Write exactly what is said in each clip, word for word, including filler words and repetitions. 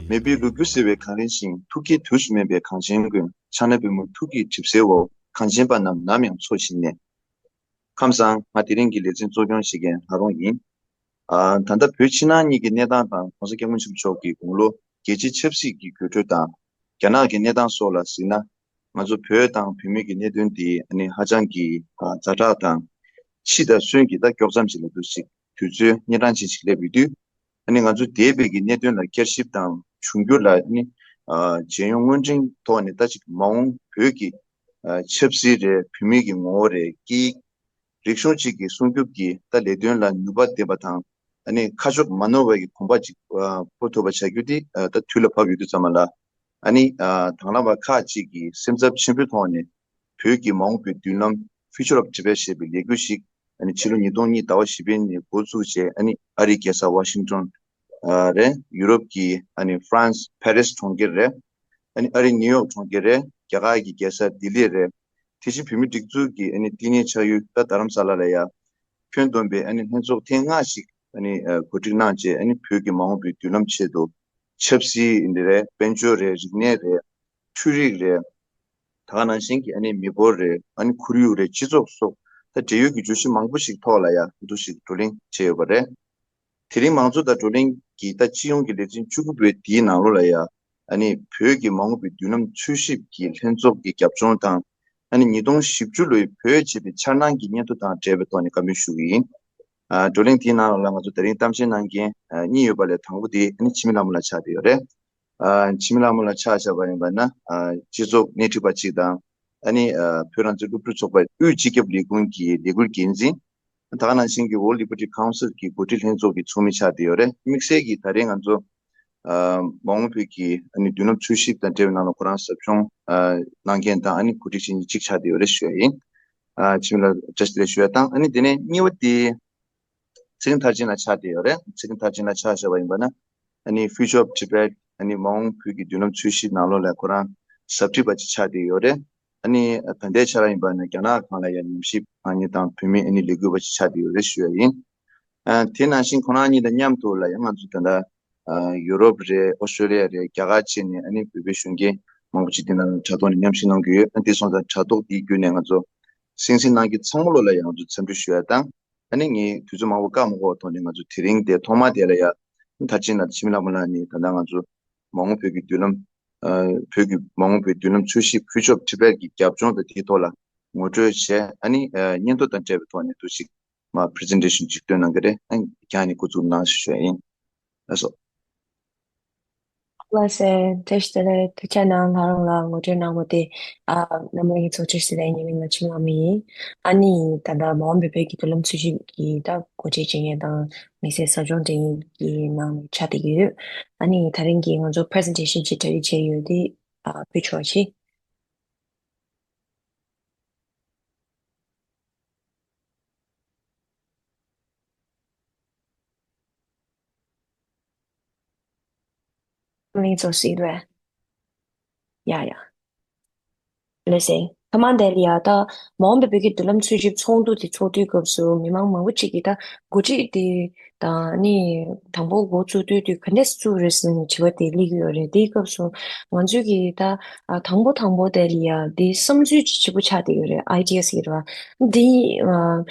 མེས་པོའི་ལོ་རྒྱུས་ཟེར་བའི་གངས་རི་བཞིན། ཐུགས་བསྐྱེད་དུས་སུ་སྨིན་པའི་གངས་ཅན་ཀུན། ཕྱག་ན་པུས་མོ་ཐུགས་ཀྱི་གྲིབ་སེལ་འོག། གངས་ཅན་པ་རྣམས་ནམ་ཡང་འཚོ་བཞིན་ནས། ཁམས་བཟང་། ང་དེ་རིང་གི་ལེ་ཚན་གཙོ་སྐྱོང་བྱེད་མཁན་ལྷ་རོང་ཡིན། ཨ། ད་ལྟ་བོད་ཕྱི་ནང་གཉིས་ཀྱི་གནས་སྟངས་དང་༸གོང་ས་༸སྐྱབས་མགོན་ཆེན་པོ་མཆོག་གི་དགུང་ལོ་རྒྱལ་སྤྱིའི་ཆབ་སྲིད་ཀྱི་དགོད་བྲོ་དང་། རྒྱ་ནག་གི་གནས་སྟངས་སོགས་ལ་གཟིགས་ན། ང་ཚོ་བོད་དང་བོད་མི་གི་གནད་དོན་དེ་ཨ་ནི་ཧ་ཅང་གི་ཨ་ཛ་དྲག་དང་། འཆི་དང་གསོན་གྱི་ད་དཀྱོག་མཚམས་ཤིག་ལ་འདུག་ཅིག་དུས་ཚོད་གཉན་འཕྲང་ཅན་ཞིག་སླེབས་ཡོད་དུས། ཨ་ནི་ང་ཚོ་འདས་པའི་གི་གནད་དོན་ལ་བསྐྱར་ཞིབ་དང་འབྱུང་འགྱུར་ལ་ཨ་ནི་ཨ་རྒྱལ་ཡོངས་དངོས་འབྲེལ་ཐོག་ནས་ད་ཅིག་མ་འོངས་བོད་ཀྱི་ཨ་ཆབ་སྲིད་རེད། བོད་མི་གི་ངོ་བོ་རེད། སྐད་ཡིག་རིག་གཞུང་བཅས་ཀྱི་སྲུང་སྐྱོབ་ཀྱི་ད་ལས་དོན་ལ་ནུས་པ་ལྡན་པ་དང་། ཨ་ནི་ཁ་ཕྱོགས་མ་ནོར་བའི་གི་གོམ་པ་ཅིག་ཨ་སྤོ་ཐུབ་པ་བྱ་རྒྱུ་དེ་ཨ་ད་དུས་ལ་བབ་ཡོད་དུས་ཙམ་པ་ལ། ཨ་ནི་ཨ་དང་བླངས་པ་ཁག་ཅིག་གིས་སེམས་འཚབ་ཆེན་པོའི་ཐོག་ནས་བོད་ཀྱི་མ་འོངས་པའི་མདུན་ལམ། Future of Tibet ཞེས་པའི་ལས་འགུལ་ཞིག་ཨ་ནི་ཕྱི་ལོ་ཉིས་སྟོང་གཉིས་ཟླ་བ་བཞི་པའི་ནས་འགོ་བཙུགས་བྱས། ཨ་ནི་ཨ་རིའི་རྒྱལ་ས་ཝ་ཤིང་ཏོན་ཨ་རེད། ཡུ་རོབ་ཀྱི་ཨ་ནི་ཧྥ་རན་སི་ཕ་རི་སི་གྲོང་ཁྱེར་རེད། ཨ་ནི་ཨ་རིའི་ནིའུ་ཡོག་གྲོང་ཁྱེར་རེད། རྒྱ་གར་གྱི་རྒྱལ་ས་ལྡི་ལི་རེད། དེ་བཞིན་བོད་མིའི་སྒྲིག་འཛུགས་ཀྱི་ཨ་ནི་བསྟི་གནས་ཆགས་ཡུལ་ད་རྡ་རམ་ས་ལ་ལ་ཡ་ཁྱོན་བསྡོམས་པའི་ཨ་ནི་ལྷན་ཚོགས་ཐེངས་ལྔ་ཞིག་ཨ་ནི་ཨ་གོ་སྒྲིག་གནང་བྱས། ཨ་ནི་བོད་ཀྱི་མ་འོངས་པའི་མདུན་ལམ་ཆེད་དུ་ཆབ་སྲིད་འདི་རེད། དཔལ་འབྱོར་རེད། རིག་གནས་རེད། འཕྲུལ་རིག་རེད། ད་ག་ནང་བཞིན་གྱི་ཨ་ནི་མི་འབོར་རེད། ཨ་ནི་ཁོར་ཡུག་རེད། སྤྱི་ཚོགས་སོགས་ད་འབྲེལ་ཡོད་ཀྱི་བརྗོད་གཞི་མང་པོ་ཞིག་ཐོག་ལ་ཡ་འདུ་ཞིག་བགྲོ་གླེང་བྱས་ཡོད་པ་རེད། དེ་རིང་མང་གཙོ་དང་བགྲོ་གླེང་གི་ད་སྤྱི་ཡོངས་ཀྱི་ལེ་ཚན་བཅུ་དགུ་པའི་དེའི་ནང་ལོགས་ལ་ཡ། ཨ་ནི་བོད་ཀྱི་མ་འོངས་པའི་མདུན་ལམ་འཚོལ་ཞིབ་ཀྱི་ལྷན་ཚོགས་ཀྱི་རྒྱབ་ལྗོངས་དང་། ཨ་ནི་ཉིས་སྟོང་བཞི་བཅུ་ལོའི་བོད་ཅེས་པའི་འཆར་སྣང་གི་སྙན་ཐོ་དང་འབྲེལ་བའི་ཐོག་ནས་བཀའ་མོལ་ཞུ་གི་ཡིན། ཨ། བགྲོ་གླེང་དེའི་ནང་ལ་ང་ཚོ་དེ་རིང་གཏམ་བཤད་གནང་མཁན་ཨ་གཉིས་ཡོད་པ་ལས་དང་པོ་དེ་ཨ་ནི་འཆི་མེད་ལྷ་མོ་ལགས་ཆགས་བསྡད་ཡོད་རེད། ཨ། འཆི་མེད་ལྷ་མོ་ལགས་ཆ་བཞག་པ་ཡིན་པ་ན། ཨ། སྤྱི་ཚོགས་སྣེ་ཁྲིད་པ་གཅིག་དང་། ཨ་ནི་ཨ་བོད་རང་བཙན་སློབ་ཕྲུག་ཚོགས་པའི་དབུས་སྤྱི་ཁྱབ་ལས་ཁུངས་ཀྱི་ལས་འགུལ་འགན་འཛིན། ད་ག་ནང་བཞིན་གྱི་World Liberty Council གྱི་འགོ་ཁྲིད་ལྷན་ཚོགས་ཀྱི་ཚོགས་མི་ཆགས་བསྡད་ཡོད་རེད། དམིགས་བསལ་གྱིས་ད་རེས་ང་ཚོ་ཨ། མ་འོངས་བོད་ཀྱི་ཨ་ནི་མདུན་ལམ་འཚོལ་ཞིབ་དང་འབྲེལ་བའི་ནང་ལ་ཁོ་རང་ཟབ་སྦྱོང་ཨ་གནང་མཁན་དང་། ཨ་ནི་གོ་སྒྲིག་བྱེད་མཁན་གཅིག་ཆགས་བསྡད་ཡོད་རེད་ཞུ་ཡ་ཡིན། ཨ། འཆི་མེད་ལགས་བཀྲ་ཤིས་བདེ་ལེགས་ཞུ་ཡ་དང་། ཨ་ནི་དེ་ནས་གཉིས་པ་དེ། ཚེ་རིང་མཐར་ཕྱིན་ལགས་ཆགས་བསྡད་ཡོད་རེད། ཚེ་རིང་མཐར་ཕྱིན་ལགས་ཆ་བཞག་པ་ཡིན་པ་ན། ཨ་ནི་Future of Tibet ཨ་ནི་མ་འོངས་བོད་ཀྱི་མདུན་ལམ་འཚོལ་ཞིབ་ནང་ལོགས་ལ་ཁོ་རང་ཟབ་ཁྲིད་པ་ཅིག་ཆགས་བསྡད་ཡོད་རེད། ཨ་ནི་ད་ལྟའི་ཆར་ཡིན་པ་ན་རྒྱ་ནག་སྒང་ལ་ཡང་ཉམས་ཞིབ་གནང་མཁན་དང་བོད་མི་ཨ་ནི་ལས་འགུལ་བ་ཅིག་ཆགས་བསྡད་ཡོད་རེད་ཞུ་ཡ་ཡིན། ཨ། དེ་ནང་བཞིན་ཁོ་རང་གཉིས་དང་མཉམ་དུ་ལ་ཡང་ང་ཚོ་ད་ལྟ་ཨ་ཡུ་རོབ་རེད། ཨོ་སི་ཀྲོ་ལི་ཡ་རེད། རྒྱ་གར་བཅས་ནས་ཨ་ནི་བོད་པའི་གཞོན་སྐྱེས་མང་པོ་ཅིག་འདི་ནང་དྲ་ཐོག་ནས་མཉམ་ཞུགས་གནང་གི་ཡོད། ཨ། དེ་སོང་ཙང་དྲ་ཐོག་འདིའི་བརྒྱུད་ནས་ང་ཚོ་གསན་གཟིགས་གནང་མཁན་ཚང་མ་ལོ་ལ་ཡང་ང་ཚོ་འཚམས་འདྲི་ཞུ་ཡ་དང་། ཨ་ནི་ངས་དུས་ཚོད་མང་པོ་བཀག་མ་དགོས་པའི་ཐོག་ནས་ང་ཚོ་དེ་རིང་དེ་ཐོག་མ་དེ་ལ་ཡ། མཐར་ཕྱིན་ལགས་འཆི་མེད་ལྷ་མོ་ལགས་ནས་ད་ལྟ་ང་ཚོ་མ་འོངས་བོད་ཀྱི་མདུན་ལམ། ཨ། བོད་ཀྱི་མ་འོངས་བོད་མདུན་ལམ་འཚོལ་ཞིབ་Future of Tibet གི་རྒྱབ་ལྗོངས་དང་དེའི་ཐོག་ལ་ངོ་སྤྲོད་བྱས། ཨ་ནི་ཨ་སྙན་ཐོ་དང་འབྲེལ་བའི་ཐོག་ནས་འདུ་ཞིག་མ་Presentation ཅིག་སྟོན་གནང་གི་རེད། ཨ་ནི་ཁྱེད་རང་གཉིས་འགོ་འཛུགས་གནང་ཞེས་ཞུ་ཡ་ཡིན། ལགས་སོ། ལགས་སེ། བཀྲ་ཤིས་བདེ་ལེགས། ཐུགས་རྗེ་གནང་། ལྷ་རོང་ལགས་ངོ་སྤྲོད་གནང་བ་དེ། ཨ། རྣམ་པ་གཉིས་ཚོགས་ཆེན་ཟེར་བའི་ཉེ་མིང་ལ་འཆི་མེད་ལྷ་མོ་ཡིན། ཨ་ནི་ད་ལྟ་མ་འོངས་པའི་བོད་ཀྱི་མདུན་ལམ་འཚོལ་ཞིབ་ཀྱི་ད་འགོ་ཁྲིད་བྱེད་མཁན་དང་དམིགས་བསལ་ཟབ་སྦྱོང་སྤྲད་མཁན་གྱི་ནང་ནས་ཆགས་བསྡད་ཀྱི་ཡོད། ཨ་ནི་ད་རིང་གི་ང་ཚོ་Presentation ཅིག་གྲ་སྒྲིག་བྱས་ཡོད་དེ། ཨ། ཕུལ་ཆོག་ཅིག་ལིང་ཚོ་སྲིད་པས། ཡ་ཡ། ལགས་སེ། ཐ་མ་དེ་ལ་ཡ་ད་མ་འོངས་པའི་བོད་ཀྱི་མདུན་ལམ་འཚོལ་ཞིབ་ཚོགས་འདུ་དེ་ཚོགས་དུས་སྐབས་སུ་མི་མང་མང་པོ་ཅིག་གིས་ད་འགོ་ཁྲིད་དེ་དང་ནི་དང་པོ་འགོ་བཙུགས་དུས་དུས་ག་འདྲས་བཙུགས་རེད་ཟེར་ནས་དྲི་བ་དེ་སླེབས་ཀྱི་ཡོད་རེད། དེའི་སྐབས་སུ་ང་ཚོས་ཀྱིས་ད་ཨ་དང་པོ་དང་པོ་དེ་ལ་ཡ་དེ་བསམ་ཚུལ་ཅིག་ཆེན་པོ་ཆགས་བསྡད་ཡོད་རེད། Ideas ཡོད་རེད་བ། འདི་ཨ་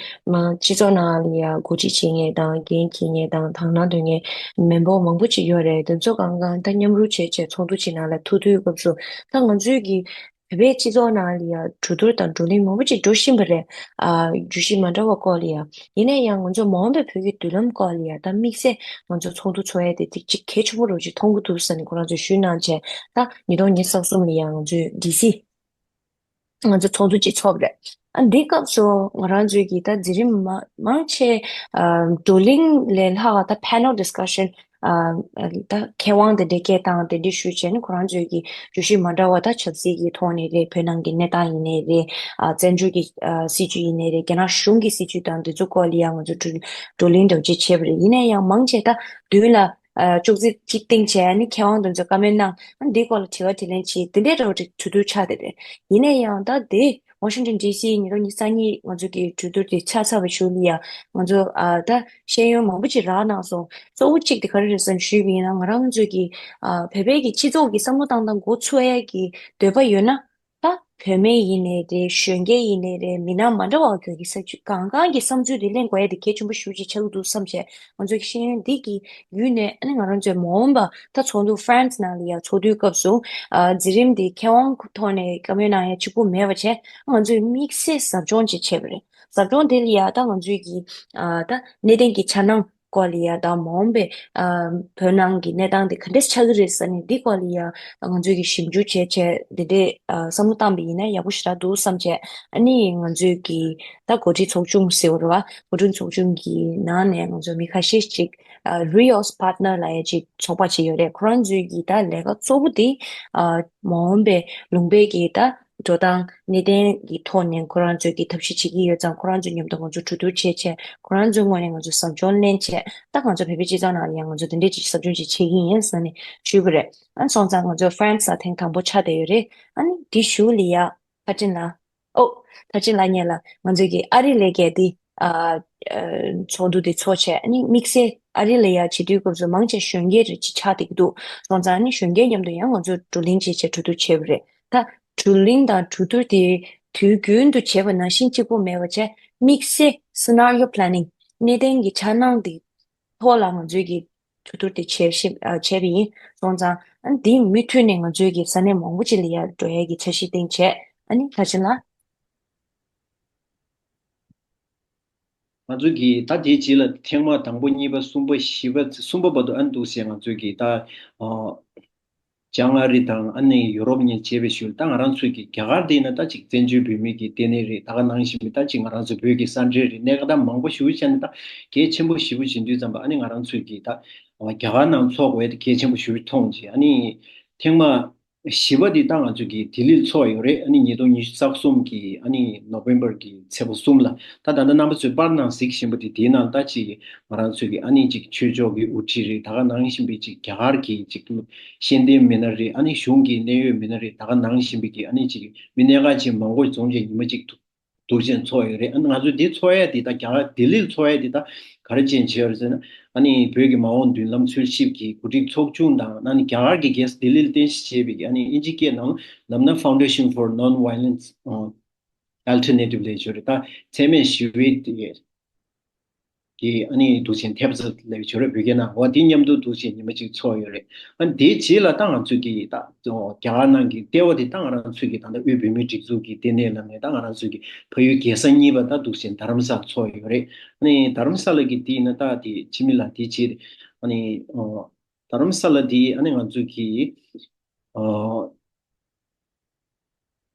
མ་སྤྱི་ཚོགས་ནང་ལ་ཡ་འགོ་ཁྲིད་བྱེད་མཁན་དང་འགན་འཁྱེར་མཁན་དང་དང་བླངས་འདོན་མཁན་མི་འབོར་མང་པོ་ཅིག་ཡོད་རེད། དེ་ཚོ་གང་གང་ད་མཉམ་རུབ་བྱས་བྱས་ཚོགས་འདུ་ཅིག་ནང་ལ་ཐུག་དུས་སྐབས་སུ་ད་ང་ཚོས་ཀྱིས་བོད་པའི་སྤྱི་ཚོགས་ནང་ལ་ཡ་གྲོས་བསྡུར་དང་བགྲོ་གླེང་མང་པོ་ཅིག་འགྲོ་བཞིན་པ་རེད། ཨ་བརྗོད་གཞི་མ་འདྲ་བ་སྐོར་ལ་ཡ། ཡིན་ན་ཡང་ང་ཚོ་མ་འོངས་པའི་བོད་ཀྱི་མདུན་ལམ་སྐོར་ལ་ཡ་ད་དམིགས་བསལ་ང་ཚོ་ཚོགས་འདུ་ཚོགས་ཡ་དེ་ཏིག་ཅིག་གལ་ཆེན་པོ་རུ་ཅིག་མཐོང་གི་འདུག་ཟེར་ནས་ཁོ་རང་ཚོས་ཞུས་གནང་བྱས། ད་ཉིས་སྟོང་ཉི་ཤུ་རྩ་གསུམ་ལ་ཡ་ང་ཚོས་ཌི་སི་ང་ཚོ་ཚོགས་འདུ་ཅིག་ཚོགས་པ་རེད། ཨ་འདི་སྐབས་སུ་ང་རང་ཚོས་ཀྱིས་ད་འཛིན་རིམ་མ་མང་ཆེ་ཨ་བགྲོ་གླེང་ལས་ལྷག་ད་Panel Discussion ཨ་ད་མཁས་དབང་དང་འབྲེལ་མཁན་དང་དེ་འདྲ་ཞུས་བྱས་ནས་ཁོ་རང་ཚོས་ཀྱིས་བརྗོད་གཞི་མ་འདྲ་བ་ད་ཆབ་སྲིད་ཀྱི་ཐོག་ནས་རེད། བོད་ནང་གི་གནས་སྟངས་ཡིན་ནའི་རེད། ཨ་བཙན་བྱོལ་གྱི་ཨ་སྲིད་བྱུས་ཡིན་ནའི་རེད། རྒྱ་ནག་གཞུང་གི་སྲིད་བྱུས་དང་དེ་ཚོ་སྐོར་ལ་ཡང་ང་ཚོ་བགྲོ་བགྲོ་གླེང་འདྲ་བོ་ཅིག་བྱས་པ་རེད། ཡིན་ན་ཡང་མང་ཆེ་ད་མདུན་ལ་ ཅོག་ཙེ་གཅིག་སྟེང་བྱས་ནས་མཁས་དབང་དེ་ཚོས་བཀའ་མོལ་གནང་། ཨ་འདིའི་སྐོར་ལ་དྲི་བ་དྲིས་ལན་བྱས། དེ་འདྲའི་འདྲ་བོ་གྲོས་བསྡུར་ཆགས་བསྡད་པས། ཡིན་ན་ཡང་ད་དེ་Washington D C ཉིས་སྟོང་ཉི་ཤུ་རྩ་གཉིས་ང་ཚོ་གི་གྲོས་བསྡུར་དེ་ཆགས་ཚར་བའི་གཞུག་ལ་ཡང་ང་ཚོ་ཨ་ད་ཤེས་ཡོན་མང་པོ་ཅིག་རག་གནང་སོང་། གཙོ་བོ་གཅིག་དེ་ག་རེ་རེད་ཟེར་ན་ཞུས་པ་ཡིན་ན། ང་རང་ཚོ་གི་ཨ་བོད་པའི་གི་སྤྱི་ཚོགས་ཀྱི་བསམ་བློ་བཏང་སྟངས་འགོ་ཚུགས་ཡས་ཀྱི་འདོད་པ་ཡོད་ན། ད་བུད་མེད་ཡིན་ནའི་རེད། གཞོན་སྐྱེས་ཡིན་ནའི་རེད། མི་སྣ་མ་འདྲ་བ་ཁྱོད་ཀྱི་ས་ཆུ་གང་གང་གི་བསམ་ཚུལ་དེ་ལེན་དགོས་ཡ་དེ་གལ་ཆེན་པོ་ཞེ་པོ་ཅིག་ཆགས་ཀྱི་འདུག་བསམ་བྱས། ང་ཚོ་གི་ཤེས་ཡོན་འདི་གི་བརྒྱུད་ནས་ཨ་ནི་ང་རང་ཚོའི་མ་འོངས་པ་ད་ཚོགས་འདུ་France ནང་ལ་ཡ་ཚོགས་དུས་སྐབས་སུ་ཨ་འཛིན་རིམ་དེ་མཁས་དབང་ཐོག་ནས་བཀའ་མོལ་གནང་ཡ་གཅིག་པུ་མེད་པ་བྱས། ང་ཚོས་དམིགས་བསལ་ཟབ་སྦྱོང་ཅིག་བྱས་པ་རེད། ཟབ་སྦྱོང་དེ་ལ་ཡ་ད་ང་ཚོས་ཀྱི་ཨ་ད་གནད་དོན་གྱི་འཆར་སྣང་སྐོར་ལ་ཡ་ད་མ་འོངས་པའི་ཨ་བོད་ནང་གི་གནས་སྟངས་དེ་ག་འདྲས་ཆགས་ཀྱི་རེད་ཟེར་ནས་འདི་སྐོར་ལ་ཡ་ང་ཚོས་ཀྱི་ཞིབ་འཇུག་བྱས་བྱས་འདི་འདྲས་ཨ་བསམ་བློ་བཏང་པ་ཡིན་ན་ཡག་པོ་ཞེ་དྲག་འདུག་བསམ་བྱས། ཨ་ནི་ང་ཚོས་ཀྱི་ད་འགོ་ཁྲིད་ཚོགས་ཆུང་ཟེར་བ་རེད་བ། འགོ་ཁྲིད་ཚོགས་ཆུང་གི་ནང་ནས་ང་ཚོ་མི་ཁ་ཤས་ཤིག་ཨ་Rios Partner ལབ་ཡ་ཅིག་ཚོགས་པ་ཅིག་ཡོད་རེད། ཁོ་རང་ཚོའི་གི་ད་ལས་ཀ་གཙོ་བོ་དེ་ཨ་མ་འོངས་པའི་ལུང་པའི་གི་ད་འགྲོ་སྟངས་གནད་དོན་གྱི་ཐོག་ནས་ཁོ་རང་ཚོས་ཀྱི་ཐབས་ཤེས་བྱེད་ཀྱི་ཡོད་ཙང་། ཁོ་རང་ཚོའི་མཉམ་དུ་ང་ཚོ་གྲོས་བསྡུར་བྱས་བྱས། ཁོ་རང་ཚོའི་ངོས་ནས་ང་ཚོ་ཟབ་སྦྱོང་ལེན་བྱས། ད་ང་ཚོ་བོད་པའི་སྤྱི་ཚོགས་ནང་ལ་ཡང་ང་ཚོ་དེ་འདྲས་ཅིག་ཟབ་སྦྱོང་ཅིག་བྱེད་ཀྱི་ཡིན་ཟེར་ནས་ཞུས་པ་རེད། ཨ་སོང་ཙང་ང་ཚོ་France ལ་ཐེངས་དང་པོ་ཆགས་བསྡད་ཡོད་རེད། ཨ་ནི་དེ་གཞུག་ལ་ཡ་མཐར་ཕྱིན་ལ། ཨོ། མཐར་ཕྱིན་ལ་ཉེ་ལ་ང་ཚོས་ཀྱི་ཨ་རི་ལས་ཀའི་དེ་ཨ་ཨ་ཚོགས་འདུ་དེ་ཚོགས་བྱས། ཨ་ནི་དམིགས་བསལ་ཨ་རི་ལ་ཡ་བྱེད་དུས་སྐབས་སུ་མང་ཆེ་གཞོན་སྐྱེས་རེ་ཅིག་ཆགས་བསྡད་ཀྱི་འདུག་སོང་ཙང་ཨ་ནི་གཞོན་སྐྱེས་མཉམ་དུ་ཡང་ང་ཚོས་བགྲོ་གླེང་བྱས་བྱས་གྲོས་བསྡུར་བྱས་པ་རེད། ད་བགྲོ་གླེང་དང་གྲོས་བསྡུར་དེ་དུས་རྒྱུན་དུ་བྱས་པ་ནང་བཞིན་གཅིག་པོ་མེད་པ་བྱས། དམིགས་བསལ་scenario planning གནད་དོན་གྱི་འཆར་སྣང་དེ་ཐོག་ལ་ང་ཚོས་ཀྱི་གྲོས་བསྡུར་དེ་བྱས་ཤིང་ཨ་བྱས་པ་ཡིན། སོང་ཙང་ཨ་ནི་དེ་མུ་མཐུད་ནས་ང་ཚོས་ཀྱི་ས་གནས་མང་པོ་ཅིག་ལ་ཡར་འགྲོ་ཡས་ཀྱི་འཆར་གཞི་བཏིང་བྱས། ཨ་ནི་ལྷ་ཆེན་ལགས། ང་ཚོ་གིས་ད་དེའི་རྗེས་ལ་ཐེངས་མ་དང་པོ་གཉིས་པ་གསུམ་པ་བཞི་པ་གསུམ་པ་བར་དུ་ཨ་ནི་འདུག་ཟེར། ང་ཚོ་གིས་ད་ཨ་བྱང་ཨ་རི་དང་ཨ་ནི་ཡུ་རོབ་གཉིས་བྱས་པའི་ཤུལ། ད་ང་རང་ཚོས་ཀྱི་རྒྱ་གར་དེ་ན་ད་ཅིག་བཙན་བྱོལ་བོད་མི་གི་ལྟེ་གནས་རེད། ད་ག་ནང་བཞིན་པའི་ད་ཅིག་ང་རང་ཚོ་བོད་ཀྱི་ས་འབྲེལ་རེད། གནད་འགག་ད་མང་པོ་ཞེ་པོ་བྱས་ནས་ད་གལ་ཆེན་པོ་ཞེ་པོ་བྱེད་དུས་ཙམ་པ། ཨ་ནི་ང་རང་ཚོས་ཀྱི་ད་རྒྱ་གར་ནང་འཚོགས་དགོས་ཡ་དེ་གལ་ཆེན་པོ་ཞེ་པོ་མཐོང་རྗེས། ཨ་ནི་ཐེངས་མ་བཞི་པ་འདི་ད་ང་ཚོ་གི་ལྡི་ལིར་ཚོགས་ཡོད་རེད། ཨ་ནི་ཉིས་སྟོང་ཉི་ཤུ་རྩ་གསུམ་གི་ཨ་ནི་ནོ་བེམ་བར་གི་ཚེས་པ་གསུམ་ལ། ད་ད་ལྟ་རྣམ་པ་ཚོས་པར་ནང་གཟིགས་བཞིན་པ་དེ་དེའི་ནང་ད་ཅིག་ང་རང་ཚོ་གི་ཨ་ནི་ཅིག་ཆོས་ཕྱོགས་ཀྱི་དབུ་ཁྲིད་རེད། ད་ག་ནང་བཞིན་པའི་ཅིག་རྒྱ་གར་གྱི་ཅིག་ཤེས་ལྡན་མི་སྣ་རེད། ཨ་ནི་གཞུང་གི་གནད་ཡོད་མི་སྣ་རེད། ད་ག་ནང་བཞིན་པའི་གི་ཨ་ནི་ཅིག་མི་སྣ་ཁག་ཅིག་མང་པོ་འཛོམས་བྱས་ཉི་མ་ཅིག་ཐུག་འདུག་ཅན་ཚོགས་ཡོད་རེད། ཨ་ནི་ང་ཚོ་འདི་ཚོགས་ཡ་འདི་ད་རྒྱ་གར་ལྡི་ལིར་ཚོགས་ཡ་འདི་ད་ག་རེ་བྱས་བྱས་ཡོད་རེད་ཟེར་ན། ཨ་ནི་བོད་ཀྱི་མ་འོངས་མདུན་ལམ་འཚོལ་ཞིབ་ཀྱི་གོ་སྒྲིག་ཚོགས་ཆུང་དང་། ཨ་ནི་རྒྱ་གར་གྱི་རྒྱལ་ས་ལྡི་ལིར་རྟེན་གཞི་བྱས་པའི་ཨ་ནི་ཨིན་ཇི་སྐད་ནང་Lamna Foundation for Non-Violence Alternative ལབ་ཡོད་རེད། ད་འཚེ་མེད་ཞི་བའི་དེ་གི་ཨ་ནི་འདུག་ཅན་ཐེབས་རྩ་ལབ་ཡོད་རེད། བོད་སྐད་ནང་འོ་དེ་མཉམ་དུ་འདུག་ཅན་ཉི་མ་གཅིག་ཚོགས་ཡོད་རེད། ཨ་ནི་དེའི་རྗེས་ལ་ད་ང་ཚོས་ཀྱི་ད་རྒྱ་གར་ནང་གི་ལྟེ་བ་དེ་ད་ང་རང་ཚོས་ཀྱི་ད་ལྟ་དབུས་བོད་མིའི་སྒྲིག་འཛུགས་ཀྱི་ལྟེ་གནས་ལ་ནས་ད་ང་རང་ཚོས་ཀྱི་ཕ་ཡུལ་རྒྱལ་ས་གཉིས་པ་ད་འདུག་ཅན་རྡ་རམ་ས་ལ་ཚོགས་ཡོད་རེད། ཨ་ནི་རྡ་རམ་ས་ལ་གི་དེ་ཡིན་ན་ད་དེ་ཕྱི་མི་ལ་དེ་བྱེད། ཨ་ནི་ཨོ་རྡ་རམ་ས་ལ་དེ་ཨ་ནི་ང་ཚོས་ཀྱི་ཨོ་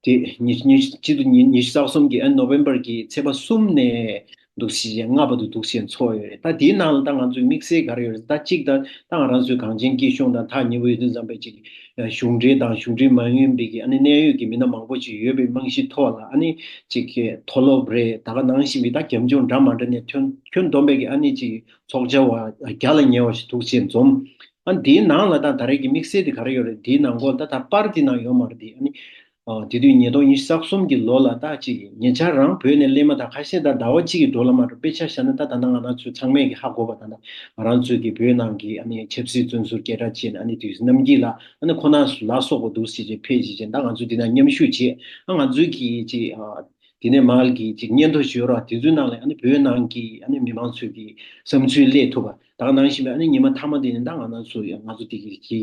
དེ་ཉི་ཉི་སྤྱི་ཟླ་ཉི་ཉི་ཤུ་རྩ་གསུམ་གྱི་ཨ་ནི་ནོ་བེམ་བར་གྱི་ཚེས་པ་གསུམ་ནས་འདུག་སེ་ལྔ་བར་དུ་འདུག་སེ་ཚོགས་ཡོད་རེད། ད་དེའི་ནང་ལ་ད་ང་ཚོའི་དམིགས་བསལ་ག་རེ་ཡོད་རེད། ད་གཅིག་ད་ད་ང་རང་ཚོའི་གངས་ཅན་སྐྱིད་གཤོངས་དང་ཐག་ཉེ་བོ་ཡོད་དུས་ཙམ་པའི་ཅིག་གཞུང་འབྲེལ་དང་གཞུང་འབྲེལ་མ་ཡིན་པའི་གི་ཨ་ནི་གནད་ཡོད་ཀྱི་མི་སྣ་མང་པོ་ཅིག་ཡོད་པའི་རྨང་གཞིའི་ཐོག་ལ། ཨ་ནི་ཅིག་གི་མཐོ་སློབ་རེད། ད་ག་ནང་བཞིན་པའི་ད་རྒྱབ་ལྗོངས་འདྲ་མ་འདྲ་ནས་ཁྱོན་ཁྱོན་བསྡོམས་པའི་གི་ཨ་ནི་ཅིག་ཚོགས་བཅར་བ་བརྒྱ་ལ་ཉེ་བ་ཞིག་འདུག་སེ་འཛོམས། ཨ་ནི་དེའི་ནང་ལ་ད་ད་རེས་ཀྱི་དམིགས་བསལ་དེ་ག་རེ་ཡོད་རེད། དེའི་ནང་སྐོར་ད་ད་པར་དེ་ནང་ཡོད་མ་རེད་དེ། ཨ་ནི་ཨ་དེ་དུས་ཉིས་སྟོང་ཉི་ཤུ་རྩ་གསུམ་གྱི་ལོ་ལ་ད་ཅིག་ཉེ་ཆར་རང་བོད་ནས་སླེབས་མ་ད་ཁ་ཤས་ད་ཟླ་བ་གཅིག་གི་འགྲོ་ལ་མ་འགྲོ། དཔེ་ཆ་བཞག་ན་ད་ད་ལྟ་ང་རང་ཚོ་ཚང་མས་ཀྱི་ཧ་གོ་བ་ད་ད་ང་རང་ཚོའི་གི་བོད་ནང་གི་ཨ་ནི་ཆབ་སྲིད་བཙོན་ཟུར་སྐད་གྲགས་ཅན་ཨ་ནི་དུས་རྣམ་རྒྱལ་ལགས་ཨ་ནི་ཁོ་ན་ལ་སོགས་པ་འདུག་སེ་ཅིག་ཕེབས་ཅིག་ཅན་ད་ང་ཚོ་འདི་ན་མཉམ་ཞུགས་བྱས། ཨ་ང་ཚོའི་གི་ཅིག་ཨ་དེ་ནས་མར་གྱི་ཅིག་སྙན་ཐོ་ཞུ་རོགས། དེ་ཚོའི་ནང་ལ་ཨ་ནི་བོད་ནང་གི་ཨ་ནི་མི་མང་ཚོའི་གི་བསམ་ཚུལ་སླེབས་ཐུབ་པ། ད་ག་ནང་བཞིན་པའི་ཨ་ནི་ཉི་མ་མཐའ་མ་དེ་ནི་ད་ང་རང་ཚོ་ཡང་ང་ཚོ་དེ་གི་གི་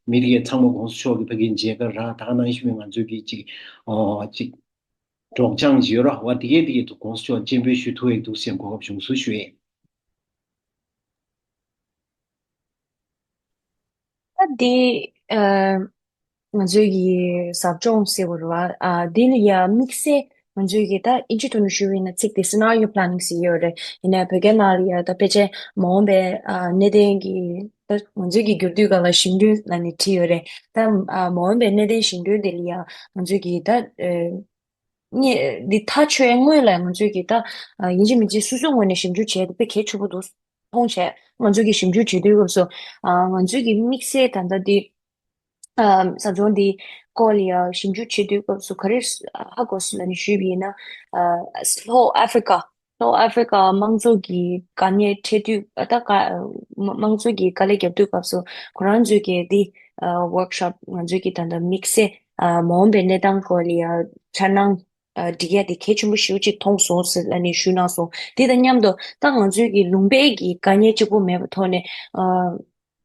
མི་དེ་གའི་ཚང་མ་དགོངས་སུ་ཆོག་གི་ཕ་གིའི་མཇལ་ཁ་རག་ད་ག་ནང་བཞིན་པའི་ང་ཚོའི་གི་ཅིག་ཨོ་ཅིག་སྒྲོག་སྦྱང་ཅིག་ཡོད་ར་བ། དེ་གའི་དེ་གའི་དུ་དགོངས་སུ་ཆོག་སྤྱན་འབུལ་ཞུ་ཐུབ་ཡག་འདུག་སེ་གོ་སྐབས་བྱུང་སུ་ཞུ་ཡས། ད་འདི་ཨ་ང་ཚོའི་གི་ཟབ་སྦྱོང་ཟེར་བ་རེད་བ། ཨ་འདི་ལ་ཡ་དམིགས་བསལ་ང་ཚོའི་གི་ད་ཨིན་ཇི་ཐོག་ནས་ཞུ་བ་ཡིན་ན་ཚིག་དེ་scenario planning ཟེར་ཡོད་རེད། ཡིན་ནའི་བོད་སྐད་ནང་ལ་ཡ་ད་ཕལ་ཆེར་མ་འོངས་པའི་ཨ་གནད་དོན་གྱི་ད་ང་ཚོའི་གི་བསྒྱུར་དུས་སྒང་ལ་ཞིབ་འབྲི་ལབ་ནས་བྲིས་ཡོད་རེད། ད་ཨ་མ་འོངས་པའི་གནད་དོན་ཞིབ་འབྲི་དེ་ལ་ཡ་ང་ཚོའི་གི་ད་ཨ་ནི་འདི་ཐག་ཆོད་སྔོན་ལ་ང་ཚོའི་གི་ད་ཨ་ཡིན་གཅིག་མིན་གཅིག་སོ་སོའི་ངོས་ནས་ཞིབ་འཇུག་བྱས་ཏེ་དཔེ་གལ་ཆེ་པོ་འདུག་མཐོང་བྱས་ང་ཚོས་ཀྱི་ཞིབ་འཇུག་བྱེད་དུས་སྐབས་སུ་ཨ་ང་ཚོས་ཀྱི་དམིགས་བསལ་ད་ལྟ་འདི་ཨ་ཟབ་སྦྱོང་འདི་སྐོར་ལ་ཡང་ཞིབ་འཇུག་བྱེད་དུས་སྐབས་སུ་ག་རེ་ཧ་གོ་སོང་ལབ་ནས་ཞུས་པ་ཡིན་ན་ཨ་ལྷོ་ཨ་ཧྥེ་རི་ཀ་ལྷོ་ཨ་ཧྥེ་རི་ཀ་དམངས་གཙོ་གི་དཀའ་ངལ་འཕྲད་དུས་ཨ་ད་དཀའ་དམངས་གཙོ་གི་དཀའ་ལས་བརྒྱབ་དུས་སྐབས་སུ་ཁོ་རང་ཚོས་ཀྱི་འདི་ཨ་ཝོརྐ་ཤོབ་ང་ཚོས་ཀྱི་ད་ལྟ་དམིགས་བསལ་ཨ་མ་འོངས་པའི་གནས་སྟངས་སྐོར་ལ་ཡང་འཆར་སྣང་ཨ་སྒྲིག་ཡ་དེ་གལ་ཆེན་པོ་ཞེ་པོ་ཅིག་མཐོང་སོང་ཟེར་ལབ་ནས་ཞུས་གནང་སོང་། དེ་དང་མཉམ་དུ་ད་ང་ཚོའི་གི་ལུང་པའི་གི་དཀའ་ངལ་གཅིག་པོ་མེད་པའི་ཐོག་ནས་ཨ་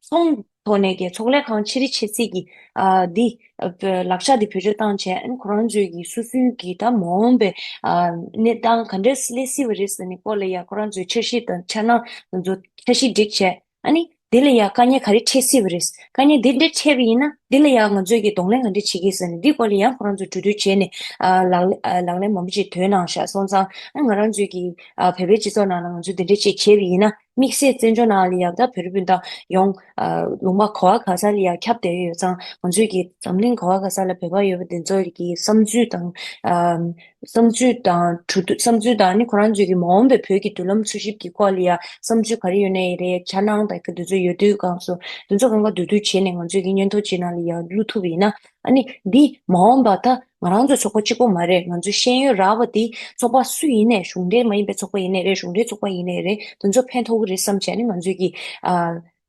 ཚོང་ཐོག་ནས་ཀྱི་ཚོང་ལས་ཁང་ཆེ་རི་ཆེ་ཚིག་གི་ཨ་འདི་ཨ་ལག་ཆ་འདི་བེད་སྤྱོད་བཏང་བྱས་ཨ་ནི་ཁོ་རང་ཚོའི་གི་སོ་སོའི་གི་ད་མ་འོངས་པའི་ཨ་གནས་སྟངས་ག་འདྲས་སླེབས་སྲིད་པ་རེད་ཟེར་ནས་སྐོར་ལ་ཡ་ཁོ་རང་ཚོའི་འཆར་གཞི་དང་འཆར་སྣང་དེ་ཚོ་འཆར་གཞི་སྒྲིག་བྱས། ཨ་ནི་དེ་ལ་ཡང་དཀའ་ངལ་ག་རེ་འཕྲད་སྲིད་པ་རེད། དཀའ་ངལ་འདི་འདྲ་འཕྲད་པ་ཡིན་ན་འདི་ལ་ཡང་ང་ཚོས་ཀྱི་གདོང་ལེན་ག་འདྲ་བྱེད་ཀྱི་ཟེར་ནས་འདི་སྐོར་ལ་ཡང་ཁོ་རང་ཚོས་གྲོས་བསྡུར་བྱས་ནས་ཨ་ལག་ལེན་ཨ་ལག་ལེན་མང་པོ་ཅིག་བཏོན་གནང་ཤག་སོང་ཙང་ཨ་ང་རང་ཚོས་ཀྱི་ཨ་བོད་པའི་སྤྱི་ཚོགས་ནང་ལ་ང་ཚོས་འདི་འདྲ་ཅིག་བྱས་པ་ཡིན་ན་དམིགས་བསལ་བཙན་བྱོལ་ནང་ལ་ཡང་ད་བོད་རིགས་སྤུན་ཟླ་ཡོངས་ཨ་ལུང་པ་ག་བ་ག་ས་ལ་ཡང་ཁྱབ་བསྡད་ཡོད་ཙང་ང་ཚོས་ཀྱི་འཛམ་གླིང་ག་བ་ག་ས་ལ་བོད་པ་ཡོད་པ་དེ་ཚོ་གི་བསམ་ཚུལ་དང་ཨ། བསམ་ཚུལ་དང་གྲོས་བསྡུར་བསམ་ཚུལ་དང་ནི་ཁོ་རང་ཚོའི་གི་མ་འོངས་པའི་བོད་ཀྱི་མདུན་ལམ་འཚོལ་ཞིབ་ཀྱི་སྐོར་ལ་ཡང་བསམ་ཚུལ་ག་རེ་ཡོད་ནའི་རེད། འཆར་སྣང་དང་གི་དུས་ཚོད་ཡོད་དུས་སྐབས་སུ་དུས་ཚོད་གང་ག་བསྡུ་བསྡུ་བྱས་ནས་ང་ཚོའི་གི་སྙན་ཐོ་ཅིག་ནང་ལ་ཡང་བླུག་ཐུབ་ཡིན་ན་ཨ་ནི་འདི་མ་འོངས་པ་ད་ང་རང་ཚོའི་ཚོགས་པ་གཅིག་པོ་མ་རེད། ང་ཚོའི་ཤེས་ཡོན་རག་པ་འདི་ཚོགས་པ་སུ་ཡིན་ནའི་གཞུང་འབྲེལ་མ་ཡིན་པའི་ཚོགས་པ་ཡིན་ནའི་རེད། གཞུང་འབྲེལ་ཚོགས་པ་ཡིན་ནའི་རེད། དེ་ཚོ་ཕན་ཐོགས་ཀྱི་རེད་བསམ་བྱས་ནས་ང་ཚོའི་གི་ཨ་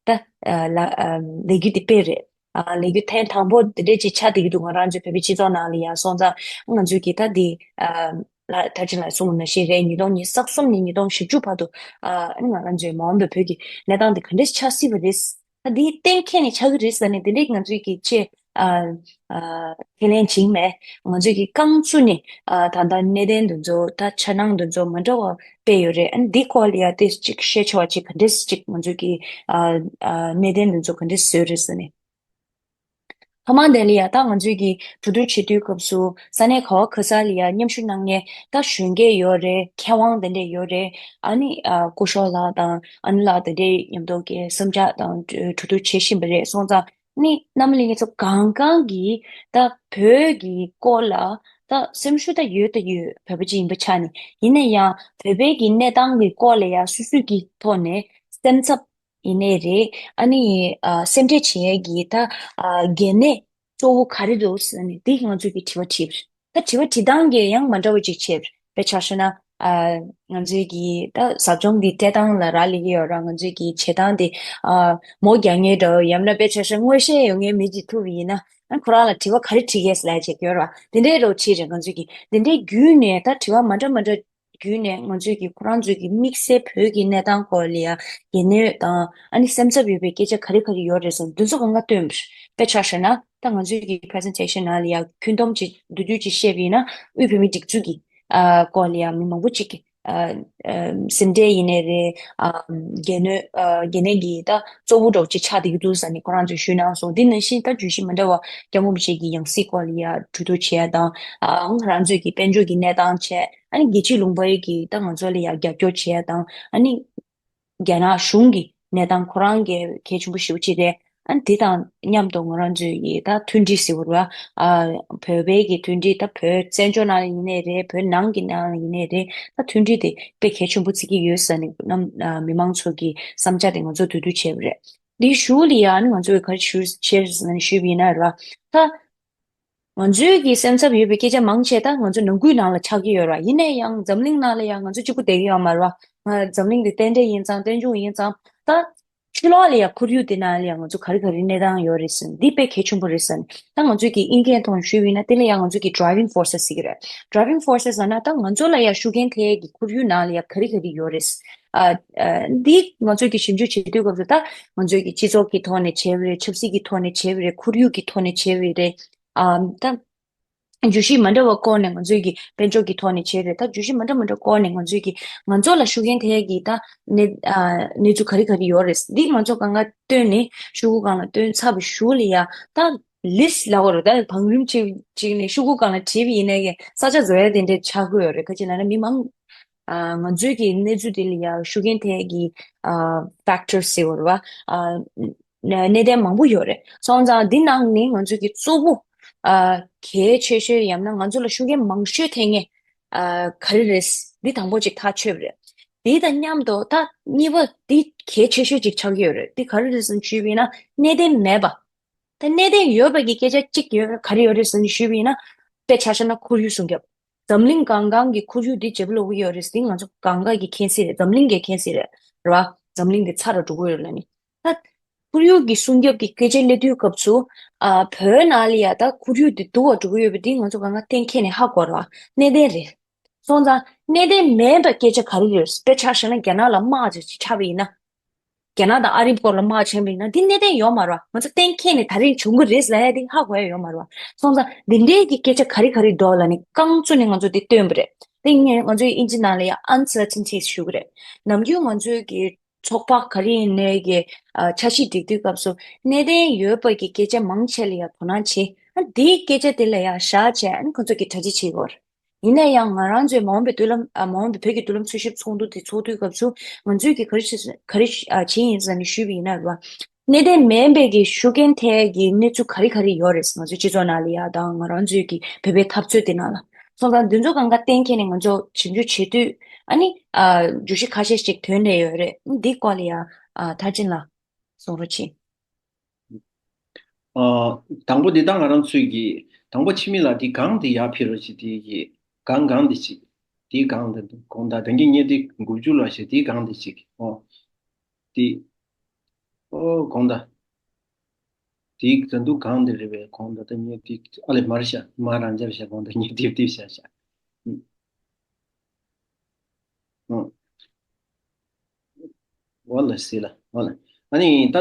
ད་ཨ་ལ་ཨ་ལས་འགུལ་འདི་སྤེལ་རེད། ཨ་ལས་འགུལ་ཐེངས་དང་པོ་འདི་འདྲས་ཅིག་ཆགས་བསྡད་ཀྱི་འདུག་ང་རང་ཚོའི་བོད་པའི་སྤྱི་ཚོགས་ནང་ལ་ཡ་སོང་ཙང་ང་ཚོས་ཀྱི་ད་འདི་ཨ་ལ་ད་ཅི་ལ་གསུངས་པ་ནང་བཞིན་རེད། ཉིས་སྟོང་ཉི་ཤུ་རྩ་གསུམ་ནས་ཉིས་སྟོང་བཞི་བཅུ་བར་དུ་ཨ་ང་རང་ཚོའི་མ་འོངས་པའི་བོད་ཀྱི་གནས་སྟངས་འདི་ག་འདྲས་ཆགས་སྲིད་པ་རེད། ད་འདི་གཏན་འཁེལ་ནས་ཆགས་ཀྱི་རེད་ཟེར་ནས་འདི་འདྲས་ང་ཚོས་ཀྱི་ཅེས་ཨ་ཨ་ཁས་ལེན་བྱིངས་མེད། ང་ཚོས་ཀྱི་རྐང་བཙུགས་ནས་ཨ་ད་ལྟ་གནད་དོན་འདི་ཚོ་ད་འཆར་སྣང་འདི་ཚོ་མ་འདྲ་བ་སྤེལ་ཡོད་རེད། ཨ་ནི་འདི་སྐོར་ལ་ཡ་ཏོག་ཙམ་ཅིག་ཤེས་ཆེ་བ་ཅིག་ག་འདྲས་ཅིག་ང་ཚོས་ཀྱི་ཨ་ཨ་གནད་དོན་འདི་ཚོ་ག་འདྲས་བཟོས་རེད་ཟེར་ནས། ཐ་མ་དེ་ལ་ཡ་ད་ང་ཚོས་ཀྱི་གྲོས་བསྡུར་བྱེད་དུས་སྐབས་སུ་ས་གནས་ག་བ་ག་ས་ལ་ཡ་མཉམ་ཞུགས་གནང་མཁན་ད་གཞོན་སྐྱེས་ཡོད་རེད། མཁས་དབང་དེ་འདྲས་ཡོད་རེད། ཨ་ནི་ཨ་སྐུ་ཞབས་ལགས་དང་ཨ་ནི་ལགས་དེ་འདྲས་མཉམ་དུ་ཀྱི་བསམ་འཆར་དང་གྲོས་བསྡུར་བྱེད་བཞིན་པ་རེད། སོང་ཙང་ནི་རྣམ་པ་ལྷན་རྒྱས་ཚོ་གང་གང་གིས་ད་བོད་ཀྱི་སྐོར་ལ་ད་སེམས་ཤུགས་ད་ཡོད་ད་ཡོད། བོད་པ་ཅིག་ཡིན་པ་ཆགས་ནས་ཡིན་ན་ཡང་བོད་པའི་གི་གནས་སྟངས་ཀྱི་སྐོར་ལ་ཡ་སོ་སོའི་གི་ཐོག་ནས་སེམས་འཚབ་ཡིན་ནའི་རེད། ཨ་ནི་ཨ་སེམས་ཁྲལ་བྱེད་ཡས་ཀྱི་ད་ཨ་གལ་གནད་གཙོ་བོ་ག་རེ་འདུག་ཟེར་ནས་འདི་ང་ཚོས་ཀྱི་དྲི་བ་དྲིས་པ་རེད། ད་དྲི་བ་དྲི་སྟངས་ཀྱི་ཡང་མ་འདྲ་བ་ཅིག་བྱས་པ་རེད། དཔེ་ཆ་བཞག་ན་ཨ་ང་ཚོའི་གི་ད་ཟབ་སྦྱོང་འདི་སྤྲད་སྟངས་ལ་རག་ལས་ཀྱི་ཡོད་ར། ང་ཚོའི་གི་བྱེད་སྟངས་འདི་ཨ་མོ་རྒྱག་མཁན་འདྲ་བོ་ཡང་ན་དཔེ་ཆ་བཞག་ན་མངོན་ཤེས་ཡོད་མཁན་མི་ཅིག་ཐུག་པ་ཡིན་ན་ཨ་ཁོ་རང་ལ་དྲི་བ་ག་རེ་དྲི་གས་ལབ་ཅིག་ཡོད་ར། དེ་འདྲའི་རོགས་བྱེད་རེད། ང་ཚོའི་གི་དེ་འདྲའི་བརྒྱུད་ནས་ད་དྲི་བ་མ་འདྲ་མ་འདྲ་བརྒྱུད་ནས་ང་ཚོས་ཀྱི་ཁོ་རང་ཚོས་ཀྱི་དམིགས་བསལ་བོད་ཀྱི་གནས་སྟངས་སྐོར་ལ་ཡང་འགན་ནུས་དང་ཨ་ནི་སེམས་འཚབ་ཡོད་པའི་སྐད་ཆ་ག་རེ་ག་རེ་ཡོད་རེད་ཟེར་འདི་ཚོ་གང་ག་སྟོན་པ་རེད། དཔེ་ཆ་བཞག་ན་ད་ང་ཚོས་ཀྱི་presentation་ནང་ལ་ཡང་ཁྱོན་བསྡོམས་ཀྱི་བསྡུས་བསྡུས་ཀྱི་བཤད་པ་ཡིན་ན་དབུས་བོད་མིའི་སྒྲིག་འཛུགས་ཀྱི་ཨ་སྐོར་ལ་ཡང་མི་མང་པོ་ཅིག་གིས་ཨ་ཨ་ཟིན་བྲིས་ཡིན་ནའི་རེད། ཨ་འགན་ནུས་ཨ་འགན་ནུས་ཀྱི་ད་གཙོ་བོ་འདྲ་བོ་ཅིག་ཆགས་བསྡད་ཀྱི་འདུག་ཟེར་ནས་ཁོ་རང་ཚོས་ཞུས་གནང་སོང་། འདི་ནང་བཞིན་ད་བརྗོད་གཞི་མི་འདྲ་བ་སྐྱབས་མགོན་རིན་པོ་ཆེ་གི་ཡང་སྲིད་སྐོར་ལ་ཡང་གྲོས་བསྡུར་བྱེད་ཡ་དང་། ཨ་ང་རང་ཚོས་ཀྱི་དཔལ་འབྱོར་གྱི་གནས་སྟངས་བྱས། ཨ་ནི་རྒྱལ་སྤྱིའི་ལུང་པའི་གི་ད་ང་ཚོ་ལ་ཡང་རྒྱབ་སྐྱོར་བྱེད་ཡ་དང་། ཨ་ནི་རྒྱ་ནག་གཞུང་གི་གནས་སྟངས་ཁོ་རང་གི་གལ་ཆེན་པོ་ཞེ་པོ་ཅིག་རེད། ཨ་ནི་དེ་དང་མཉམ་དུ་ང་རང་ཚོས་ཀྱི་ད་མཐུན་སྒྲིལ་ཟེར་བ་རེད་བ། ཨ་བོད་པའི་གི་མཐུན་སྒྲིལ་ད་བོད་བཙན་བྱོལ་ནང་ཡིན་ནའི་རེད། བོད་ནང་གི་ནང་ཡིན་ནའི་རེད། ད་མཐུན་སྒྲིལ་དེ་དཔེ་གལ་ཆེན་པོ་བརྩི་གི་ཡོད་ཟེར་ནས་རྣམ་ཨ་མི་མང་ཚོ་གི་བསམ་འཆར་དེ་ང་ཚོ་བསྡུ་བསྡུ་བྱས་པ་རེད། འདིའི་གཞུག་ལ་ཡང་ང་ཚོས་ག་རེ་ཞུ་བྱས་ཟེར་ན་ཞུས་པ་ཡིན་ན་ར། ད་ང་ཚོའི་གི་སེམས་འཚབ་ཡོད་པའི་སྐད་ཆ་མང་ཆེ་ད་ང་ཚོ་ནང་ཁུལ་ནང་ལ་ཆགས་ཀྱི་ཡོད་ར། ཡིན་ན་ཡང་འཛམ་གླིང་ནང་ལ་ཡང་ང་ཚོ་གཅིག་པུ་བསྡད་ཀྱི་ཡོད་མ་རེད་བ། ང་འཛམ་གླིང་འདི་རྟེན་འབྲེལ་ཡིན་ཙང་རྟེན་འབྱུང་ཡིན་ཙང་ད་ཕྱི་ལོགས་ལ་ཡང་ཁོར་ཡུག་དེ་ནང་ལ་ཡང་ང་ཚོ་ག་རེ་ག་རེ་གནས་སྟངས་ཡོད་རེད་ཟེར་ན་འདི་དཔེ་གལ་ཆེན་པོ་རེད་ཟེར་ན། ད་ང་ཚོས་ཀྱི་དབྱིན་སྐད་ཐོག་ཞུས་པ་ཡིན་ན་དེ་ལ་ཡང་ང་ཚོས་ཀྱི་driving forces་ཟེར་གྱི་རེད། Driving forces་ཟེར་ན་ད་ང་ཚོ་ལ་ཡང་ཤུགས་རྐྱེན་ཐེབས་ཡས་ཀྱི་ཁོར་ཡུག་ནང་ལ་ཡང་ག་རེ་ག་རེ་ཡོད་རེད། ཨ་ཨ་འདི་ང་ཚོས་ཀྱི་ཞིབ་འཇུག་བྱེད་དུས་སྐབས་སུ་ད་ང་ཚོས་ཀྱི་སྤྱི་ཚོགས་ཀྱི་ཐོག་ནས་བྱས་པ་རེད། ཆབ་སྲིད་ཀྱི་ཐོག་ནས་བྱས་པ་རེད། ཁོར་ཡུག་གི་ཐོག་ནས་བྱས་པ་རེད། ཨ་ད་བརྗོད་གཞི་མ་འདྲ་བ་བཀོད་ནས་ང་ཚོས་ཀྱི་དཔལ་འབྱོར་གྱི་ཐོག་ནས་བྱས་རེད། ད་བརྗོད་གཞི་མ་འདྲ་མ་འདྲ་བཀོད་ནས་ང་ཚོས་ཀྱི་ང་ཚོ་ལ་ཤུགས་རྐྱེན་ཐེབས་ཡས་ཀྱི་ད་གནས་ཨ་གནས་ཚུལ་ག་རེ་ག་རེ་ཡོད་རེད། འདི་ང་ཚོ་སྒང་ག་བཏོན་ནས་ཤོག་གུ་སྒང་ལ་བཏོན་ཚར་བའི་གཞུག་ལ་ཡ་ད་list་ལབ་དགོས་རེད། ད་བང་རིམ་གཅིག་གཅིག་ནས་ཤོག་གུ་སྒང་ལ་བྲིས་པ་ཡིན་ནའི་ས་ཆ་བཟོ་ཡ་དེ་འདྲས་ཆགས་ཀྱི་ཡོད་རེད། ག་ཅི་ལབ་ན་མི་མང་ཨ་ང་ཚོའི་གི་གནས་ཚུལ་དེ་ལ་ཡ་ཤུགས་རྐྱེན་ཐེབས་ཀྱི་ཨ་factors་ཟེར་བ་རེད་བ། ཨ་གནད་དོན་མང་པོ་ཡོད་རེད། སོང་ཙང་འདི་ནང་ནས་ང་ཚོའི་གི་གཙོ་བོ་ཨ་གལ་ཆེ་ཤོས་ཡང་ན་ང་ཚོ་ལ་ཤུགས་རྐྱེན་མང་ཤོས་ཐེབས་མཁན་ཨ་ག་རེ་རེད། འདི་དང་པོ་ཅིག་ཐག་ཆོད་པ་རེད། དེ་དང་མཉམ་དུ་ད་གཉིས་པ་དེ་གལ་ཆེ་ཤོས་ཅིག་ཆགས་ཀྱི་ཡོད་རེད། དེ་ག་རེ་རེད་ཟེར་ན་ཞུས་པ་ཡིན་ན་གནད་དོན་མེད་པ། ད་གནད་དོན་ཡོད་པ་གི་སྐད་ཆ་གཅིག་ཡོད་རེད། ག་རེ་ཡོད་རེད་ཟེར་ན་ཞུས་པ་ཡིན་ན་དཔེ་ཆ་བཞག་ན་ཁོར་ཡུག་སྲུང་སྐྱོབ། འཛམ་གླིང་སྒང་གང་གི་ཁོར་ཡུག་འདི་ཇེ་བ་ལོབ་ཡོད་རེད་ཟེར་ང་ཚོ་སྒང་ག་གི་མཁྱེན་གསལ་རེད། འཛམ་གླིང་གི་མཁྱེན་གསལ་རེད། རེད་བ། འཛམ་གླིང་འདི་ཚ་རུ་འགྲོ་གི་ཡོད་རེད་ལབ་ནི། ད་ཁོར་ཡུག་གི་སྲུང་སྐྱོབ་ཀྱི་སྐད་ཆ་སླེབས་དུས་སྐབས་སུ། ཨ། བོད་ནང་ལ་ཡ་ད་ཁོར་ཡུག་འདི་སྡུག་པ་འགྲོ་གི་ཡོད་པ་འདི་ང་ཚོ་སྒང་ག་གཏན་འཁེལ་ནས་ཧ་གོ་རེད་བ། གནད་དོན་རེད། སོང་ཙང་གནད་དོན་མེད་པའི་སྐད་ཆ་ག་རེ་ཡོད། དཔེ་ཆ་བཞག་ན་རྒྱ་ནག་ལ་དམག་ཅིག་ཆགས་པ་ཡིན་ན། རྒྱ་ནག་དང་ཨ་རིའི་སྐོར་ལ་དམག་ཆེན་པོ་ཡིན་ན་འདི་གནད་དོན་ཡོད་མ་རེད་བ། ང་ཚོ་གཏན་འཁེལ་ནས་ད་རེས་བྱུང་གི་རེད་ལབ་ཡ་འདི་ཧ་གོ་ཡ་ཡོད་མ་རེད་བ། སོང་ཙང་འདི་འདྲའི་གི་སྐད་ཆ་ག་རེ་ག་རེ་འདུག་ལབ་ནས་རྐང་བཙུགས་ནས་ང་ཚོ་འདི་སྟོན་པ་རེད། དེ་ངས་ང་ཚོའི་ཨིན་ཇི་ནང་ལ་ཡ་uncertainties ཞུ་གི་རེད། ནམ་རྒྱུན་ང་ཚོའི་གི་ཚོགས་པ་ག་རེ་ཡིན་ནའི་གི་ཨ་འཆར་གཞི་སྒྲིག་དུས་སྐབས་སུ་གནད་དོན་ཡོད་པ་གི་སྐད་ཆ་མང་ཆེ་ལ་ཡ་དོ་སྣང་བྱེད། ཨ་འདིའི་སྐད་ཆ་དེ་ལ་ཡ་བཞག་བྱས་ཨ་ནི་ཁོ་ཚོ་གི་གྲ་སྒྲིག་བྱེད་དགོས་རེད། ཡིན་ན་ཡང་ང་རང་ཚོའི་མ་འོངས་པའི་མདུན་ལམ། ཨ། མ་འོངས་པའི་བོད་ཀྱི་མདུན་ལམ་འཚོལ་ཞིབ་ཚོགས་འདུ་དེ་ཚོགས་དུས་སྐབས་སུ་ང་ཚོས་ཀྱི་ག་རེ་བྱེད། ག་རེ་བྱེད་ཡིན་ཟེར་ནས་ཞུས་པ་ཡིན་ན་རེད་བ། གནད་དོན་མིན་པའི་གི་ཤུགས་རྐྱེན་ཐེབས་ཀྱི་གནས་ཚུལ་ག་རེ་ག་རེ་ཡོད་རེད། ང་ཚོའི་སྤྱི་ཚོགས་ནང་ལ་ཡ་དང་ང་རང་ཚོའི་གི་བོད་པའི་འཐབ་རྩོད་དེ་ནང་ལ། སོང་ཙང་འདི་ཚོ་སྒང་ག་གཏན་འཁེལ་ནས་ང་ཚོ་ཞིབ་འཇུག་བྱེད་དུས་ཨ་ནི། ཨ། བརྗོད་གཞི་ཁ་ཤས་ཤིག་ཐོན་བསྡད་ཡོད་རེད། འདི་སྐོར་ལ་ཡ། ཨ། མཐར་ཕྱིན་ལ་གསུང་རོགས་གྱིས། ཨ། དང་པོ་འདི་ད་ང་རང་ཚོས་ཀྱི་དང་པོ་ཕྱི་མི་ལ་འདི་གང་དེ་ཡར་ཕེབས་རོགས་བྱེད། དེ་གི་གང་གང་དེ་ཅིག་དེ་གང་དེ་གོང་ད་དེང་གི་ཉེ་དེ་དགུ་བཅུ་ལ་བྱེད། དེ་གང་དེ་ཅིག་ཨོ། དེ་ཨོ་གོང་ད་དེ་ད་འདུག་གང་དེ་རེད་པས། གོང་ད་ད་ཉེ་དེ་ཨ་ལེ་མར་བྱ་མ་རང་འཇར་བྱ་གོང་ད་ཉེ་དེ་དེ་བྱ་བྱ། ཨོ། འོ་ལ་སི་ལ་འོ་ལ། ཨ་ནི་ད་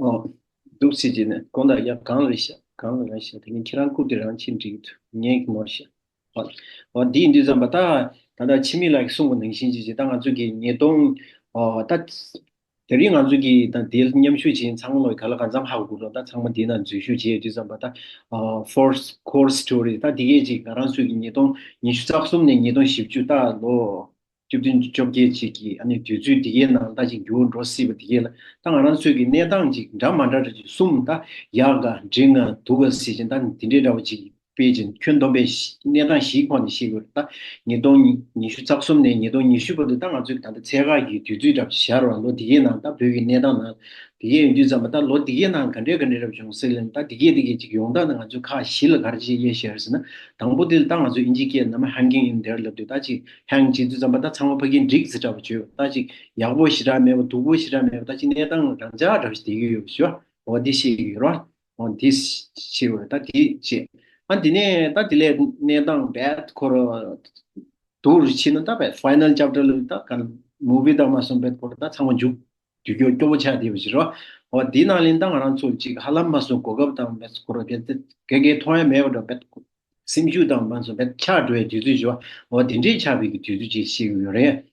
ཨོ། འདུག་སེ་བྱས་ནས་དགོངས་དག་ཡ། གང་རེད་ཤག་གང་རེད་ཤག་དེ་ནི་ཁྱེད་རང་སྐུ་དེ་རང་ཕྱིན་འགྲིག་ངས་ཀྱི་ནོར་ཤག་འོ། འོ་འདི་ཡིན་དུས་ཙམ་པ་ད་ད་ལྟ་ཕྱི་མི་ལགས་ཀྱིས་གསུངས་པ་ནང་བཞིན་བྱས་བྱས་ད་ང་ཚོ་གི་ཉིས་སྟོང་ཨོ་ད་དེ་རིང་ང་ཚོ་གི་ད་དེ་མཉམ་ཞུགས་བྱས་ཚང་མ་ལོ་ག་ལ་གང་འཚམ་ཧ་གོ་གི་རེད། ད་ཚང་མ་འདི་ན་འཛུལ་ཞུགས་བྱས་དུས་ཙམ་པ་ད་ཨོ་four core story ད་འདི་གས་ཅིག་ང་རང་ཚོ་གི་ཉིས་སྟོང་ཉི་ཤུ་རྩ་གསུམ་ནས་ཉིས་སྟོང་བཞི་བཅུ་ད་ལོ། བཅུ་བདུན་བཅོ་བརྒྱད་ཅིག་གི་ཨ་ནི་དུས་ཚོད་འདི་གའི་ནང་ད་ཅིག་འགྱུར་འགྲོ་སྲིད་པ་འདི་གའི་ལ་ད་ང་རང་ཚོའི་གི་གནས་སྟངས་ཅིག་འདྲ་མ་འདྲ་འདྲ་ཅིག་གསུམ་ད་ཡག་ག་འགྲིག་ག་སྡུག་ག་ཟེར་ཅིག་ད་འདི་འདྲའི་འདྲ་བ་ཅིག་དཔེ་ཅིག་ཁྱོན་བསྡོམས་པའི་གནས་སྟངས་བཞིའི་ཁོངས་ནས་བཤད་དགོས་རེད། ད་ཉིས་སྟོང་ཉི་ཤུ་རྩ་གསུམ་ནས་ཉིས་སྟོང་ཉི་ཤུ་བར་དུ་ད་ང་ཚོས་ད་ལྟ་ཚད་བཀག་གི་དུས་ཚོད་འདྲ་བ་ཅིག་བཞག་རོགས། ལོ་འདི་གའི་ནང་ད་བོད་ཀྱི་གནས་སྟངས་ནང་འདི་གའི་ཡིན་དུས་ཙམ་པ་ད་ལོ་འདི་གའི་ནང་ག་འདྲའི་ག་འདྲའི་འདྲ་བ་བྱུང་ཟེར་ལབ་ན་ད་འདི་གའི་འདི་གའི་ཅིག་ཡོང་སྟངས་ནི་ང་ཚོས་ཁག་བཞི་ལ་ག་རེ་ཅིག་དབྱེ་ཞེས་ཟེར་ན། དང་པོ་དེ་ལ་ད་ང་ཚོ་དབྱིན་ཇིའི་སྐད་ནང་hanging in there ལབ་དུས་ད་ཅིག་hang བྱེད་དུས་ཙམ་པ་ད་ཚང་མ་ཕ་གིར་འགྲིག་ཟེར་འདྲ་བ་བརྗོད། ད་ཅིག་ཡག་པོ་ཞེ་དྲག་མེད་པ་སྡུག་པོ་ཞེ་དྲག་མེད་པ་ད་ཅིག་གནས་སྟངས་རང་འཇགས་འདྲ་བ་ཞིག་བསྡད་ཀྱི་ཡོད་པ་ཞུ་བ། འོ་དེ་ཤེས་ཀྱི་ཡོད་རེད། འོ་དེ་ཤེས་ཀྱི་ཡོད་རེད། ད་དེ་བྱེད། ཨ་དེ་ནས་ད་དེ་ལས་གནས་སྟངས་རྦད་ཁོ་ར་སྡུག་རུ་ཕྱིན་ན་ད་རྦད་final chapter ལ་ད་ག་movie དང་མ་སོང་རྦད་ཁོ་ར་ད་ཚང་མ་མཇུག་དུས་སྐྱོ་སྐྱོ་པོ་ཆགས་བསྡད་པ་ཞིག་རེད་བ། འོ་དེ་ནང་ལ་ད་ང་རང་ཚོ་ཅིག་ཧ་ལམ་མ་སོང་གོ་སྐབས་དང་རྦད་ཁོ་ར་རྦད་དེ་ག་གེ་མཐོང་ཡ་མེད་པ་འདྲ་རྦད་སེམས་ཤུགས་དང་མ་སོང་རྦད་ཆག་འགྲོ་བའི་དུས་ཚོད་ཞིག་རེད་བ། འོ་དེ་འདྲའི་ཆགས་པའི་གི་དུས་ཚོད་ཅིག་ཤེས་ཀྱི་ཡོད་རེད།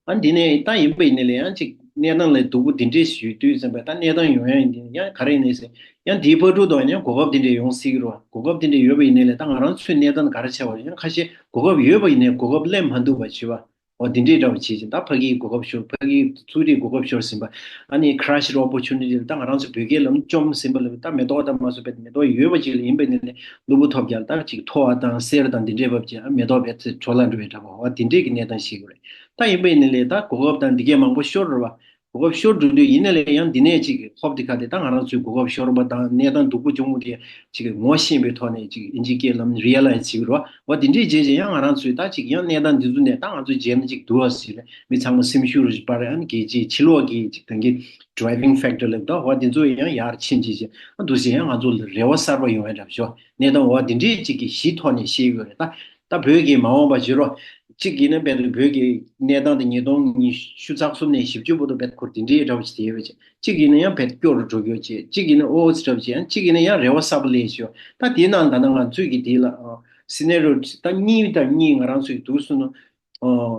ཨ་འདི་ནས་ད་ཡིན་པ་ཡིན་ནའི་ལས་ཡང་ཅིག་གནས་སྟངས་ལས་སྡུག་པོ་འདི་འདྲས་ཞུས་དུས་ཙམ་པ་ད་གནས་སྟངས་ཡོང་ཡ་ཡིན་དུས་ཡང་ག་རེ་ཡིན་ནའི་ཟེར་ཡང་དེའི་བར་དུ་དང་ཡང་གོ་སྐབས་འདི་འདྲས་ཡོང་སྲིད་ཀྱི་རེད་བ། གོ་སྐབས་འདི་འདྲས་ཡོད་པ་ཡིན་ནའི་ལས་ད་ང་རང་ཚོའི་གནས་སྟངས་ག་རེ་ཆགས་པ་རེད། ཡང་ཁ་ཤས་གོ་སྐབས་ཡོད་པ་ཡིན་ནའི་གོ་སྐབས་ལེན་མ་ཐུབ་པ་བྱེད་པ་འོ་འདི་འདྲས་འདྲ་བ་བྱེད་ཅིང་ད་ཕ་གིའི་གོ་སྐབས་ཤོར། ཕ་གིའི་ཚོགས་སྡེའི་གོ་སྐབས་ཤོར་ཟིན་པ། ཨ་ནི་crash opportunity ད་ང་རང་ཚོ་བོད་སྐད་ལ་བཅོམ་ཟིན་པ་ལ་ད་མེ་ཏོག་ད་མ་སོང་བས་མེ་ཏོག་ཡོད་པ་ཅིག་ལ་ཡིན་པ་ཡིན་ནའི་གློ་བུར་ཐོལ་རྒྱག་ད་ཅིག་མཐོ་བ་དང་སེར་དང་འདི་འདྲས་བབས་ཅིག་ཨ་མེ་ཏོག་བས་ཚེ་འཕྲོ་བརླག་འགྲོ་བའི་འདྲ་པོ་འོ་དེ་འདྲས་ཀྱི་གནས་སྟངས་ཤིག་རེད། ད་ཡིན་པ་ཡིན་ནའི་ལས་ད་གོ་སྐབས་དང་འདི་གས་མང་པོ་ཤོར་རེད་བ། གོ་སྐབས་ཤོར་འགྲོ་དུས་ཡིན་ནའི་ལས་ཡང་འདི་ནས་ཅིག་ཧོབ་དེ་ཁ་དེ་ད་ང་རང་ཚོའི་གོ་སྐབས་ཤོར་བ་དང་གནས་སྟངས་སྡུག་པོ་བྱུང་བ་དེ་ཅིག་ངོ་ཤེས་པའི་ཐོག་ནས་ཅིག་ཨིན་ཇིའི་སྐད་ལམ་realize བྱེད་ཀྱི་རེད་བ། འོ་དེ་འདྲས་བྱས་རྗེས་ཡང་ང་རང་ཚོས་ད་ཅིག་ཡང་གནས་སྟངས་འདི་ཚོ་ནས་ད་ང་ཚོ་རྗེས་ནས་ཅིག་འདུག་ཨ་ཟེར་ནས་མི་ཚང་མ་སེམས་ཤུགས་རུ་སྤར་ཨ་ནི་གལ་ཆེ་ཕྱི་ལོགས་ཀྱི་ཅིག་ད་གི་driving factor ལབ་ད་འོ་དེ་ཚོ་ཡང་ཡར་ཕྱིན་བྱས་རྗེས་ཨ་འདུག་ཟེར་ཡང་ང་ཚོ་ལ་རེ་བ་གསར་པ་ཡོང་བའི་འདྲ་ཞོ་གནས་སྟངས་འོ་དེ་འདྲས་ཅིག་གི་གཞི་ཐོག་ནས་བཤད་ཀྱི་ཡོད་རེད་ད། ད་བོད་ཀྱི་མ་འོངས་པ་བྱེད་རོགས། གཅིག་ཡིན་ན་བོད་བོད་ཀྱི་གནས་སྟངས་དེ་ཉིས་སྟོང་ཉི་ཤུ་རྩ་གསུམ་ནས་བཞི་བཅུ་བར་དུ་བོད་ཁུར་དེ་འདྲའི་འདྲ་བ་ཞིག་དེ་ཡོད་པ་ཅིག་གཅིག་ཡིན་ན་ཡང་བོད་སྐྱོ་རུ་འགྲོ་གི་ཡོད་ཅེས་གཅིག་ཡིན་ན་ཨོ་ཙི་འདྲ་བ་ཅིག་ཡང་གཅིག་ཡིན་ན་ཡང་རེ་བ་གསར་པ་སླེབས་ཤོག་ད་དེའི་ནང་ད་ལྟ་ང་ཚོས་ཀྱི་དེ་ལ་scenario ད་གཉིས་དང་གཉིས་ང་རང་ཚོས་ཀྱི་འདུག་སོང་ན་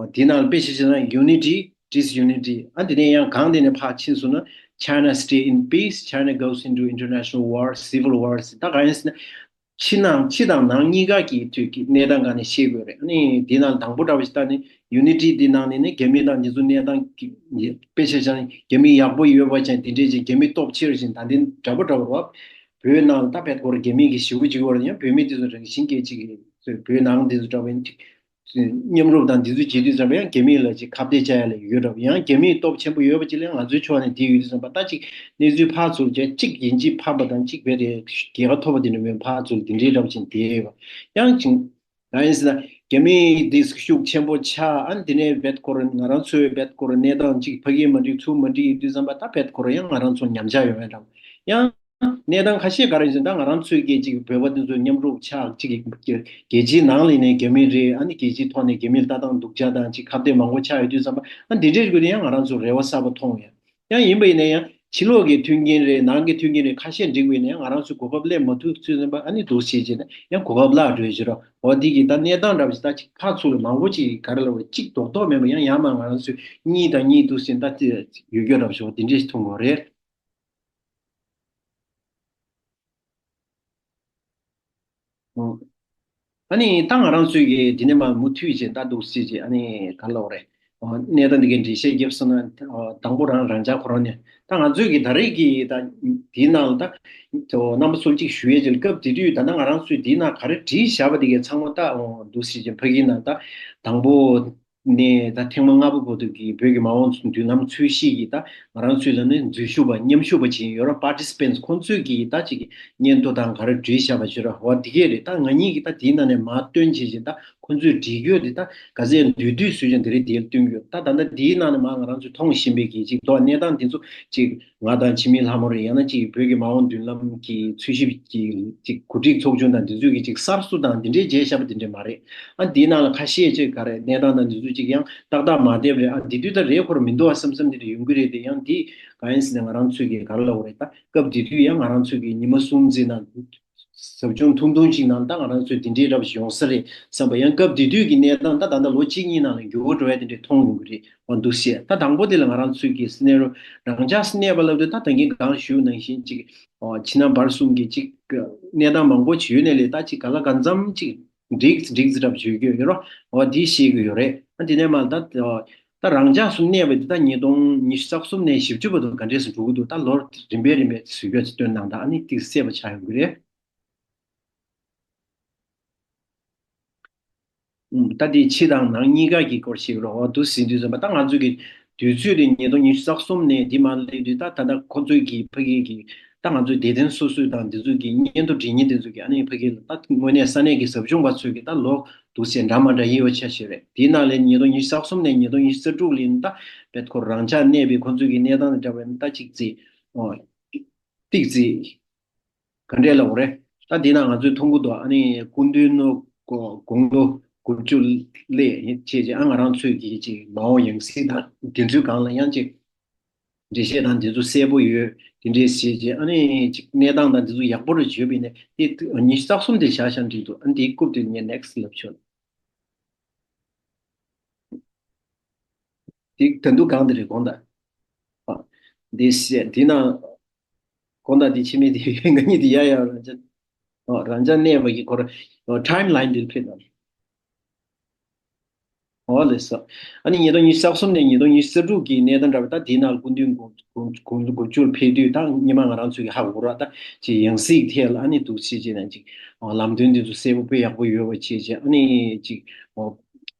དེའི་ནང་ལ་དཔེ་ཆ་བཞག་ན་unity disunity ཨ་དེ་ནས་ཡང་གང་དེ་ནས་ཕར་ཕྱིན་སོང་ན་China stay in peace, China goes into international war, civil war ཟེར་ད་གང་ཡིན་ཟེར་ན། ཕྱི་ནང་ཕྱི་དང་ནང་གཉིས་ཀ་གི་དུས་ཀྱི་གནས་སྟངས་སྒང་ནས་ཤེས་དགོས་རེད། ཨ་ནི་འདི་ནང་དང་པོ་འདྲ་བ་ཞིག་ད་ནི་unity འདི་ནང་ནས་ནི་རྒྱ་མི་དང་འདི་ཚོ་གནས་སྟངས་ཀྱི་དཔེ་ཆ་བཞག་ན་རྒྱ་མི་ཡག་པོ་ཡོད་པ་ཅན་དེ་འདྲས་ཅན་རྒྱ་མི་སྟོབས་ཆེ་རུ་ཕྱིན་ད་འདི་འདྲ་པོ་འདྲ་པོ་རེད་བ། བོད་ནང་ད་བལ་སྐོར་རྒྱ་མི་གི་ཞེ་པོ་ཅིག་ཡོད་རེད། ཡང་བོད་མི་འདི་ཚོ་རང་བཞིན་གྱི་ཅིག་བོད་ནང་འདི་ཚོ་འདྲ་བ་ཡིན་ཅིག་མཉམ་རུབ་དང་འདི་ཚོ་བྱེད་དུས་ཙམ་པ་ཡང་རྒྱ་མི་ལ་ཅིག་ཁ་གཏད་བཅག་ཡ་ལ་ཡོད་རབས། ཡང་རྒྱ་མིའི་སྟོབས་ཆེན་པོ་ཡོད་པ་ཅིག་ལ་ཡང་ང་ཚོའི་ཕྱོགས་ནས་དེ་ཡོད་དུས་ཙམ་པ་ད་ཅིག་གནས་ཚུལ་ཕར་ཚུར་བྱས་གཅིག་ཡིན་གཅིག་ཕམ་པ་དང་གཅིག་བས་དེ་རྒྱལ་ཁ་ཐོབ་པ་དེ་འདྲ་མིན་ཕར་ཚུར་དེ་འདྲའི་རབས་ཅིག་དེ་ཡོད་པ། ཡང་ཅིག་གང་ཡིན་ཟེར་ན་རྒྱ་མི་དེ་ཤུགས་ཆེན་པོ་ཆགས། ཨ་ནི་དེ་ནས་བེད་ཁོ་ར་ང་རང་ཚོའི་བེད་ཁོ་ར་གནས་སྟངས་ཅིག་ཕ་གི་མ་འགྲིག་ཚུར་མ་འགྲིག་ཡིན་དུས་ཙམ་པ་ད་བེད་ཁོ་ར་ཡང་ང་རང་ཚོ་ཉམས་ཆག་ཡོང་ཡ་འདྲ་བོ། ཡང་གནས་སྟངས་ཁ་ཤས་ག་རེ་ཡིན་ཟེར་ན་ད་ང་རང་ཚོའི་གི་ཅིག་བོད་པ་དེ་ཚོ་མཉམ་རུབ་ཆགས་ཅིག་རྒྱལ་སྤྱིའི་ནང་ལ་ནས་རྒྱ་མི་རེད། ཨ་ནི་རྒྱལ་སྤྱིའི་ཐོག་ནས་རྒྱ་མིར་ལྟ་སྟངས་སྡུག་ཅག་དང་ཅིག་ཁ་གཏད་མང་པོ་ཆགས་ཡོད་དུས་ཙམ་པ་ཨ་འདི་འདྲའི་སྒོ་ནས་ཡང་ང་རང་ཚོ་རེ་བ་གསར་པ་མཐོང་ཡོད། ཡང་ཡིན་པ་ཡིན་ན་ཡང་ཕྱི་ལོགས་ཀྱི་མཐུན་རྐྱེན་རེད། ནང་གི་མཐུན་རྐྱེན་རེད། ཁ་ཤས་འགྲིག་པ་ཡིན་ན་ཡང་ང་རང་ཚོའི་གོ་སྐབས་སླེབས་མ་ཐུབ་ཚུལ་ཙམ་པ་ཨ་ནི་འདུག་བྱས་བྱས་ནས་ཡང་གོ་སྐབས་བརླག་འགྲོ་ཡོད་ཅེས་རོ། འོ་འདི་གི་ད་གནས་སྟངས་འདྲ་བ་ཞིག་ད་ཅིག་ཕར་ཚུར་ལ་མང་པོ་ཅིག་ག་རེ་ལབ་དགོས་གཅིག་རྡོག་རྡོག་མེད་པ་ཡང་ཡང་མ་ང་རང་ཚོས་གཉིས་དང་གཉིས་འདུག་ཟིན་ད་ཡོད་རྒྱུ་འདྲ་བ་ཞིག་འོ་འདི་འདྲས་ཞིག་མཐོང་གི་རེད། ཨ་ནི་ད་ང་རང་ཚོས་ཀྱི་འདི་ནས་མ་མུ་མཐུད་ཅིག་ད་འདུག་སྲིད་ཅིག་ཨ་ནི་ག་ལབ་རེད། གནས་སྟངས་འདི་གའི་འགྲེལ་བཤད་རྒྱབ་སོང་ན་དང་པོ་རང་རང་ཅག་ཁོ་རང་ནས་ད་ང་ཚོས་ཀྱི་ད་རེས་ཀྱི་ད་འདིའི་ནང་ལ་ད་རྣམ་པ་ཚོར་ཅིག་ཞུ་ཡས་ཅིག་སྐབས་དེ་དུས་ད་ལྟ་ང་རང་ཚོས་འདིའི་ནང་ག་རེ་བྲིས་བཞག་པ་འདི་གའི་ཚང་མ་ད་འདུག་སྲིད་ཅིག་ཕ་གིའི་ནང་ད་དང་པོ། ནས་ད་ཐེངས་མ་ལྔ་པ་བར་དུ་གི་བོད་ཀྱི་མ་འོངས་མདུན་ལམ་འཚོལ་ཞིག་གི་ད་ང་རང་ཚོའི་ལ་ནི་འཛུལ་ཞུགས་པ་མཉམ་ཞུགས་པ་ཅིག་ཡོད་ར་participants ཁོང་ཚོས་ཀྱི་ད་ཅིག་སྙན་ཐོ་དང་ག་རེ་བྲིས་བཞག་པ་ཅིག་ར་བ་འདི་གས་རེད། ད་ང་གཉིས་ཀྱི་ད་དེའི་ནང་ནས་མར་བཏོན་བྱས་ཅིག་ད་ཁོང་ཚོས་བྲིས་རྒྱུ་དེ་ད་ག་ཚད་འདུས་འདུས་སུས་ཀྱང་དེ་རིང་དེར་བཏོན་རྒྱུ་ད་ད་ལྟ་དེའི་ནང་ནས་མར་ང་རང་ཚོས་མཐོང་བཞིན་པའི་གི་ཅིག་ཐོག་གནས་སྟངས་དེ་ཚོ་ཅིག་ང་དང་འཆི་མེད་ལྷ་མོ་རེད། ཡང་ན་ཅིག་བོད་ཀྱི་མ་འོངས་མདུན་ལམ་གྱི་འཚོལ་ཞིབ་ཀྱི་ཅིག་གོ་སྒྲིག་ཚོགས་ཆུང་དང་འདི་ཚོས་ཀྱི་ཅིག་གསར་བཟོ་དང་འདི་འདྲའི་བྱས་བཞག་པ་འདི་འདྲ་མ་རེད། ཨ་འདིའི་ནང་ལ་ཁ་ཤས་ཅིག་ག་རེ་གནས་སྟངས་དང་འདི་ཚོ་ཅིག་ཡང་ཏག་ཏག་མ་བསྡད་པ་རེད། ཨ་འདི་དུས་ད་རེད་ཁོ་ར་མི་འདུག་ཨ་བསམ་བསམ་འདི་འདྲ་ཡོང་གི་རེད་དེ། ཡང་འདི་གང་ཡིན་ཟེར་ན་ང་རང་ཚོས་ཀྱི་ག་རེ་ལབ་དགོས་རེད། ད་སྐབས་འདི་དུས་ཡང་ང་རང་ཚོས་ཀྱི་ཉི་མ་གསུམ་ཙམ་ནང་ཟབ་སྦྱོང་ཐུང་ཐུང་ཅིག་ནང་ད་ང་རང་ཚོས་འདི་འདྲའི་རབ་ཞིག་ཡོང་ས་རེད་བསམ་པ། ཡང་སྐབས་དེ་དུས་ཀྱི་གནས་སྟངས་ད་ད་ལྟ་ལོ་གཅིག་གཉིས་ནང་ལ་འགྱུར་བ་འགྲོ་ཡ་དེ་འདྲས་མཐོང་ཡོང་གི་རེད། འོ་འདུག་ཟེར། ད་དང་པོ་དེ་ལ་ང་རང་ཚོས་ཀྱི་སི་ནེ་རོ་རང་འཇགས་སུ་གནས་པ་ལབ་དུས་ད་ད་གིན་གང་ཞུས་ནང་བཞིན་ཅིག་ཨོ་ཕྱི་ནང་བར་གསུམ་གྱི་ཅིག་གནས་སྟངས་མང་པོ་ཅིག་ཡོད་ནའི་ལས་ད་ཅིག་ག་ལ་གང་འཚམ་ཅིག་འགྲིག་འགྲིག་ཙི་འདྲ་བརྗོད་རྒྱུ་ཡོད་རོ། འོ་འདི་ཤེས་ཀྱི་ཡོད་རེད། ཨ་འདི་ནས་མ་ད་ད་རང་འཇགས་སུ་གནས་པ་འདི་ད་ཉིས་སྟོང་ཉི་ཤུ་རྩ་གསུམ་ནས་བཞི་བཅུ་བར་དུ་ག་འདྲས་སུ་འགྲོ་གི་འདུག་ད་ལོ་རིམ་པས་རིམ་པས་ཟུར་བརྒྱད་ཅིག་བཏོན་གནང་ད་ཨ་ནི་ཏིག་གསལ་པོ་ཆགས་ཡོང་གི་རེད། ད་དེ་ཕྱི་དང་ནང་གཉིས་ཀ་གི་སྐོར་ཞིག་རོགས་འདུག་ཟིན་དུས་ཙམ་པ་ད་ང་ཚོས་ཀྱི་དུས་ཚོད་དེ་ཉིས་སྟོང་ཉི་ཤུ་རྩ་གསུམ་ནས་འདི་མ་སླེབས་དུས་ད་ད་ལྟ་ཁོ་ཚོས་ཀྱི་ཕ་གི་གི་ད་ང་ཚོའི་སྡེ་ཚན་སོ་སོའི་དང་འདི་ཚོས་ཀྱི་སྙན་ཐོ་འབྲི་མཁན་དེ་ཚོས་ཀྱི་ཨ་ནི་ཕ་གི་ལ་ད་དངོས་གནས་ས་གནས་ཀྱི་ཟབ་སྦྱོང་པ་ཚོས་ཀྱི་ད་ལོ་འདུག་ཟེར་འདྲ་མ་འདྲ་ཡིན་པ་ཆ་ཤས་རེད། དེའི་ནང་ལས་ཉིས་སྟོང་ཉི་ཤུ་རྩ་གསུམ་ནས་ཉིས་སྟོང་ཉི་ཤུ་རྩ་དྲུག་ལ་ཡིན་ད་བེད་ཁོ་རང་འཇགས་གནས་པའི་ཁོ་ཚོས་ཀྱི་གནས་སྟངས་དེ་འདྲ་བས་ད་ཅིག་ཙི་ཨོ་ཏིག་ཙི། ག་འདྲས་ལབ་དགོས་རེད། ད་འདི་ན་ང་ཚོས་མཐོང་གི་འདུག་ཨ་ནི་སྐུ་མདུན་ནོ་དགུང་ལོ་དགུ་བཅུ་སླེབས་བྱས་རྗེས་ཨ་ང་རང་ཚོས་ཀྱི་ཅིག་མ་འོངས་ཡང་སྲིད་དང་དེ་ཚོའི་སྒང་ལ་ཡང་ཅིག་འགྲེལ་བཤད་དང་དེ་ཚོ་གསལ་པོ་ཡོད་དེ་འདྲས་བྱས་རྗེས་ཨ་ནི་ཅིག་གནས་སྟངས་དང་དེ་ཚོ་ཡག་པོ་རེ་བརྗོད་པ་ཡིན་ན་དེ་ཉི་ཤུ་རྩ་གསུམ་དེ་བཞག་བཞག་འགྲིག་འདུག་ཨ་ནི་དེའི་རྐུབ་དེ་ངས་next་ལབ་ཆོག་དེ་ད་དུང་གང་དེ་རེད་དགོངས་དག་ཨ། འདི་བཤད་འདི་ན་དགོངས་དག་འདི་ཕྱི་མི་འདི་ང་གཉིས་འདི་ཡ་ཡ་རང་ཅག་ཨ་རང་ཅག་གནས་པ་གི་སྐོར་ཨ་time line་འདིར་ཕེབས་དང་ཨོ་ལེ་སོ། ཨ་ནི་ཉིས་སྟོང་ཉི་ཤུ་རྩ་གསུམ་ནས་ཉིས་སྟོང་ཉི་ཤུ་རྩ་དྲུག་གི་གནས་སྟངས་འདྲ་བ་ད་འདི་ན་སྐུ་མདུན་དགུང་དགུང་དགུང་ལོ་དགུ་བཅུར་ཕེབས་དུས་ད་སྔོན་མ་ང་རང་ཚོས་ཀྱི་ཧ་གོ་ར་ད་ཅི་ཡང་སྲིད་ཐད་ལ་ཨ་ནི་འདུག་ཅི་བྱས་ན་ཅིག་ཨ་ལམ་སྟོན་འདི་ཚོ་གསལ་པོ་དཔེ་ཡག་པོ་ཡོད་པ་བྱས་བྱས་ཨ་ནི་ཅིག་ཨོ།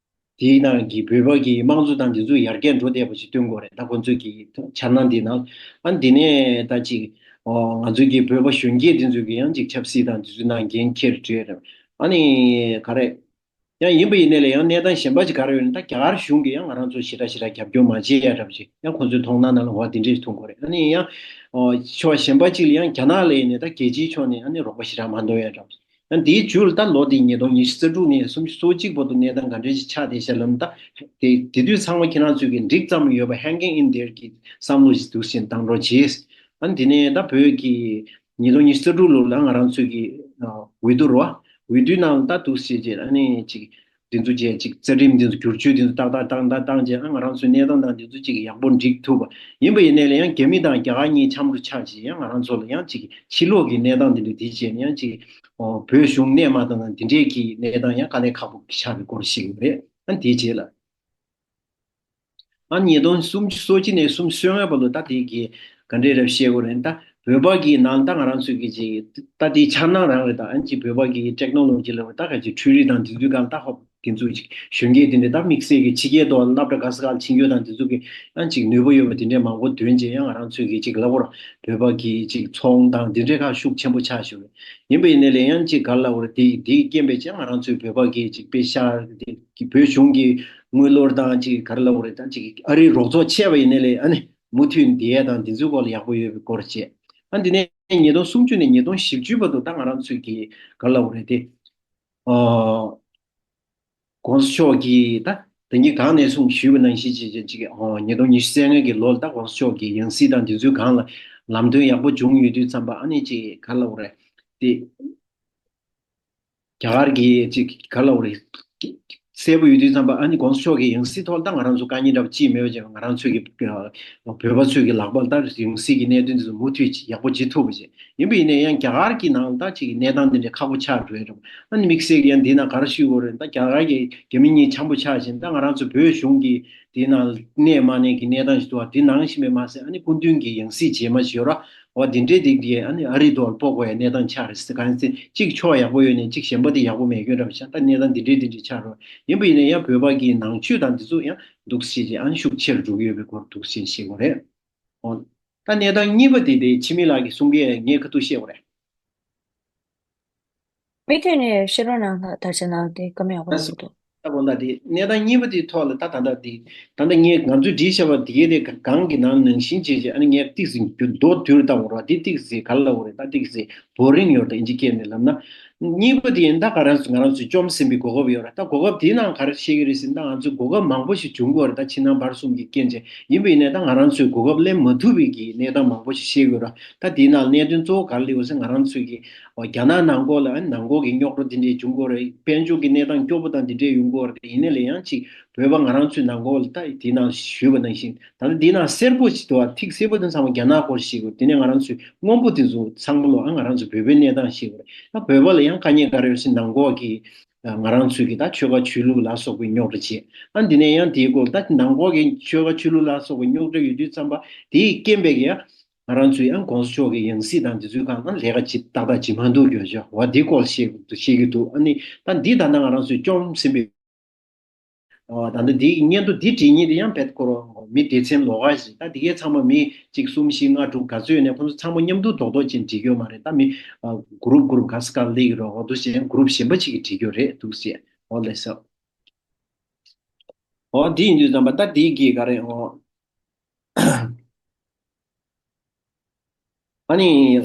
དེའི་ནང་གི་བོད་པ་གི་དམངས་གཙོ་དང་འདི་ཚོ་ཡར་རྒྱས་འགྲོ་བསྡད་པ་ཞིག་སྟོན་དགོས་རེད། ད་ཁོ་ཚོས་ཀྱི་འཆར་སྣང་འདི་ནང་ཨ་འདི་ནས་ད་ཅིག་ཨོ་ང་ཚོའི་གི་བོད་པ་གཞོན་སྐྱེས་འདི་ཚོས་ཀྱི་ཡང་ཅིག་ཆབ་སྲིད་དང་འདི་ཚོའི་ནང་འགན་འཁྱེར་བྲོས་རེད། ཨ་ནི་ག་རེ་ཡང་ཡིན་པ་ཡིན་ནའི་ལས་ཡང་གནས་སྟངས་གཞན་པ་ཅིག་ག་རེ་ཡོད་ན་ད་རྒྱ་གར་གཞུང་གིས་ཡང་ང་རང་ཚོ་ཞེ་དྲག་ཞེ་དྲག་རྒྱབ་སྐྱོར་མ་བྱེད་ཡ་འདྲ་པོ་ཅིག་ཡང་ཁོ་ཚོའི་མཐོང་སྣང་ནང་ལ་འོ་འདི་འདྲས་ཞིག་མཐོང་དགོས་རེད། ཨ་ནི་ཡང་ཨོ་ཕྱོགས་གཞན་པ་ཅིག་ལ་ཡང་རྒྱ་ནག་ལ་ཡིན་ནའི་ད་རྒྱལ་སྤྱིའི་ཕྱོགས་ནས་ཨ་ནི་རོགས་པ་ཞེ་དྲག་མ་འདོན་ཡ་འདྲ་པོ་ཅིག་ཡང་དེའི་མཇུག་ལ་ད་ལོ་དེའི་ཉིས་སྟོང་ཉི་ཤུ་རྩ་དྲུག་ནས་སུམ་ཅུ་སོ་གཅིག་བར་དུ་གནས་སྟངས་ག་འདྲ་ཞིག་ཆགས་བསྡད་ཤག་ལབ་ན་ད་དེ་དེ་དུས་ཚང་མ་ཁྱེད་རང་ཚོས་ཀྱི་འགྲིག་ཙམ་ཡོད་པ་hanging in there་གྱི་བསམ་བློ་ཞིག་འདུག་སེ་བཏང་རོགས་གྱིས། ཨ་ནི་དེ་ནས་ད་བོད་ཀྱི་ཉིས་སྟོང་ཉི་ཤུ་རྩ་དྲུག་ལོ་ལ་ང་རང་ཚོས་ཀྱི་འོས་བསྡུ་རོ་འོས་བསྡུའི་ནང་ད་འདུག་སེ་བྱས་ཨ་ནི་ཅིག་འདི་ཚོ་བྱས་ཅིག་རྩ་ཁྲིམས་འདི་ཚོ་བསྒྱུར་བཅོས་འདི་ཚོ་ཏག་ཏག་བཏང་ད་བཏང་བྱས་ཨ་ང་རང་ཚོའི་གནས་སྟངས་དང་འདི་ཚོ་ཅིག་ཡག་པོ་འགྲིག་ཐུབ་པ་ཡིན་པ་ཡིན་ནའི་ལ་ཡང་རྒྱ་མི་དང་རྒྱ་གར་གཉིས་འཆམ་རུ་ཆགས་བྱས་ཡང་ང་རང་ཚོ་ལ་ཡང་ཅིག་ཕྱི་ལོགས་ཀྱི་གནས་སྟངས་འདི་འདྲ་འདི་བྱས་ནས་ཡང་ཅིག་ཨོ་བོད་གཞུང་གནས་མ་བཏང་ན་འདི་འདྲས་ཀྱི་གནས་སྟངས་ཡང་དཀའ་ལས་ཁག་པོ་ཆགས་པའི་སྐོར་ཞིག་རེད། ཨ་འདིའི་རྗེས་ལ། ཨ་ཉིས་སྟོང་སུམ་ཅུ་སོ་གཅིག་ནས་སུམ་ཅུ་སོ་ལྔ་བར་དུ་ད་དེ་གི་ག་འདྲས་རེད་བཤད་དགོས་རེད་ད་བོད་པ་གི་ནང་ད་ང་རང་ཚོའི་གི་ཅིག་ད་དེའི་འཆར་སྣང་རང་རེད་ད་ཨ་ཅིག་བོད་པ་གི་ཊེག་ནོ་ལོ་ཇི་ལབ་ད་ག་ཅིག་འཕྲུལ་རིག་དང་དེ་ཚོའི་སྒང་ད་ཧོབ་ དེ་ཚོ་ཅིག་གཞོན་སྐྱེས་དེ་འདྲས་ད་དམིགས་བསལ་གྱི་ཕྱི་རྒྱལ་དུ་སློབ་གྲྭ་ག་ས་ག་ལ་ཕྱིན་རྒྱུ་དང་དེ་ཚོ་གི་ཡང་ཅིག་ནུས་པ་ཡོད་པ་དེ་འདྲས་མང་པོ་ཐོན་རྗེས་ཡང་ང་རང་ཚོའི་གི་ཅིག་ལབ་དགོས་ར་བོད་པ་གི་ཅིག་ཚོང་དང་དེ་འདྲས་ཁག་ཤུགས་ཆེན་པོ་ཆགས་བཞག་པས། ཡིན་པ་ཡིན་ནའི་ལས་ཡང་ཅིག་ག་རེ་ལབ་དགོས་རེད། དེ་དེའི་རྐྱེན་པས་ཅིག་ང་རང་ཚོའི་བོད་པ་གི་ཅིག་དཔེ་ཤག་དེ་གི་བོད་གཞུང་གི་དངུལ་ལོར་དང་ཅིག་ག་རེ་ལབ་དགོས་རེད། ད་ཅིག་ཨ་རིའི་རོགས་ཚོགས་ཆད་པ་ཡིན་ནའི་ལས་ཨ་ནི་མུ་མཐུད་བསྡད་ཡ་དང་དེ་ཚོའི་སྐོར་ལ་ཡག་པོ་ཡོད་པའི་སྐོར་བྱས། ཨ་འདི་ནས་ཉིས་སྟོང་སུམ་ཅུ་ནས་ཉིས་སྟོང་བཞི་བཅུ་བར་དུ་ད་ང་རང་ཚོའི་གི་ག་རེ་ལབ་དགོས་རེད་དེ། ཨ། གོང་ས་མཆོག་གིས་ད་ད་གིན་གོང་ནས་གསུངས་ཞུས་པ་ནང་བཞིན་བྱས་བྱས་ཅིག་ཨོ་ཉིས་སྟོང་ཉི་ཤུ་རྩ་ལྔ་གི་ལོ་ལ་ད་གོང་ས་མཆོག་གི་ཡང་སྲིད་དང་དེ་ཚོའི་སྒང་ལ་ལམ་སྟོན་ཡག་པོ་བྱུང་ཡོད་དུས་ཙམ་པ་ཨ་ནི་ཅིག་ག་རེ་ལབ་དགོས་རེད་དེ། རྒྱ་གར་གྱི་ཅིག་ག་རེ་ལབ་དགོས་རེད། གསལ་པོ་ཡོད་དུས་ཙམ་པ་ཨ་ནི་གོང་ས་མཆོག་གི་ཡང་སྲིད་ཐོག་ལ་ད་ང་རང་ཚོ་དཀའ་ངལ་འདྲ་པོ་ཅིག་མེད་པ་བྱས་པ་ང་རང་ཚོའི་གི་བོད་པ་ཚོའི་གི་ལག་པ་ལ་ད་ཡང་སྲིད་ཀྱི་གནད་དོན་དེ་ཚོ་མུ་མཐུད་ཅིག་ཡག་པོ་བྱེད་ཐུབ་པ་བྱས། ཡིན་པ་ཡིན་ནའི་ཡང་རྒྱ་གར་གྱི་ནང་ལ་ད་ཅིག་གནས་སྟངས་འདི་འདྲའི་ཁག་པོ་ཆགས་འགྲོ་ཡ་འདྲ་པོ། ཨ་ནི་དམིགས་བསལ་གྱི་ཡང་འདི་ན་ག་རེ་ཞུ་དགོས་རེད། ད་རྒྱ་གར་གྱི་རྒྱ་མི་གཉིས་འཆམ་པོ་ཆགས་བཞིན་ད་ང་རང་ཚོ་བོད་གཞུང་གི་འདི་ནང་གནས་མ་གནས་ཀྱི་གནས་སྟངས་ཞིག་འདུག་བ། འདི་ནང་བཞིན་པའི་མ་ཟད་ཨ་ནི་སྐུ་མདུན་གྱི་ཡང་སྲིད་རྗེས་མ་ཞིག་ཡོད་ར། འོ་འདི་འདྲའི་འདི་འདྲའི་ཨ་ནི་ཨ་རི་ཐོག་ལ་སྤོ་དགོས་ཡ་གནས་སྟངས་ཆགས་རེད་ཟེར། གང་ཡིན་ཟེར་གཅིག་ཕྱོགས་ཡག་པོ་ཡོད་ནས་གཅིག་གཞན་པ་དེ་ཡག་པོ་མེད་སྐྱོན་འདྲ་པོ་ཆགས། ད་གནས་སྟངས་འདི་འདྲའི་འདི་འདྲའི་ཆགས་རོགས། ཡིན་པ་ཡིན་ནའི་ཡང་བོད་པ་གི་ནང་ཆོས་དང་འདི་ཚོ་ཡང་འདུག་སེ་བྱས་ཨ་ནི་ཤུགས་ཆེར་འགྲོ་གི་ཡོད་པའི་སྐོར་འདུག་སེ་བཤད་དགོས་རེད། འོ། ད་གནས་སྟངས་གཉིས་པ་དེ་དེ་འཆི་མེད་ལགས་ཀྱིས་གསུང་གི་ངས་ཁ་ཐུག་བཤད་དགོས་རེད། མུ་མཐུད་ནས་བཤད་རོགས་གནང་། ད་ཆ་ནང་དེ་སྐམ་ཡག་པོ་ལ་ད་འདུག་ད་གོ་ད་དེ་གནས་སྟངས་གཉིས་པ་དེའི་ཐོག་ལ་ད་ད་ད་དེ་ད་ད་ངས་ང་ཚོས་བྲིས་བཞག་པ་དེ་གའི་དེ་གང་གི་ནང་ནང་བཞིན་བྱས་བྱས་ཨ་ནི་ངས་ཏིག་ཙི་རྒྱུ་མདོ་བསྡུས་བཏང་བ་རེད། དེ་ཏིག་ཙི་ག་རེ་ལབ་དགོས་རེད། ད་ཏིག་ཙི་བོ་རིང་ཡོད་རེད། ད་ཨིན་ཇི་སྐད་ནས་ལབ་ན། གཉིས་པ་དེ་ཡིན་ད་ག་རང་ང་རང་ཚོས་བཅོམ་ཟིན་པའི་གོ་སྐབས་ཡོད་རེད། ད་གོ་སྐབས་དེའི་ནང་ག་རེ་བཤད་ཀྱི་རེད་ཟེར་ན་ད་ང་ཚོས་གོ་སྐབས་མང་པོ་ཞིག་བྱུང་གི་ཡོད་རེད། ད་ཕྱི་ནང་བར་གསུམ་གྱི་རྐྱེན་བྱས་ཡིན་པ་ཡིན་ནའི་ད་ང་རང་ཚོས་གོ་སྐབས་ལེན་མ་ཐུབ་པའི་གི་གནས་སྟངས་མང་པོ་ཞིག་བཤད་ཀྱི་ཡོད་རེད། ད་དེའི་ནང་གནད་དོན་གཙོ་བོ་ག་རེ་སླེབས་ཡོད་ཟེར་ང་རང་ཚོས་གི་རྒྱ་ནག་ནང་ལོགས་ལ་ནང་ལོགས་ཀྱི་རྙོག་དྲ་དེ་འདྲས་བྱུང་གི་ཡོད་རེད། དཔལ་འབྱོར་གྱི་གནས་སྟངས་སྐྱོ་པོ་དང་དེ་འདྲས་ཡོང་གི་ཡོད་རེད། ཡིན་ནའི་ལས་ཡང་ཅིག་བོད་པ་ང་རང་ཚོའི་ནང་ལོགས་ལ་ད་དེའི་ནང་ཞུས་པ་ནང་བཞིན་ད་ལྟ་དེའི་ནང་སེར་པོ་ཞིག་འདུག་བ། ཐིག་སེར་པོ་དེ་ཚང་མ་རྒྱ་ནག་སྐོར་ཞིག་ཡོད། དེ་ནས་ང་རང་ཚོའི་སྔོན་པོ་དེ་ཚོ་ཚང་མ་ལོ་ཨ་ང་རང་ཚོ་བོད་པའི་གནས་སྟངས་ཤིག་རེད། ད་བོད་པ་ལ་ཡང་དཀའ་ངལ་ག་རེ་ཡོད་ཟེར་ནང་ལོགས་ཀྱི་ང་རང་ཚོའི་གི་ད་ཆོལ་ཁ་ཆོས་ལུགས་ལ་སོགས་པའི་རྙོག་དྲ་བྱས། ཨ་འདི་ནས་ཡང་དེའི་སྐོར་ད་ནང་ལོགས་ཀྱི་ཆོལ་ཁ་ཆོས་ལུགས་ལ་སོགས་པའི་རྙོག་དྲ་ཡོད་དུས་ཙམ་པ་དེའི་རྐྱེན་པས་ཀྱི་ཡང་ང་རང་ཚོའི་ཡང་གོང་ས་མཆོག་གི་ཡང་སྲིད་དང་དེ་ཚོའི་སྒང་ལ་ལས་ཀ་ཅིག་ཏག་ཏག་ཅིག་མ་འདུག་ཡོད་ཅོག་བ་འདི་སྐོར་བཤད་བཤད་ཀྱི་འདུག་ཨ་ནི་ད་འདི་ད་ལྟ་ང་རང་ཚོའི་བཅོམ་ཟིན་པའི། ཨོ། ད་ལྟ་འདི་སྙན་ཐོ་འདི་བྲིས་མཁན་དེ་ཡང་བེད་ཁོ་རང་མི་སྡེ་ཚན་ལོགས་ཀ་ཞིག་ད་འདི་གའི་ཚང་མ་མི་གཅིག་གསུམ་བཞི་ལྔ་དྲུག་ག་ཚོད་ཡོད་ནས་ཁོང་ཚོ་ཚང་མ་མཉམ་དུ་རྡོག་རྡོག་ཅན་བྲིས་ཡོད་མ་རེད། ད་མི་གུ་རུབ་གུ་རུབ་ག་ས་ག་ལ་སླེབས་ཀྱི་རེད། འོ་འདུག་སེ་གུ་རུབ་གཞན་པ་ཅིག་གིས་བྲིས་ཡོད་རེད་འདུག་སེ། འོ་ལགས་སོ། འོ་འདི་ཡིན་དུས་ཙམ་པ་ད་འདི་གི་ག་རེ་འོ། ཨ་ནི།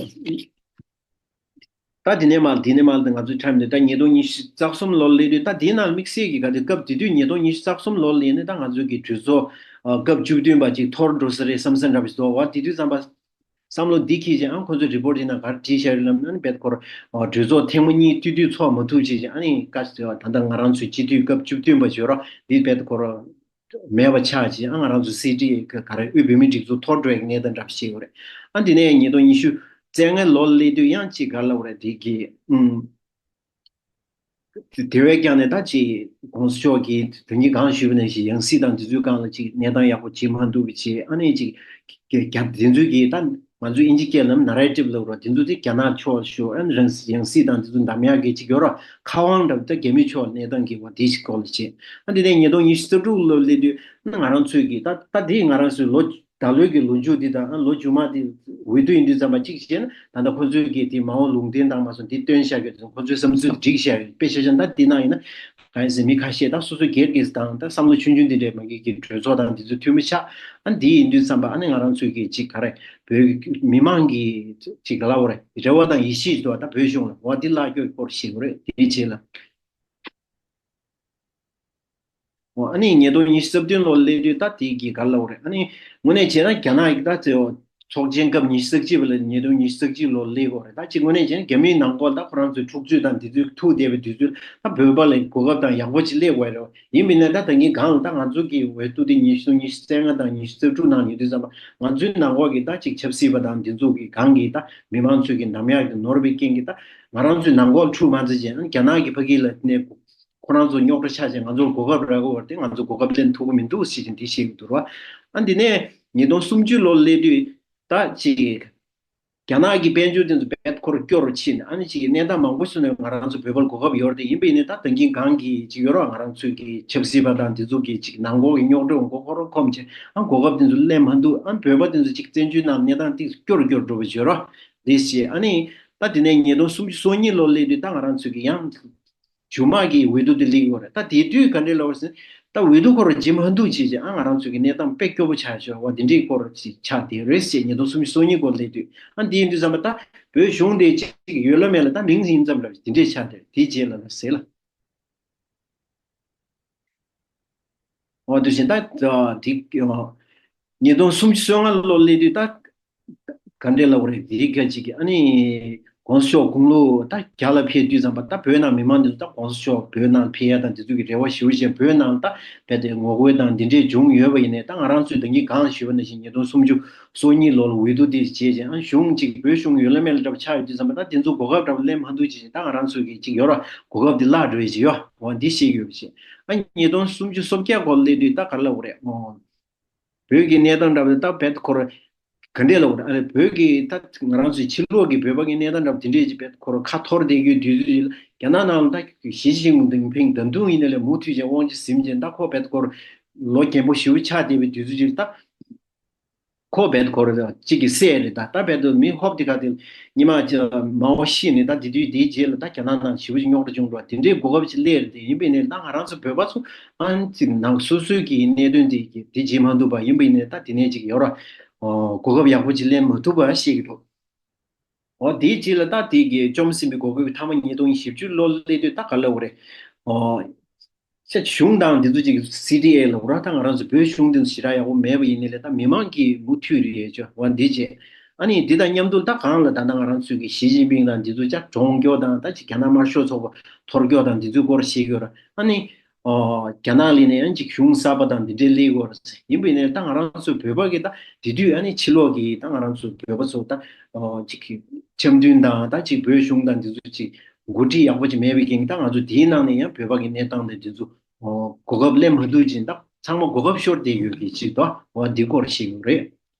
ད་དེ་ནས་མར་དེ་ནས་མར་ང་ཚོའི་ཁྲིམས་དེ་ད་ཉིས་སྟོང་ཉི་ཤུ་རྩ་གསུམ་ལོར་སླེབས་དུས་ད་དེའི་ནང་དམིགས་བསལ་གྱི་ག་དེ་སྐབས་དེ་དུས་ཉིས་སྟོང་ཉི་ཤུ་རྩ་གསུམ་ལོར་སླེབས་ནས་ད་ང་ཚོའི་གི་གྲོས་ཚོགས་སྐབས་བཅུ་བདུན་པ་ཅིག་འཐོར་འགྲོ་ས་རེད་བསམ་ས་འདྲ་པོ་ཞིག་འདུག་བ། དེ་དུས་ཙམ་པ་བསམ་བློ་འདི་འཁྱེར་བྱས་ཨང་ཁོ་ཚོའི་རི་པོར་ཊི་ནང་ག་རེ་བྲིས་བཞག་ཡོད་ལབ་ན་ཨ་ནི་བེད་ཁོ་ར་གྲོས་ཚོགས་ཐེངས་མ་གཉིས་སྤྱི་འཐུས་ཚོགས་མ་ཐུབ་བྱས་ཨ་ནི་བཀའ་ཟེར་བ་ད་ལྟ་ང་རང་ཚོའི་སྤྱི་འཐུས་སྐབས་བཅུ་བདུན་པ་ཞིག་ཡོད་ར་འདི་བེད་ཁོ་ར། མེད་པ་ཆགས་ཀྱི་ཨ་ང་རང་ཚོ་སྲིད་ཁྲི་ག་རེ་དབུས་བོད་མིའི་སྒྲིག་འཛུགས་འཐོར་འགྲོ་ཡག་གནས་སྟངས་འདྲ་པོ་ཞིག་ཡོད་རེད། ཨ་འདི་ནས་ཉིས་སྟོང་ཉི་ཤུ་རྩ་ལྔ་ལོར་སླེབས་དུས་ཡང་ཅིག་ག་རེ་ལབ་དགོས་རེད་འདི་གི་ཨུམ། དེ་བས་ཀྱང་ནས་ད་ཅིག་གོང་ས་མཆོག་གིས་དོན་གྱིས་གང་ཞུས་པ་ནང་བཞིན་ཡང་སྲིད་དང་དེ་ཚོའི་སྒང་ལ་ཅིག་གནས་སྟངས་ཡག་པོ་བྱེད་མ་འདུག་པ་བྱས་ཨ་ནི་ཅིག་རྒྱ་དེ་ཚོའི་གི་ད། ང་ཚོའི་ཨིན་ཇི་སྐད་ལ་ནེ་རེ་ཊིབ་ལབ་རོགས་དེ་ཚོ་དེ་རྒྱ་ནག་ཕྱོགས་ཤོར་ཨ་ནི་རང་སྲིད་ཡང་སྲིད་དང་དེ་ཚོ་འདམ་ཡག་གི་ཅིག་ཡོད་ར་ཁ་དབང་འདྲ་པོ་ད་རྒྱ་མི་ཕྱོགས་གནས་སྟངས་ཀྱི་འོ་དེ་ཞིག་སྐོར་ལ་བྱས། ཨ་འདི་ནས་ཉིས་སྟོང་ཉི་ཤུ་རྩ་དྲུག་ལོ་སླེབས་དུས་ཨ་ང་རང་ཚོའི་གི་ད་ད་དེ་ང་རང་ཚོའི་ལོ་ད་ལོའི་གི་ལོ་མཇུག་འདི་དང་ཨ་ལོ་མཇུག་མ་དེ་འོས་བསྡུ་ཡིན་དུས་ཙམ་པ་གཅིག་བྱས་ན་ད་ལྟ་ཁོ་ཚོའི་གི་དེ་མ་འོངས་ལུང་བསྟན་དང་མ་སོང་དེ་བཏོན་བཞག་གི་དེ་ཁོ་ཚོའི་བསམ་ཚུལ་བསྒྲིགས་བཞག་གི་དཔེ་ཆ་བཞག་ན་ད་དེ་ནང་ཡིན་ན་གང་ཡིན་ཟེར་མི་ཁ་ཤས་ད་སོ་སོའི་སྒེར་གྱི་དང་ད་བསམ་བློ་ཆུང་ཆུང་དེ་འདྲས་མ་གི་གི་གྲོས་ཚོགས་དང་དེ་ཚོ་འཐུས་མི་ཆགས་ཨ་འདི་ཡིན་དུས་ཙམ་པ་ཨ་ནི་ང་རང་ཚོའི་གི་ཅིག་ག་རེ། བོད་མི་མང་གི་ཅིག་ལབ་དགོས་རེད་རེ་བ་དང་ཡིད་ཆེས་འདུག་བ་ད་བོད་གཞུང་ལ་འོ་འདི་བརླག་སྐྱོད་སྐོར་ཞིག་རེད་དེའི་རྗེས་ལ། འོ་ཨ་ནི་ཉིས་སྟོང་ཉི་ཤུ་རྩ་བདུན་ལོ་སླེབས་དུས་ད་དེ་གི་ག་རེ་ལབ་དགོས་རེད་ཨ་ནི་དངོས་གནས་བྱས་ན་རྒྱ་ནག་གི་ད་ཚེ་འོ་ཚོགས་ཆེན་སྐབས་ཉི་ཤུ་རྩ་གཅིག་པ་ལ་ཉིས་སྟོང་ཉི་ཤུ་རྩ་གཅིག་ལོ་སླེབས་དགོས་རེད་ད་ཅིག་དངོས་གནས་བྱས་ན་རྒྱ་མིའི་ནང་ཁོག་ད་ཁོ་རང་ཚོའི་འཁྲུག་རྩོད་དང་དེ་ཚོའི་ཐུག་བསྡད་པའི་དུས་ཚོད་ད་བོད་པ་ལ་གོ་སྐབས་དང་ཡག་པོ་ཅིག་སླེབས་དགོས་རེད། ཡིན་མིན་ན་ད་ད་གིན་གང་ལ་ད་ང་ཚོ་གི་འོས་བསྡུ་དེ་ཉི་ཤུ་ཉི་ཤུ་རྩ་ལྔ་དང་ཉི་ཤུ་རྩ་དྲུག་ནང་ཡོད་དུས་ཙམ་པ་ང་ཚོའི་ནང་ལོགས་ཀྱི་ད་ཅིག་ཆབ་སྲིད་པ་དང་འདི་ཚོ་གི་གང་གི་ད་མི་མང་ཚོས་ཀྱི་འདམ་ཡག་གི་ནོར་བའི་རྐྱེན་གྱིས་ད་ང་རང་ཚོའི་ནང་ལོགས་འཁྲུག་མ་ཚར་ཅན་རྒྱ་ནག་གི་ཕ་གི་ལ་ནས་ཁོ་རང་ཚོ་རྙོག་དྲ་ཆགས་ཅན་ང་ཚོར་གོ་སྐབས་རག་གི་ཡོད་རེད་དེ་ང་ཚོ་གོ་སྐབས་ལེན་ཐུབ་ཀྱི་མི་འདུག་ཟེར་ཅིག་འདི་བཤད་ཀྱི་འདུག་ར། ཨ་འདི་ནས་ཉིས་སྟོང་སུམ་ཅུ་ལོ་སླེབས་དུས་ད་ཅིག་རྒྱ་ནག་གི་དཔལ་འབྱོར་དེ་ཚོ་བེད་ཁོར་སྐྱོར་ཕྱིན་ཨ་ནི་ཅིག་གི་གནས་སྟངས་མང་པོ་ཞིག་ནས་ང་རང་ཚོ་བོད་པར་གོ་སྐབས་ཡོད་རེད་དེ། ཡིན་པ་ཡིན་ནའི་ད་ད་གིན་གང་གི་ཅིག་ཡོད་རོགས། ང་རང་ཚོའི་གི་ཆབ་སྲིད་པ་དང་དེ་ཚོ་གི་ཅིག་ནང་ཁོག་གི་རྙོག་དྲ་མགོ་ཁོ་རང་ཁོམ་བྱས་ཨ་གོ་སྐབས་དེ་ཚོ་ལེན་མ་འདུག་ཨ་བོད་པ་དེ་ཚོ་ཅིག་བཙན་བྱོལ་ནང་གནས་སྟངས་ཏིག་སྐྱོར་སྐྱོར་འགྲོ་བ་བྱོས་རོགས་དེ་བྱས། ཨ་ནི་ད་དེ་ནས་ཉིས་སྟོང་སུམ་ཅུ་སོ་གཉིས་ལོ་སླེབས་དུས་ད་ང་རང་ཚོའི་གི་ཡང་ཇུ་མ་གི་འོས་བསྡུ་དེ་སླེབས་ཡོད་རེད། ད་དེ་དུས་ག་འདྲས་ལབ་པ་ཟེར་ན་ད་འོས་བསྡུ་སྐོར་ཇི་མ་འདུག་བྱས་བྱས་ཨ་ང་རང་ཚོའི་གི་གནས་སྟངས་དཔེ་སྐྱོ་པོ་ཆགས་བྱས་བ་དེ་འདྲའི་སྐོར་ཅིག་ཆགས་བསྡད་རེད་ཟེར། ཉིས་སྟོང་སུམ་ཅུ་སོ་གཉིས་སྐོར་སླེབས་དུས་ཨ་འདི་ཡིན་དུས་ཙམ་པ་ད་བོད་གཞུང་དེ་ཅིག་ཡོད་ལ་མེད་ལ་ད་མིང་ཡིན་ཙམ་ལ་དེ་འདྲས་ཆགས་བསྡད་དེ་རྗེས་ལ་ལ་ཟེར་ལ། འོ་དུ་བཞིན་ད་དེ་ཉིས་སྟོང་སུམ་ཅུ་སོ་ལྔ་ལོ་སླེབས་དུས་ད་ག་འདྲས་ལབ་དགོས་རེད། དེའི་སྐད་ཅིག་གི་ཨ་ནི་༸གོང་ས་མཆོག་དགུང་ལོ་ད་བརྒྱ་ལ་ཕེབས་དུས་ཙམ་པ་ད་བོད་ནང་མི་མང་འདི་ཚོ་ད་༸གོང་ས་མཆོག་བོད་ནང་ཕེབས་ཡ་དང་དེ་ཚོ་གི་རེ་བ་ཞུ་བཞིན་བོད་ནང་ད་རྦད་དེ་ངོ་རྒོལ་དང་འདི་འདྲས་བྱུང་ཡོད་པ་ཡིན་ནའི་ད་ང་རང་ཚོས་ད་གིན་གང་ཞུས་པ་ནང་བཞིན་ཉིས་སྟོང་སུམ་ཅུ་སོ་གཉིས་ལོ་ལ་འོས་བསྡུ་དེ་བྱས་རྗེས་ཨ་གཞུང་གཅིག་བོད་གཞུང་ཡོད་ལ་མེད་ལ་འདྲ་པོ་ཆགས་ཡོད་དུས་ཙམ་པ་ད་དེ་ཚོ་གོ་སྐབས་འདྲ་པོ་ལེན་མ་ཐུབ་ཅིག་ད་ང་རང་ཚོ་གི་གཅིག་ཡོད་ར་གོ་སྐབས་དེ་བརླག་འགྲོ་ཡི་ཅིག་ཡོད་འོ་འདི་ཤེས་ཡོད་པ་ཅིག་ཨ་ཉིས་སྟོང་སུམ་ཅུ་སོ་བརྒྱད་སྐོར་སླེབས་དུས་ད་ག་རེ་ལབ་དགོས་རེད་འོ། བོད་ཀྱི་གནས་སྟངས་འདྲ་པོ་དེ་ད་བེད་ཁོ་ར་ག་འདྲས་ལབ་དགོས་རེད། ཨ་ནི་བོད་ཀྱི་ད་ང་རང་ཚོའི་ཕྱི་ལོགས་ཀྱི་བོད་པ་གི་གནས་སྟངས་འདྲ་པོ་དེ་འདྲས་ཅིག་བེད་ཁོ་ར་ཁ་འཐོར་བསྡད་རྒྱུའི་དུས་ཚོད་ཅིག་ལ་རྒྱ་ནག་ནང་ལ་ད་ཞི་ཅིན་ཕིང་ད་དུང་ཡིན་ནའི་ལས་མུ་མཐུད་ཅིག་དབང་ཆ་ཟིན་ཅིང་ད་ཁོ་བེད་ཁོ་ར་ལོ་རྒན་པོ་ཞེ་པོ་ཆགས་བསྡད་པའི་དུས་ཚོད་ཅིག་ལ་ད། ཁོ་བེད་ཁོ་ར་གཅིག་གི་སྲས་རེད། ད་ད་བེད་དུ་མི་ཧོབ་དེ་ག་དེ་ཉི་མ་ཅི་མང་བོ་ཤི་ནས་ད་དེ་དུས་དེའི་རྗེས་ལ་ད་རྒྱ་ནག་ནང་ཞི་བ་ཅིག་རྙོག་དྲ་བྱུང་འགྲོ་དེ་འདྲའི་གོ་སྐབས་ཅིག་སླེབས་རེད། དེ་ཡིན་པའི་ནས་ད་ང་རང་ཚོ་བོད་པ་ཚོ་ཨང་ཅིག་ནང་སོ་སོའི་གི་གནད་དོན་དེ་གི་དེ་བྱེད་མ་ཐུབ་པ་ཡིན་པའི་ནས་ད་དེ་ནས་ཅིག་ཡོད་ར་གོ་སྐབས་ཡག་པོ་ཅིག་ལེན་མ་ཐུབ་པ་ཤེས་ཀྱི་འདུག་འོ་དེའི་རྗེས་ལ་ད་དེ་གི་བཅོམ་ཟིན་པའི་གོ་སྐབས་ཀྱི་མཐའ་མ་ཉིས་སྟོང་བཞི་བཅུ་ལོ་སླེབས་དུས་ད་ག་ལབ་དགོས་རེད། འོ། ཤ་གཞུང་དང་འདི་ཚོ་ཅིག་སི་ཌི་ཨེ་ལ་འོ་ར་ད་ང་རང་ཚོ་བོད་གཞུང་འདི་ཚོ་ཞེ་དྲག་ཡག་པོ་མེད་པ་ཡིན་ནའི་ལས་ད་མི་མང་གིས་མུ་མཐུད་རེད་ཅོ་བ་འདི་བྱས། ཨ་ནི་འདི་དང་མཉམ་དུ་ད་གང་ལ་ད་ལྟ་ང་རང་ཚོའི་གི་ཞི་ཅིན་ཕིང་དང་འདི་ཚོ་ཅག་གྲོངས་སྐྱོ་དང་ད་ཅིག་རྒྱ་ནག་དམར་ཤོག་ཚོགས་པ་འཐོར་སྐྱོ་དང་འདི་ཚོའི་སྐོར་བཤད་ཀྱི་ཡོད་ར། ཨ་ནི་རྒྱ་ནག་ལ་ནས་ཡང་ཅིག་གཞུང་གསར་པ་དང་འདི་འདྲའི་སླེབས་ཀྱི་ཡོད་ར། ཡིན་པའི་ནས་ད་ང་རང་ཚོ་བོད་པ་གི་ད་དེ་དུས་ཨ་ནི་ཕྱི་ལོགས་ཀྱི་ད་ང་རང་ཚོ་བོད་པ་ཚོ་ད་ཅིག་འཆམ་མཐུན་དང་ད་ཅིག་བོད་གཞུང་དང་འདི་ཚོ་ཅིག་འགོ་ཁྲིད་ཡག་པོ་ཅིག་མེད་པའི་རྐྱེན་གྱིས་ད་ང་ཚོ་དེའི་ནང་ནས་ཡང་བོད་པ་གི་གནས་སྟངས་དེ་འདི་ཚོ་གོ་སྐབས་ལེན་མ་ཐུབ་ཅིང་ད་ཚང་མ་གོ་སྐབས་ཤོར་བསྡད་ཡོད་ཀྱི་ཅིག་ད་འོ་འདི་སྐོར་ཞིག་ཡོད་རེད།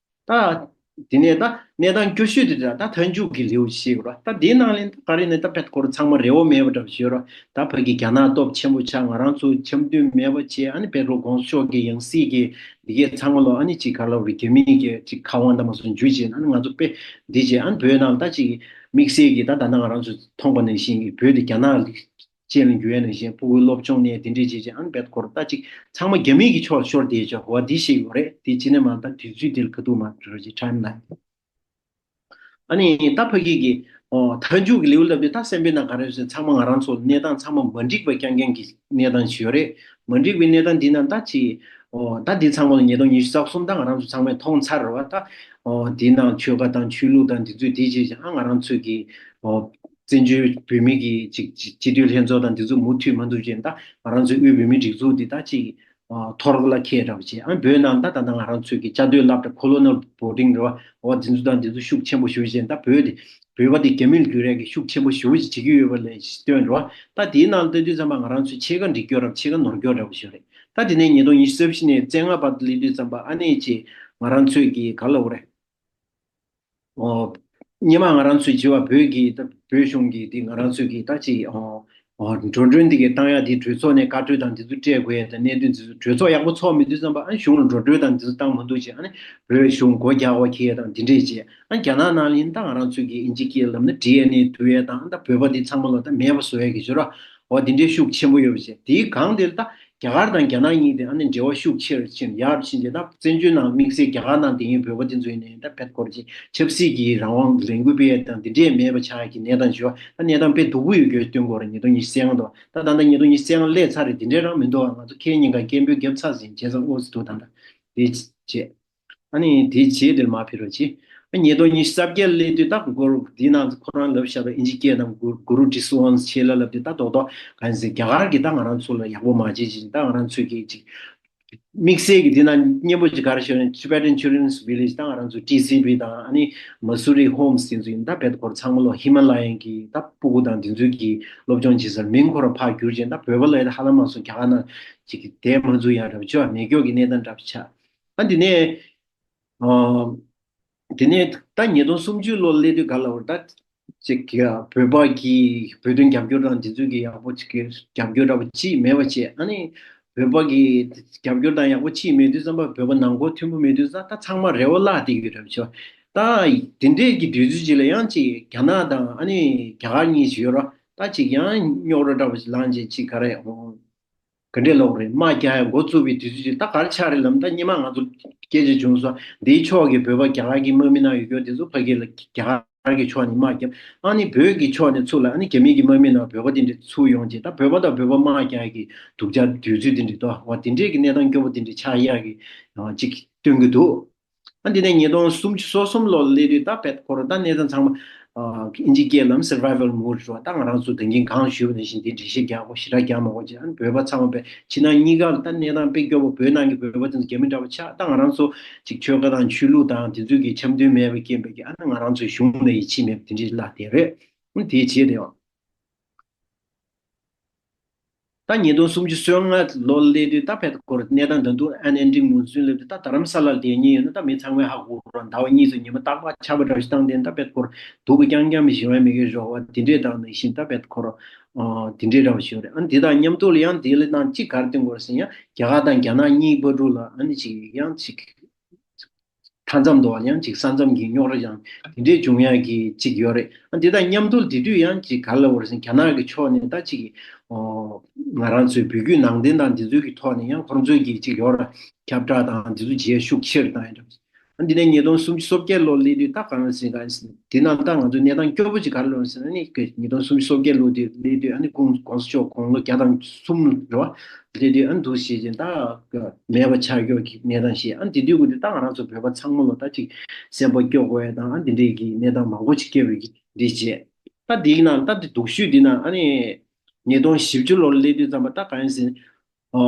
ད་དེ་ནས་ད་གནས་སྟངས་སྐྱོ་ཤོས་དེ་ད་ད་མཐའ་མཇུག་གི་ལེའུ་ཞིག་ར། ད་དེའི་ནང་ལ་ད་ག་རེ་ནས་ད་བེད་ཁོ་ར་ཚང་མ་རེ་བ་མེད་པ་འདྲ་པོ་ཞིག་ཡོད་ར། ད་ཕ་གི་རྒྱ་ནག་སྟོབས་ཆེན་པོ་ཆགས་ང་རང་ཚོ་འཆམ་མཐུན་མེད་པ་བྱས་ཨ་ནི་བེད་ལོ་གོང་ས་མཆོག་གི་ཡང་སྲིད་ཀྱི་འདི་གས་ཚང་མ་ལོ་ཨ་ནི་ཅིག་ག་ལ་བའི་རྒྱ་མི་གི་ཅིག་ཁ་དབང་དང་མ་སོང་འཇུ་བྱས་ཨ་ནི་ང་ཚོ་དཔེ་འདི་བྱས་ཨ་ནི་བོད་ནང་ད་ཅིག་དམིགས་བསལ་གྱི་ད་ད་ལྟ་ང་རང་ཚོ་མཐོང་པ་ནང་བཞིན་གྱི་བོད་དེ་རྒྱ་ནག་ཅན་ལ་འགྱུར་ཡ་ནང་བཞིན་ཕྲུ་གུའི་སློབ་སྦྱོང་ནས་དེ་འདྲས་བྱས་བྱས་ཨ་ནི་བེད་ཁོ་ར་ད་ཅིག་ཚང་མ་རྒྱ་མི་གི་ཕྱོགས་ཤོར་བསྡད་ཆོག་བ་འདི་ཞིག་ཡོད་རེད། དེ་ཅི་ནས་མ་ད་དུས་ཚོད་འདི་ལ་ག་དུས་མ་འགྲོ་རོགས་ཅིག་ཊའིམ་ལ། ཨ་ནི་ད་ཕ་གི་གི་ཨོ་མཐའ་མཇུག་གི་ལེའུ་ལབ་དུས་ད་སེམས་པའི་ནང་ག་རེ་ཟེར་ཚང་མ་ང་རང་ཚོ་གནས་སྟངས་ཚང་མ་མ་འགྲིག་པ་རྐྱང་རྐྱང་གི་གནས་སྟངས་ཞིག་ཡོད་རེད། མ་འགྲིག་པའི་གནས་སྟངས་འདི་ན་ད་ཅི་ཨོ་ད་འདི་ཚང་མ་ལ་ཉིས་སྟོང་ཉི་ཤུ་རྩ་གསུམ་ད་ང་རང་ཚོ་ཚང་མས་མཐོང་ཚར་རེད་བ། ད་ཨོ་འདི་ནང་ཆོལ་ཁ་དང་ཆོས་ལུགས་དང་འདི་ཚོས་འདི་བྱས་ཀྱང་ཨ་ང་རང་ཚོས་ཀྱི་ཨོ་བཙན་བྱོལ་བོད་མི་གི་ཅིག་ཅིག་སྤྱི་འཐུས་ལྷན་ཚོགས་དང་འདི་ཚོ་མུ་མཐུད་མ་འདུག་ཅེས་ད་ང་རང་ཚོའི་དབུས་བོད་མིའི་སྒྲིག་འཛུགས་འདི་ད་ཅིག་ཨ་ཐོར་ལ་འཁྱེར་འདྲ་བ་བྱས། ཨ་བོད་ནང་ད་ད་ལྟ་ང་རང་ཚོས་ཀྱི་བཅའ་སྡོད་སློབ་གྲྭ་ཁོ་ལོ་ནལ་བོར་ཌིང་རེད་བ། འོ་དེ་ཚོ་དང་དེ་ཚོ་ཤུགས་ཆེན་པོ་ཞེ་པོ་བྱས་ད་བོད་དེ་བོད་པ་དེ་རྒྱ་མིར་བསྒྱུར་ཡག་གི་ཤུགས་ཆེན་པོ་ཞེ་པོ་ཅིག་བྱེད་ཀྱི་ཡོད་པ་ལས་སྟོན་རེད་བ། ད་དེའི་ནང་ལ་ལྟ་དུས་ཙམ་པ་ང་རང་ཚོས་ཕྱེད་ཀ་འགྲིག་སྐྱོ་ར་ཕྱེད་ཀ་ནོར་སྐྱོ་འདྲ་བོ་ཞིག་རེད། ད་དེ་ནས་ཉིས་སྟོང་ཉི་ཤུ་རྩ་བཞི་ནས་བཅོ་ལྔ་བར་དུ་སླེབས་དུས་ཙམ་པ་ཨ་ནེ་ཅིག་ང་རང་ཚོས་ཀྱི་ག་ལབ་དགོས་རེད། ཨོ། སྔོན་མ་ང་རང་ཚོའི་བྱིས་པ་བོད་ཀྱི་ད་བོད་གཞུང་གི་དེ་ང་རང་ཚོའི་གི་ད་ཅིག་ཨོ། ཨོ་འགྲོ་གྲོན་འདི་གའི་བཏང་ཡག་དེ་གྲོས་ཚོགས་ནས་བཀའ་འཁྲོལ་དང་འདི་ཚོ་སྤྲད་དགོས་ཡ་དང་གནད་དོན་འདི་ཚོ་གྲོས་ཚོགས་ཡག་པོ་ཚོགས་མེད་དུས་ཙམ་པ་ཨ་གཞུང་ལ་འགྲོ་གྲོན་དང་འདི་ཚོ་བཏང་མ་འདུག་ཅེས་ཨ་ནི་བོད་གཞུང་སྒོ་རྒྱག་པ་ཁེལ་ཡ་དང་འདི་འདྲས་ཅེས་ཨ་རྒྱ་ནག་ནང་ལ་ཡིན་ད་ང་རང་ཚོའི་གི་ཨིན་ཇི་སྐད་ལབ་ན་ཌི་ཨེན་ཨེ་བསྡུ་ཡ་དང་ད་བོད་པ་འདི་ཚང་མ་ལ་ད་མེད་པ་བཟོ་ཡ་གི་ཞོར་འོ་འདི་འདྲའི་ཤུགས་ཆེན་པོ་ཡོད་པ་ཅེས་དེའི་སྒང་དེར་ད། རྒྱ་གར་དང་རྒྱ་ནག་གཉིས་དེ་ཨ་ནི་འབྲེལ་བ་ཤུགས་ཆེར་ཕྱིན་ཡར་ཕྱིན་རྗེས་ད་བཙན་བྱོལ་ནང་དམིགས་བསལ་རྒྱ་གར་ནང་དེ་ཡིན་བོད་པ་དེ་ཚོ་ཡིན་ནའི་ད་བེད་སྐོར་གྱི་ཆབ་སྲིད་ཀྱི་རང་དབང་ལས་འགུལ་སྤེལ་ཡས་དང་དེ་འདྲས་མེད་པ་ཆགས་ཀྱི་གནས་སྟངས་ཞུ་བ་ད་གནས་སྟངས་དཔེ་སྡུག་པོ་ཡོད་རྒྱུ་སྟོན་དགོས་རེད། ཉིས་སྟོང་ཉི་ཤུ་རྩ་ལྔ་དོ་ད་ད་ལྟ་ཉིས་སྟོང་ཉི་ཤུ་རྩ་ལྔ་སླེབས་ཚར་རེད། དེ་འདྲས་རང་མི་འདུག་ང་ཚོ་ཁྱེད་ཉིན་ག་སྐད་འབོད་རྒྱབ་ཚར་ཟིན་བྱས་ཙང་ཨོ་སི་འདུག་ད་ལྟ་དེ་བྱས། ཨ་ནི་དེ་རྗེས་དེར་མ་ཕེབས་རོགས་གྱིས། ཨ་ཉིས་སྟོང་ཉི་ཤུ་རྩ་བརྒྱད་སླེབས་དུས་ད་གུ་རུ་འདི་ནང་ཁོ་རང་ལབ་བཞག་པའི་ཨིན་ཇི་སྐད་ནང་གུ་གུ་རུ་ཌི་སི་ཝན་སི་ཆེ་ལ་ལབ་དུས་ད་རྡོག་རྡོག་གང་ཟེར་རྒྱ་གར་གྱིས་ད་ང་རང་ཚོ་ལ་ཡག་པོ་མ་བྱེད་ཅིག་ད་ང་རང་ཚོས་ཀྱི་ཅིག་དམིགས་བསལ་གྱི་འདི་ནང་སྙན་པོ་ཅིག་ག་རེ་ཤོད་ན་Tibetan Children's Village ད་ང་རང་ཚོ་ཊི་སི་ཝི་དང་ཨ་ནི་Mahsuri Homes དེ་ཚོ་ཡིན་ད་བེད་སྐོར་ཚང་མ་ལོ་ཧི་མ་ལ་ཡན་གྱི་ད་སྤུ་གུ་དང་དེ་ཚོའི་གི་སློབ་སྦྱོང་བྱེད་སར་མིང་ཁོ་རང་ཕར་བསྒྱུར་བྱས་ད་བོད་པ་ལ་ཡ་ད་ཧ་ལམ་མ་སོང་རྒྱ་གར་ནང་ཅིག་གི་དེ་མ་འཛུལ་ཡང་འདྲ་པོ་ཆོ་མེ་སྒྱོགས་ཀྱི་གནས་སྟངས་འདྲ་པོ་ཆགས། ཨ་འདི་ནས། ཨ། དེ་ནས་ད་ཉིས་སྟོང་སུམ་ཅུ་ལོ་སླེབས་དུས་ག་ལ་བར་ད་ཅིག་བོད་པ་གི་བོད་དོན་རྒྱབ་སྐྱོར་དང་དེ་ཚོ་གི་ཡག་པོ་ཅིག་གི་རྒྱབ་སྐྱོར་འདྲ་པོ་ཅིག་མེད་པ་བྱས། ཨ་ནི་བོད་པ་གི་རྒྱབ་སྐྱོར་དང་ཡག་པོ་ཅིག་མེད་དུས་ཙམ་པ་བོད་པ་ནང་ཁོག་མཐུན་པོ་མེད་དུས་ཙམ་ད་ཚང་མ་རེ་བ་བརླག་བསྡད་ཀྱི་ཡོད་རེད་བྱས། ད་དེ་འདྲས་ཀྱི་དུས་ཚོད་ཅིག་ལ་ཡང་ཅིག་རྒྱ་ནག་དང་ཨ་ནི་རྒྱ་གར་གཉིས་ཤིག་ཡོད་ར། ད་ཅིག་ཡང་རྙོག་དྲ་འདྲ་པོ་ཅིག་ལངས་བྱས་ཅིག་ག་རེ་ག་འདྲས་ལབ་དགོས་རེད། དམག་རྒྱག་ཡ་འགོ་བཙུགས་པའི་དུས་ཚོད་ཅིག་ད་ག་རེ་ཆགས་རེད་ལབ་ན། ད་སྔོན་མ་ང་ཚོ་སྐད་ཆ་བྱུང་སོང་། འདིའི་ཕྱོགས་ཀྱི་བོད་པ་རྒྱ་གར་གྱི་དམག་མི་ནང་ཡོད་རྒྱུ་དེ་ཚོ་ཕ་གི་ལ་རྒྱ་གར་གྱི་ཕྱོགས་ནས་དམག་རྒྱབ། ཨ་ནི་བོད་ཀྱི་ཕྱོགས་ནས་ཚུར་ལ་ཨ་ནི་རྒྱ་མི་གི་དམག་མི་ནང་བོད་པ་དེ་འདྲ་ཚུར་ཡོང་རྗེས་ད་བོད་པ་དང་བོད་པ་དམག་རྒྱག་ཡ་གི་སྡུག་ཅག་དུས་ཚོད་དེ་འདྲ་འདུག་བ། དེ་འདྲས་ཀྱི་གནས་སྟངས་སྐྱོ་པོ་དེ་འདྲ་ཆགས་ཡ་གི་ཅིག་སྟོན་གྱི་འདུག་ཨ་འདི་ནས་ཉིས་སྟོང་སུམ་ཅུ་སོ་གསུམ་ལོ་ལ་སླེབས་དུས་ད་བེད་ཁོ་ར་ད་གནས་སྟངས་ཚང་མ་ཨ་ཨིན་ཇི་སྐད་ལམ་survival mode རེད་བ། ད་ང་རང་ཚོ་ད་གིན་གང་ཞུས་པ་ནང་བཞིན་དེ་འགྲེལ་བཤད་རྒྱག་དགོས་ཞེ་དྲག་རྒྱག་མ་དགོས་ཅེས། ཨ་ནི་བོད་པ་ཚང་མ་བས་ཕྱི་ནང་གཉིས་ཀ་ལ་ད་གནས་སྟངས་དཔེ་སྐྱོ་པོ། བོད་ནང་གི་བོད་པ་དེ་ཚོ་རྒྱ་མི་འདྲ་བ་ཆགས། ད་ང་རང་ཚོ་ཅིག་ཆོལ་ཁ་དང་ཆོས་ལུགས་དང་དེ་ཚོའི་གི་འཆམ་མཐུན་མེད་པའི་རྐྱེན་པས་ཀྱི་ཨ་ནི་ང་རང་ཚོའི་གཞུང་ལ་ཡིད་ཆེས་མེད་པ་དེ་འདྲའི་ལ་དེ་རེད། ཨ་ནི་དེའི་རྗེས་དེ་ཡང་། ད་ཉིས་སྟོང་སུམ་ཅུ་སོ་ལྔ་ལོ་སླེབས་དུས་ད་བེད་ཁོ་ར་གནས་སྟངས་ད་དུང་unending monsoon སླེབས་དུས་ད་རྡ་རམ་ས་ལ་བསྡད་མཁན་ཡོད་ན་ད་མི་ཚང་མས་ཧ་གོ་ར། ཟླ་བ་གཉིས་སུ་ཉི་མ་རྟག་པར་ཆར་པ་འདྲ་ཞིག་བཏང་བསྡད་ན་ད་བེད་ཁོ་ར་སྡུག་གི་རྐྱང་རྐྱང་མི་ཞིག་ཡོང་ཡ་མེད་ཀྱི་རེད་བ། དེ་འདྲས་དང་ནང་བཞིན་ད་བེད་ཁོ་ར་ཨ་དེ་འདྲས་འདྲ་བ་ཞིག་ཡོད་རེད། ཨ་ནི་དེ་དང་མཉམ་དུ་ལ་ཡང་དེ་ལ་ནང་གཅིག་ག་རེ་སྟོན་དགོས་རེད་ཟེར་ན། ཡང་རྒྱ་གར་དང་རྒྱ་ནག་གཉིས་བར་དུ་ལ་ཨ་ནི་ཅིག་ཡང་ཅིག་མཐའ་མཚམས་དུ་ཡང་ཅིག་ས་མཚམས་ཀྱི་རྙོག་དྲ་ཡང་དེ་འདྲས་འབྱུང་ཡག་གི་ཅིག་ཡོད་རེད། ཨ་འདི་དང་མཉམ་དུ་དེ་དུས་ཡང་ཅིག་ག་ལ་བར་ཟིན་རྒྱ་ནག་གི་ཕྱོགས་ནས་ད་ཅིག་ཨོ་ང་རང་ཚོའི་བོད་བརྒྱུད་ནང་བསྟན་དང་འདི་ཚོའི་གི་ཐོག་ནས་ཡང་ཁོང་ཚོའི་གི་ཅིག་ཡོད་ར། ཁྱབ་བསྒྲགས་དང་འདི་ཚོ་བྱེད་ཤུགས་ཆེར་བཏང་ཡོད་རེད། ཨ་འདི་ནས་ཉིས་སྟོང་སུམ་ཅུ་སོ་བརྒྱད་ལོ་སླེབས་དུས་ད་གང་ཟིན་གང་ཟིན་དེ་ནང་ད་ང་ཚོའི་གནས་སྟངས་སྐྱོ་པོ་ཅིག་ག་རེ་ལོན་ཟེར་ན་ནི་ཉིས་སྟོང་སུམ་ཅུ་སོ་བརྒྱད་ལོ་དེ་སླེབས་དུས་ཨ་ནི་ཀུང་གོང་ས་མཆོག་དགུང་ལོ་བརྒྱ་དང་གསུམ་རེད་བ། དེ་དུས་ཨ་འདུག་བྱེད་ཅིང་ད་མེད་པ་ཆགས་ཀྱོག་གི་གནས་སྟངས་ཤིག་ཨ་དེ་དུས་ཀུན་ཏུ་ད་ང་རང་ཚོ་བོད་པ་ཚང་མ་ལོ་ད་ཅིག་སེམས་པ་སྐྱོ་དགོས་ཡ་དང་ཨ་དེ་འདྲའི་གི་གནས་སྟངས་མང་པོ་ཅིག་སྐྱེ་བའི་གི་འདི་བྱས། ད་དེའི་ནང་ད་དེ་སྡུག་ཤོས་འདི་ན་ཨ་ནི་ཉིས་སྟོང་བཞི་བཅུ་ལོར་སླེབས་དུས་ཙམ་པ་ད་གང་ཡིན་ཟེར་ཨ་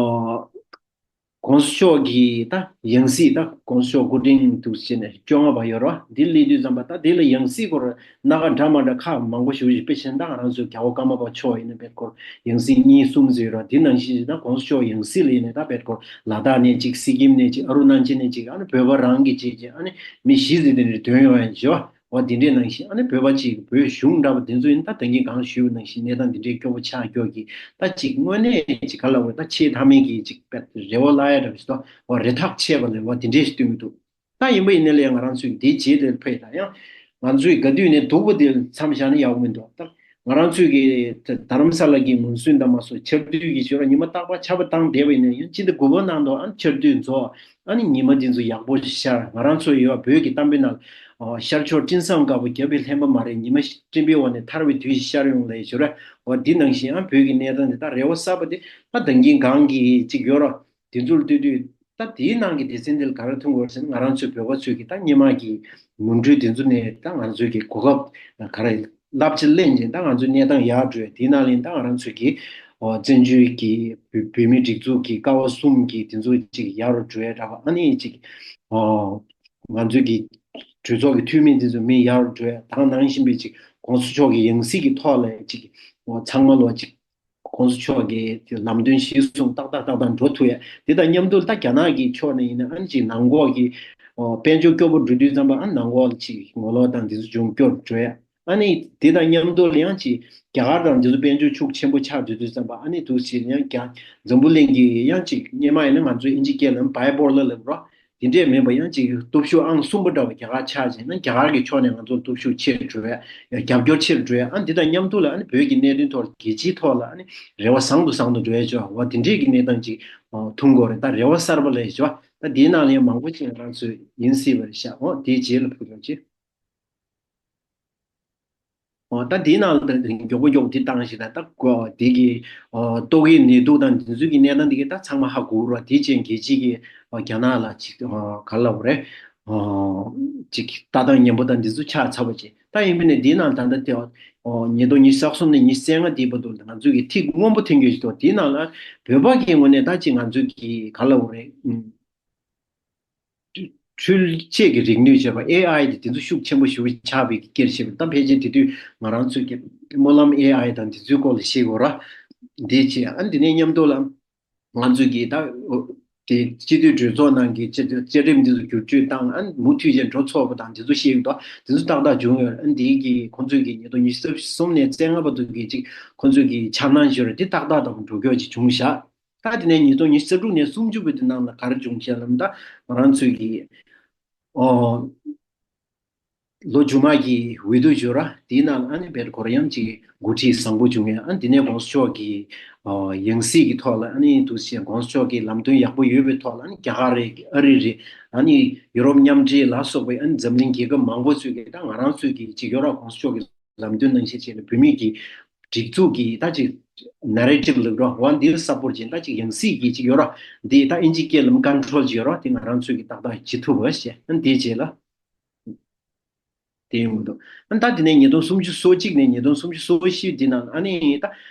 གོང་ས་མཆོག་གི་ད་ཡང་སྲིད་ད་གོང་ས་མཆོག་སྐུ་ཕྲེང་དུ་བྱས་ནས་བཅོ་ལྔ་པ་ཡོད་རེད་བ། འདི་སླེབས་དུས་ཙམ་པ་ད་དེ་ལ་ཡང་སྲིད་སྐོར་སྣ་ཁ་འདྲ་མ་འདྲ་ཁག་མང་པོ་ཞིག་དཔེ་བྱས་ན་ད་ང་རང་ཚོའི་རྒྱལ་བ་ཀརྨ་པ་མཆོག་ཡིན་ན་བེད་སྐོར་ཡང་སྲིད་གཉིས་གསུམ་ཟེར་ར། དེ་ནང་བཞིན་ད་གོང་ས་མཆོག་ཡང་སྲིད་ལ་ཡིན་ན་ད་བེད་སྐོར་ལ་དྭགས་ནས་གཅིག་སི་ཀིམ་ནས་གཅིག་ཨ་རུ་ན་ཅལ་ནས་གཅིག་ཨ་ནི་བོད་པ་རང་གི་བྱས་རྗེས་ཨ་ནི་མི་བཞི་ཟེར་དེ་འདྲ་ཐོན་ཡོང་ཡ་བྱས་བ། འོ་དེ་འདྲའི་ནང་བཞིན་ཨ་ནི་བོད་པ་གཅིག་བོད་གཞུང་འདྲ་པོ་དེ་ཚོ་ཡིན་ད་ད་གིན་གང་ཞུས་པ་ནང་བཞིན་གནས་སྟངས་དེ་འདྲའི་སྐྱོ་པོ་ཆགས་ཀྱོག་གི་ད་གཅིག་དངོས་གནས་གཅིག་ག་ལ་བ་ད་ཆེས་མཐའ་མའི་གི་གཅིག་རེ་བ་བརླག་ཡ་འདྲ་པོ་ཞིག་ད་འོ་རེ་ཐག་ཆད་པ་ལས་འོ་དེ་འདྲའི་ཞིག་སྟོན་གྱི་འདུག་ད་ཡིན་པ་ཡིན་ནའི་ལས་ང་རང་ཚོས་འདིའི་རྗེས་དེར་ཕེབས་དང་ཡང་ང་ཚོས་ག་དུས་ནས་སྡུག་པོ་དེ་མཚམས་བཞག་ན་ཡག་པོ་མི་འདུག་ད་ང་རང་ཚོས་ཀྱི་རྡ་རམ་ས་ལ་གི་མུན་སུན་དང་མ་སོ་ཆར་དུས་ཀྱི་ཞོར་ཉི་མ་རྟག་པར་ཆར་པ་བཏང་བསྡད་པ་ཡིན་ན་ཡང་སྤྱི་ཟླ་དགུ་པ་ནང་དུ་ཨ་ཆར་དུས་རྫོགས། ཨ་ནི་ཉི་མ་འདི་ཚོ་ཡག་པོ་ཤར། ང་རང་ཚོ་ཡོད་བོད་ཀྱི་གཏམ་དཔེ་ནང་ཨ་ཤར་ཕྱོགས་སྤྲིན་བཟང་དཀར་པོ་རྒྱབ་པའི་ལྷན་པ་མ་རེད། ཉི་མ་སྤྲིན་པའི་འོག་ནས་ཐར་བའི་དུས་ཤིག་ཤར་ཡོང་ལབ་ཡོད་རེད། འོ་འདི་ནང་བཞིན་ཨ་བོད་ཀྱི་གནས་སྟངས་འདི་དག་རེ་བ་གསར་པ་དེ་ཨ་ད་གིན་གང་གི་ཅིག་ཡོད་ར། དེ་ཚོར་ལྟོས་དུས་ད་དེའི་ནང་གི་སྡེ་ཚན་འདི་ལ་ག་རེ་མཐོང་དགོས་ཟེར་ན་ང་རང་ཚོའི་བོད་པ་ཚོས་ཀྱི་ད་སྔོན་མ་གི་ནོར་འཁྲུལ་དེ་ཚོ་ནས་ད་ང་ཚོའི་གི་གོ་སྐབས་ག་རེ་རླབས་ཆེ་ལེན་བྱས་ད་ང་ཚོའི་གནས་སྟངས་ཡག་འགྲོ་ཡ་དེའི་ནང་ལ་ཡིན་ད་ང་རང་ཚོའི་གི་ཨོ་བཙན་བྱོལ་གྱི་བོད་བོད་མིའི་སྒྲིག་འཛུགས་ཀྱི་ཀ་བ་གསུམ་གྱི་དེ་ཚོ་ཅིག་ཡག་རུ་འགྲོ་ཡ་འདྲ་བ་ཨ་ནི་ཅིག་ཨོ་ང་ཚོའི་གི་གྲོས་ཚོགས་ཀྱི་འཐུས་མི་དེ་ཚོ་མི་ཡག་རུ་འགྲོ་ཡ་དང་ནང་བཞིན་པའི་ཅིག་གོང་ས་མཆོག་གི་ཡང་སྲིད་ཀྱི་ཐོག་ལ་ཅིག་ཨོ་ཚང་མ་ལོ་ཅིག་གོང་ས་མཆོག་གི་ལམ་སྟོན་གཞིར་བཟུང་ཏག་ཏག་ཏག་ཏག་འགྲོ་ཐུབ་ཡ་དེ་དང་མཉམ་དུ་ད་རྒྱ་ནག་གི་ཕྱོགས་ནས་ཡིན་ན་ཨ་ནི་ཅིག་ནང་ལོགས་ཀྱི་ཨོ་དཔལ་འབྱོར་སྐྱོ་པོ་འགྲོ་དུས་ཙམ་པ་ཨ་ནང་ལོགས་ལ་ཅིག་ངོ་ལོག་དང་དེ་ཚོ་འབྱུང་སྐྱོ་རུ་འགྲོ་ཡ། ཨ་ནི་དེ་དང་མཉམ་དུ་ལ་ཡང་ཅིག་རྒྱ་གར་དང་འདི་ཚོ་དཔལ་འབྱོར་ཤུགས་ཆེན་པོ་ཆགས་དུས་དུས་ཙམ་པ་ཨ་ནི་འདུག་ཅིག་ཡང་རྒྱ་འཛམ་བུ་གླིང་གི་ཡང་ཅིག་སྔོན་མ་ཡིན་ན་ང་ཚོ་ཨིན་ཇི་སྐད་ལ་bipolar ལབ་རོ། དེ་འདྲས་མིན་པ་ཡང་ཅིག་སྟོབས་ཤུགས་ཨང་གསུམ་པ་འདྲ་བ་རྒྱ་གར་ཆགས་བྱས་ན་རྒྱ་གར་གྱི་ཕྱོགས་ནས་ང་ཚོར་སྟོབས་ཤུགས་ཆེར་འགྲོ་ཡ་རྒྱབ་སྐྱོར་ཆེར་འགྲོ་ཡ་ཨ་འདི་དང་མཉམ་དུ་ལ་ཨ་ནི་བོད་ཀྱི་གནད་དོན་ཐོག་ལ་རྒྱལ་སྤྱིའི་ཐོག་ལ་ཨ་ནི་རེ་བ་བཟང་དུ་བཟང་དུ་འགྲོ་ཡ་ཅོ་བ་དེ་འདྲས་ཀྱི་གནས་སྟངས་ཅིག་མཐོང་དགོས་རེད། ད་རེ་བ་གསར་པ་ལས་ཅོ་བ་ད་དེའི་ནང་ལ་ཡང་མང་པོ་ཅིག་ང་རང་ཚོ་ཡིན་སྲིད་པ་རེད་ཤག་འོ་དེའི་རྗེས་ལ་ཕུལ་རོགས་གྱིས། འོ་ད་དེའི་ནང་ལ་མགྱོགས་པོ་མགྱོགས་པོ་དེ་བཏང་ཞིག་ད་ལྟ་གོ་དེ་གི་ཨོ་ཏོག་དབྱིབས་ནད་དུག་དང་དེ་ཚོའི་གི་གནས་སྟངས་དེ་གི་ད་ཚང་མ་ཧ་གོ་ར་དེ་ཅན་རྒྱལ་སྤྱི་གི་ཨོ་རྒྱ་ནག་ལ་ཅིག་ཨོ་ག་ལ་བ་རེད་ཨོ་ཅིག་ལྟ་སྟངས་ཉམས་པོ་དང་དེ་ཚོ་ཆགས་ཚར་བ་ཅིག་ད་ཡིན་པ་ནས་དེའི་ནང་ད་ལྟ་དེ་ཨོ་ཉིས་སྟོང་ཉི་ཤུ་རྩ་གསུམ་ནས་ཉི་ཤུ་རྩ་ལྔ་དེའི་བར་དུ་ང་ཚོའི་གི་ཐིག་སྔོན་པོ་ཐོན་རྒྱུ་ཞིག་འདུག་དེའི་ནང་ལ་བོད་པ་གི་ངོས་ནས་ད་ཅིག་ང་ཚོའི་གི་ག་ལ་བ་རེད། འཕྲུལ་ཆས་ཀྱི་རིག་ནུས་བྱས་པ་ཨེ་ཨའི་དེ་དེ་ཚོ་ཤུགས་ཆེན་པོ་ཞེ་པོ་ཆགས་པའི་སྐྱེར་བྱེད་པ་ད་ཕལ་ཆེར་དེ་དུས་ང་རང་ཚོའི་གི་སྨོན་ལམ་ཨེ་ཨའི་དང་དེ་ཚོའི་སྐོར་ལ་ཤེས་དགོས་ར། འདི་བྱས་ཨ་འདི་ནས་མཉམ་དུ་ལ་ང་ཚོའི་གི་ད་ དེ་སྤྱི་འཐུས་གྲོས་ཚོགས་ནང་གི་བཅའ་བཅའ་ཁྲིམས་འདི་ཚོ་བསྒྱུར་བཅོས་བཏང་ཨ་མུ་མཐུད་ཅིག་འགྲོ་ཚོགས་པ་དང་འདི་ཚོ་ཤེས་ཀྱི་འདུག་འདི་ཚོ་ཏག་ཏག་བྱུང་ཡོད། ཨ་འདིའི་གི་ཁོང་ཚོས་གི་ཉིས་སྟོང་ཉི་ཤུ་རྩ་གསུམ་ནས་རྩ་ལྔ་བར་དུ་གི་ཅིག་ཁོང་ཚོས་གི་འཆར་སྣང་ཞུ་ར་འདི་ཏག་ཏག་དང་འགྲོ་སྐྱོད་ཅིག་བྱུང་བཞག་ད་དེ་ནས་ཉིས་སྟོང་ཉི་ཤུ་རྩ་དྲུག་ནས་སུམ་ཅུ་བར་དུ་ནང་ལ་ག་རེ་བྱུང་བཞག་ལབ་ན། ད་ང་རང་ཚོས་གི་ཨོ། ལོ་མཇུག་མ་གི་འོས་བསྡུ་ཞུ་ར་དེའི་ནང་ཨ་ནི་བེད་ཁོ་ར་ཡང་ཅིག་འགོ་ཁྲིད་བཟང་པོ་བྱུང་ཡ། ཨ་དེ་ནས་གོང་ས་མཆོག་གི་ཡང་སྲིད་ཀྱི་ཐོག་ལ་ཨ་ནི་འདུག་ཅིག་གོང་ས་མཆོག་གི་ལམ་སྟོན་ཡག་པོ་ཡོད་པའི་ཐོག་ལ་ཨ་ནི་རྒྱ་གར་རེད། ཨ་རི་རེད། ཨ་ནི་ཡུ་རོབ་མཉམ་འབྲེལ་ལ་སོགས་པའི་ཨ་ནི་འཛམ་གླིང་རྒྱལ་ཁབ་མང་པོ་ཚོས་ཀྱི་ད་ང་རང་ཚོས་ཀྱི་ཅིག་ཡོད་ར་གོང་ས་མཆོག་གི་ལམ་སྟོན་ནང་བཞིན་བྱས་ནས་བོད་མི་གི་སྒྲིག་འཛུགས་ཀྱི་ད་ཅིག་ནེ་རེ་ཊིབ་ལབ་ར་འོ་འདིར་སབ་པོར་བྱས་ད་ཅིག་ཡང་སྲིད་ཀྱི་ཅིག་ཡོད་ར་འདི་ད་ཨིན་ཇི་སྐད་ལམ་ཀོན་ཊོལ་ཅིག་ཡོད་ར་དེ་ང་རང་ཚོས་ཀྱི་ཏག་ཏག་བྱེད་ཐུབ་པ་བྱས་ཨ་འདི་བྱས་ལ། དེ་ཡོང་གི་འདུག་ཨ་ད་དེ་ནས་ཉིས་སྟོང་སུམ་ཅུ་སོ་གཅིག་ནས་ཉིས་སྟོང་སུམ་ཅུ་སོ་བཞི་འདི་ནང་ཨ་ནི་ད་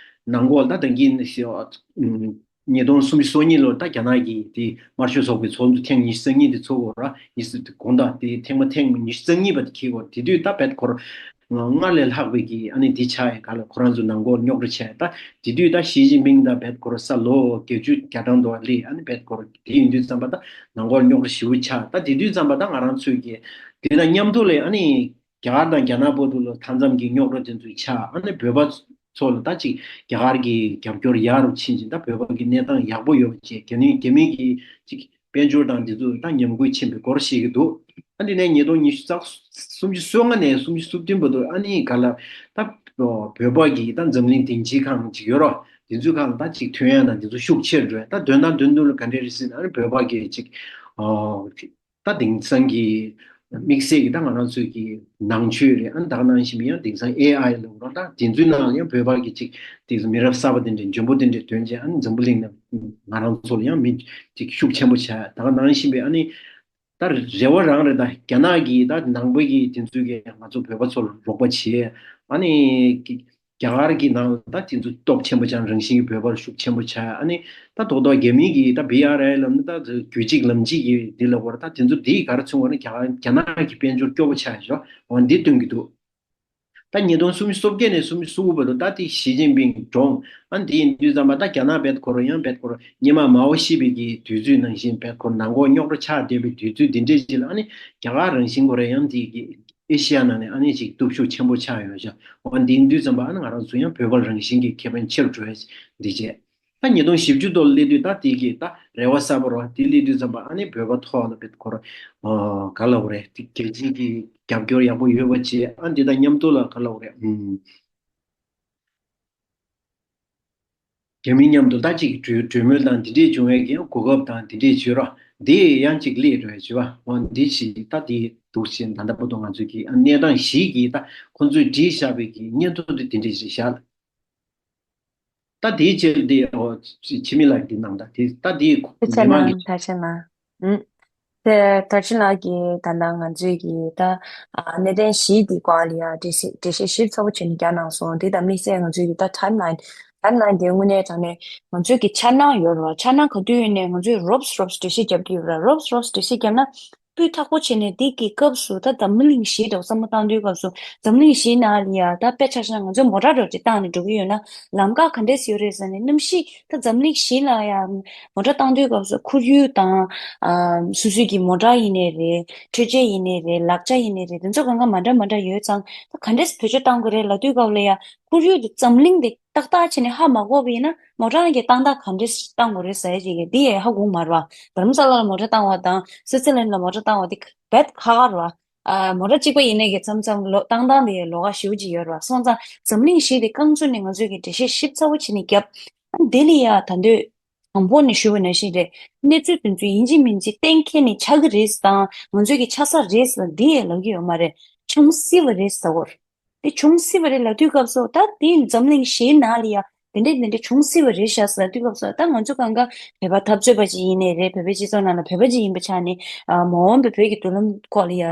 ནང་ལྐོག་ད་ད་གིན་ཉིས་སྟོང་སུམ་ཅུ་སོ་གཉིས་ལོར་ད་རྒྱ་ནག་གི་དེ་དམར་ཤོག་ཚོགས་པའི་ཚོགས་འདུ་ཐེངས་ཉི་ཤུ་རྩ་གཉིས་དེ་ཚོགས་འོ་ར་ཉི་ཤུ་དགོང་དག་དེ་ཐེངས་མ་ཐེངས་ཉི་ཤུ་རྩ་གཉིས་པ་དེ་འཁེལ་འོ་དེ་དུས་ད་བེད་ཁོ་ར་སྔར་ལས་ལྷག་པའི་གི་ཨ་ནི་འདི་ཆགས་ཡ་ག་ལ་ཁོ་རང་ཚོ་ནང་ལྐོག་རྙོག་དྲ་ཆགས་ཡ་ད་དེ་དུས་ད་ཞི་ཅིན་ཕིང་ད་བེད་ཁོ་ར་ས་ལོ་བརྒྱད་ཅུ་གྱ་གྲངས་འདུག་ཨ་ལི་ཨ་ནི་བེད་ཁོ་ར་དེ་ཡིན་དུས་ཙམ་པ་ད་ནང་ལྐོག་རྙོག་དྲ་ཞེ་པོ་ཆགས་ད་དེ་དུས་ཙམ་པ་ད་ང་རང་ཚོས་གི་དེ་དང་མཉམ་དུ་ལས་ཨ་ནི་རྒྱ་གར་དང་རྒྱ་ནག་བར་དུ་ལ་མཐའ་མཚམས་ཀྱི་རྙོག་དྲ་དེ་ཚོ་ཆགས་ཨ་ནི་བོད་པ་ཚོ་ལ་ད་ཅིག་རྒྱ་གར་གྱི་རྒྱབ་སྐྱོར་ཡག་རུ་ཕྱིན་ཅིང་ད་བོད་པ་གི་གནས་སྟངས་ཡག་པོ་ཡོད་པ་བཅས་རྒྱ་ནི་རྒྱ་མི་གི་ཅིག་དཔལ་འབྱོར་དང་དེ་ཚོ་ད་ཉམས་རྒུད་ཕྱིན་པའི་སྐོར་བཤད་ཀྱི་འདུག་ཨ་འདི་ནས་ཉིས་སྟོང་ཉི་ཤུ་རྩ་སུམ་ཅུ་སོ་ལྔ་ནས་སུམ་ཅུ་སོ་བདུན་བར་དུ་ཨ་ནི་ག་ལ་ད་བོད་པ་གི་ད་འཛམ་གླིང་སྡིངས་ཆའི་ཁང་ཅིག་ཡོད་རོགས་དེ་ཚོའི་ཁང་ལ་ད་ཅིག་ཐོན་ཡ་དང་དེ་ཚོ་ཤུགས་ཆེར་འགྲོ་ཡ་ད་དོན་དང་དོན་དུ་ལ་ག་འདྲས་རེད་ཟེར་ན་ཨ་ནི་བོད་པ་གི་ཅིག་ད་དེང་སང་གི་དམིགས་བསལ་གྱི་ད་ང་རང་ཚོའི་གི་ནང་ཆོས་རེད་ཨ་ནི་ད་ག་ནང་བཞིན་པའི་ཡང་དེང་སང་ཨེ་ཨའི་ལ་འོ་ད་དེ་ཚོའི་ནང་ལ་ཡང་བོད་པ་གི་ཅིག་དེ་ཚོ་མི་རབས་གསར་པ་དེ་འདྲའི་འཇོན་པོ་དེ་འདྲའི་ཐོན་རྗེས་ཨ་ནི་འཛམ་བུ་གླིང་ནང་ང་རང་ཚོ་ལ་ཡང་མི་ཅིག་ཤུགས་ཆེན་པོ་བྱས་ད་ག་ནང་བཞིན་པའི་ཨ་ནི་ད་རེ་བ་རང་རེད་ད་རྒྱ་ནག་གི་ད་ནང་པ་གི་དེ་ཚོའི་གི་ང་ཚོ་བོད་པ་ཚོ་ལ་རོགས་པ་བྱས་ཨ་ནི། རྒྱ་གར་གྱི་ནང་ལ་ད་དེ་ཚོ་སྟོབས་ཆེན་པོ་ཆགས་རང་བཞིན་གྱི་བོད་པར་ཤུགས་ཆེན་པོ་ཆགས་ཨ་ནི་ད་རྡོག་རྡོག་རྒྱ་མི་གི་ད་བི་ཨར་ཨའི་ལབ་ན་ད་རྒྱུད་གཅིག་ལམ་གཅིག་གི་འདི་ལ་བར་ད་དེ་ཚོ་འདི་ག་རེ་མཚོན་བ་ན་རྒྱ་གར་རྒྱ་ནག་གི་དཔལ་འབྱོར་སྐྱོ་པོ་ཆགས་ཤག་འོ་འདི་སྟོན་གྱི་འདུག་ད་ཉིས་སྟོང་སུམ་ཅུ་སོ་བརྒྱད་ནས་སུམ་ཅུ་སོ་དགུ་བར་དུ་ད་དེ་ཞི་ཅིན་ཕིང་གྲོངས་ཨ་འདི་ཡིན་དུས་ཙམ་པ་ད་རྒྱ་ནག་བེད་ཁོ་ར་ཡང་བེད་ཁོ་ར་སྙེ་མ་མའོ་ཤི་བའི་གི་དུས་ཚོད་ནང་བཞིན་བེད་ཁོ་ནང་ཁོག་རྙོག་དྲ་ཆགས་བསྡད་པའི་དུས་ཚོད་འདི་འདྲའི་ཅིག་ལ་ཨ་ནི་རྒྱ་གར་རང་བཞིན་ཁོ་ར་ཡང་འདི་གི་ཨེ་ཤི་ཡ་ནང་ནས་ཨ་ནི་ཅིག་སྟོབས་ཤུགས་ཆེན་པོ་ཆགས་ཡོད་ཤག་འོ་འདི་ཡིན་དུས་ཙམ་པ་ཨ་ནི་ང་རང་ཚོ་ཡང་བོད་པ་རང་བཞིན་གྱི་ཁེ་ཕན་ཆེ་རུ་འགྲོ་ཡ་འདི་བྱས། ད་ཉིས་སྟོང་བཞི་བཅུ་དོ་ལ་སླེབས་དུས་ད་དེ་གི་ད་རེ་བ་གསར་པ་རོ་དེ་སླེབས་དུས་ཙམ་པ་ཨ་ནི་བོད་པ་ཐོག་ལ་བེད་ཁོ་ར་ག་ལ་འོ་རེད་དེ་རྒྱལ་སྤྱིའི་གི་རྒྱབ་སྐྱོར་ཡག་པོ་ཡོད་པ་བྱས་ཨ་འདི་དང་མཉམ་དུ་ལ་ག་ལ་འོ་རེད་ཨུམ། རྒྱ་མི་མཉམ་དུ་ད་ཅིག་གྲོས་གྲོས་མོལ་དང་འདི་འདྲས་བྱུང་བའི་གི་གོ་སྐབས་དང་འདི་འདྲས་བྱོས་རོགས་འདི་ཡང་ཅིག་སླེབས་རོགས་བྱོས་བ་འོ་འདི་ཞིག་ད་འདི་འདུག་ཞེས་ད་ལྟ་བར་དུ་ང་ཚོས་ཀྱི་གནས་སྟངས་ཞིག་གི་ད་ཁོང་ཚོས་བྲིས་བཞག་པའི་གི་སྙན་ཐོ་འདི་འདི་འདྲས་ཞིག་བཞག་ད་འདིའི་ཕྱིར་འདི་འོ་འཆི་མེད་ལགས་འདི་གནང་ད་འདི་ད་འདི་ཐུགས་རྗེ་མི་མང་གནང་གི་ཐུགས་རྗེ་གནང་ཨུ། དེ་དར་ཆེན་ལགས་ཀྱིས་ད་ལྟ་ང་ཚོས་ཀྱི་ད་ཨ་གནད་དོན་བཞི་འདི་སྐོར་ལ་ཡ་འགྲེལ་བཤད་འགྲེལ་བཤད་ཞིབ་ཚགས་པོ་བྱས་ནས་བརྒྱབ་གནང་སོང་། དེ་དང་དམིགས་བསལ་ང་ཚོས་ཀྱི་ད་ཊའིམ་ལའིན་ཊའིམ་ལའིན་དེ་དངོས་གནས་དྲང་གནས་ང་ཚོས་ཀྱི་འཆར་སྣང་ཡོད་རེད་བ། འཆར་སྣང་ག་དུས་ཡོད་ནས་ང་ཚོས་རོབ་རོབ་འགྲེལ་བཤད་རྒྱབ་ཀྱི་ཡོད་རེད། རོབ་རོབ་འགྲེལ་བཤད་རྒྱབ་ན་སྤུས་དག་པོ་བྱས་ནས་འདི་གི་སྐབས་སུ་ད་འཛམ་གླིང་གཞི་འདྲ་བོ་བསམ་བློ་བཏང་དུས་སྐབས་སུ་འཛམ་གླིང་གཞིའི་ནང་ལ་ཡ་ད་དཔེ་ཆ་བཞག་ན་ང་ཚོས་མོ་ཊ་འདྲ་བོ་ཅིག་བཏང་ནས་འགྲོ་གི་ཡོད་ན་ལམ་ཁ་ག་འདྲས་ཡོད་རེད་ཟེར་ནས་གནམ་གཤིས་ད་འཛམ་གླིང་གཞི་ལ་ཡ་མོ་ཊ་བཏང་དུས་སྐབས་སུ་ཁོར་ཡུག་དང་ཨ་སོ་སོའི་གི་མོ་ཊ་ཡིན་ནའི་རེད། འཕྲུལ་ཆས་ཡིན་ནའི་རེད། ལག་ཆ་ཡིན་ནའི་རེད། དེ་ཚོ་གང་ག་མ་འདྲ་མ་འདྲ་ཡོད་ཙང་ད་ག་འདྲས་བེད་སྤྱོད་བཏང་དགོས་རེད་ལབ་དུས་སྐབས་ལ་ཡ་ཁོར་ཡུག་དེ་འཛམ་གླིང་དེ་ཏག་ཏག་བྱས་ནས་ཧ་མ་གོ་བ་ཡིན་ན་མོ་ཊ་གི་བཏང་སྟངས་ག་འདྲས་བཏང་དགོས་རེད་ཟེར་ཡ་ཅིག་གི་འདི་ཡས་ཧ་གོ་མ་རེད་བ། དྷ་རམ་ས་ལ་ལ་མོ་ཊ་བཏང་བ་དང་སི་ཙི་ལན་ལ་མོ་ཊ་བཏང་བ་དེ་རྦད་ཁག་ཁག་རེད་བ། ཨ་མོ་ཊ་གཅིག་པ་ཡིན་ནའི་གི་མཚམས་མཚམས་ལོ་བཏང་སྟངས་དེ་ལོགས་ཀ་ཞེ་པོ་ཅིག་ཡོད་རེད་བ། སོང་ཙང་འཛམ་གླིང་གཞི་དེ་རྐང་བཙུགས་ནས་ང་ཚོས་ཀྱི་འགྲེལ་བཤད་ཞིབ་ཚགས་པོ་བྱས་ནས་བརྒྱབ། ཨ་དེ་ལ་ཡ་ད་འདོད་དང་པོ་ནས་ཞུ་བ་ནང་བཞིན་རེད། གནས་ཚུལ་དེ་ཚོ་ཡིན་གཅིག་མིན་གཅིག་གཏན་འཁེལ་ནས་ཆགས་ཀྱི་རེད་དང་ང་ཚོས་ཀྱི་ཆགས་ས་རེད་ཟེར་འདི་ཡས་ལབ་ཀྱི་ཡོད་མ་རེད། བྱུང་སྲིད་པ་རེད་ཟེར་བ་རེད། དེ་བྱུང་སྲིད་པ་རེད་ལབ་དུས་སྐབས་སུ་ད་དེ་འཛམ་གླིང་གཞན་ནང་ལ་ཡ་དེ་འདྲས་དེ་འདྲས་བྱུང་སྲིད་པ་རེད་ཤག་ཟེར་དུས་སྐབས་སུ་ད་ང་ཚོ་གང་ག་བོད་པ་འཐབ་རྩོད་པ་ཅིག་ཡིན་ནའི་རེད། བོད་པའི་སྤྱི་ཚོགས་ནང་ལ་བོད་པ་ཅིག་ཡིན་པ་ཆགས་ནས་ཨ་མ་འོངས་པའི་བོད་ཀྱི་མདུན་ལམ་སྐོར་ལ་ཡ་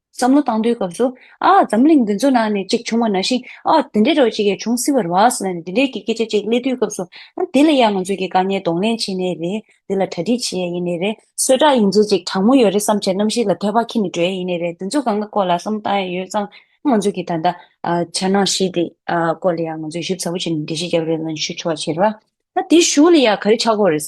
བསམ་བློ་བཏང་དུས་སྐབས་སུ་ཨ་འཛམ་གླིང་འདི་ཚོ་ནང་ནས་ཅིག་བྱུང་བ་ནང་བཞིན་ཨ་དེ་འདྲས་འདྲ་བོ་ཅིག་ཡ་བྱུང་སྲིད་པ་རེད་བ་ཟེར་ནས་དེ་འདྲས་ཀྱི་སྐད་ཆ་ཅིག་སླེབས་དུས་སྐབས་སུ་ཨ་དེ་ལ་ཡ་ང་ཚོས་ཀྱི་དཀའ་ངལ་གདོང་ལེན་བྱེད་ནའི་རེད། དེ་ལ་གྲ་སྒྲིག་བྱེད་ཡ་ཡིན་ནའི་རེད། གསོལ་ཁྲག་ཡིན་ཚུལ་ཅིག་གྲང་མོ་ཡོད་རེད་བསམ་བྱས་གནམ་གཤིས་ལ་ཐོད་པ་འཁྱེར་ནས་འགྲོ་ཡ་ཡིན་ནའི་རེད། དེ་ཚོ་གང་ག་སྐོར་ལ་བསམ་བློ་བཏང་ཡ་ཡོད་ཙང་ང་ཚོ་གི་ད་ལྟ་ཨ་འཆར་སྣང་བཞི་དེ་ཨ་སྐོར་ལ་ཡང་ང་ཚོས་ཞིབ་ཚགས་པོ་བྱས་ནས་འགྲེལ་བཤད་རྒྱབ་རེད་ལ་ཞུ་ཆོག་པ་བྱེད་ར། ད་དེ་གཞུག་ལ་ཡ་ག་རེ་ཆགས་ཀྱི་ཡོད་རེད།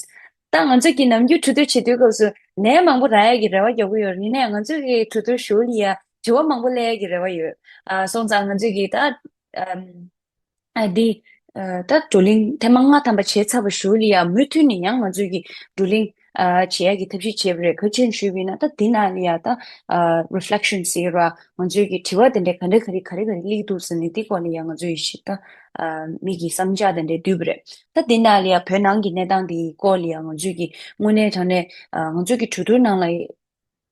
ད་ང་ཚོ་གི་ནམ་རྒྱུན་གྲོས་བསྡུར་བྱེད་དུས་སྐབས་སུ་ནས་མང་པོ་རག་ཡ་གི་རེ་བ་རྒྱག་གི་ཡོད་རེད། ཡིན་ནའི་ང་ཚོ་གི་གྲོས་བསྡུར་ཞུ་ལ་ཡ་དྲི་བ་མང་པོ་སླེབས་ཡ་གི་རེ་བ་ཡོད། ཨ་སོང་ཙང་ང་ཚོ་གི་ད་ཨམ། ཨ་འདི་ཨ་ད་བགྲོ་གླེང་ཐེངས་མ་ལྔ་ཐམ་པ་བྱས་ཚར་བ་ཞུ་ལ་ཡ་མུ་མཐུད་ནས་ཡང་ང་ཚོ་གི་བགྲོ་གླེང་ཨ་བྱེད་ཡ་གི་ཐབས་ཤེས་བྱས་པ་རེད། ག་ཅི་ཞུས་པ་ཡིན་ན་ད་འདི་ནང་ལ་ཡ་ད་ཨ་reflection ཟེར་བ་ང་ཚོའི་གི་དྲི་བ་དེ་འདྲ་ག་འདྲ་ག་རེ་ག་རེ་ག་རེ་སླེབས་འདུག་ཟེར་ནས་འདི་སྐོར་ལ་ཡ་ང་ཚོ་ཡི་ཞིག་ད་ཨ་མི་གི་བསམ་འཆར་དེ་འདྲ་བསྡུས་པ་རེད། ད་འདི་ནང་ལ་ཡ་བོད་ནང་གི་གནས་སྟངས་དེའི་སྐོར་ལ་ཡ་ང་ཚོའི་གི་དངོས་གནས་དྲང་གནས་ཨ་ང་ཚོའི་གི་གྲོས་བསྡུར་ནང་ལ་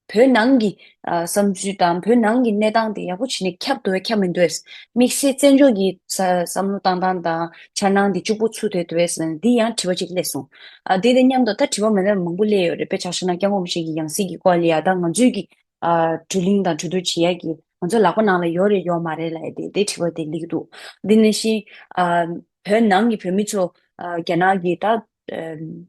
བོད་ནང་གི་ཨ་བསམ་ཚུལ་དང་བོད་ནང་གི་གནས་སྟངས་དེ་ཡག་པོ་བྱས་ནས་ཁྱབ་འདུག་གས་ཁྱབ་མི་འདུག་གས། དམིགས་བསལ་བཙན་བྱོལ་གྱི་ས་བསམ་བློ་བཏང་སྟངས་དང་འཆར་སྣང་དེ་གཅིག་པོ་ཚུད་བསྡད་འདུག་གས་ཟེར་ནས་འདི་ཡང་དྲི་བ་གཅིག་སླེབས་སོང་། ཨ་དེ་དང་མཉམ་དུ་ད་དྲི་བ་མི་འདྲ་མང་པོ་སླེབས་ཡོད་རེད། དཔེ་ཆ་བཞག་ན་སྐྱབས་མགོན་རིན་པོ་ཆེ་གི་ཡང་སྲིད་ཀྱི་སྐོར་ལ་ཡ་ད་ང་ཚོའི་གི་ཨ་བགྲོ་གླེང་དང་གྲོས་བསྡུར་བྱེད་ཡ་གི་ང་ཚོ་ལག་པ་ནང་ལ་ཡོད་རེད་ཡོད་མ་རེད་ལབ་ཡ་དེ་དེ་དྲི་བ་དེ་སླེབས་ཀྱི་འདུག་འདི་ནང་བཞིན་ཨ་བོད་ནང་གི་བོད་མི་ཚོ་ཨ་རྒྱ་ནག་གི་ད་ཨ།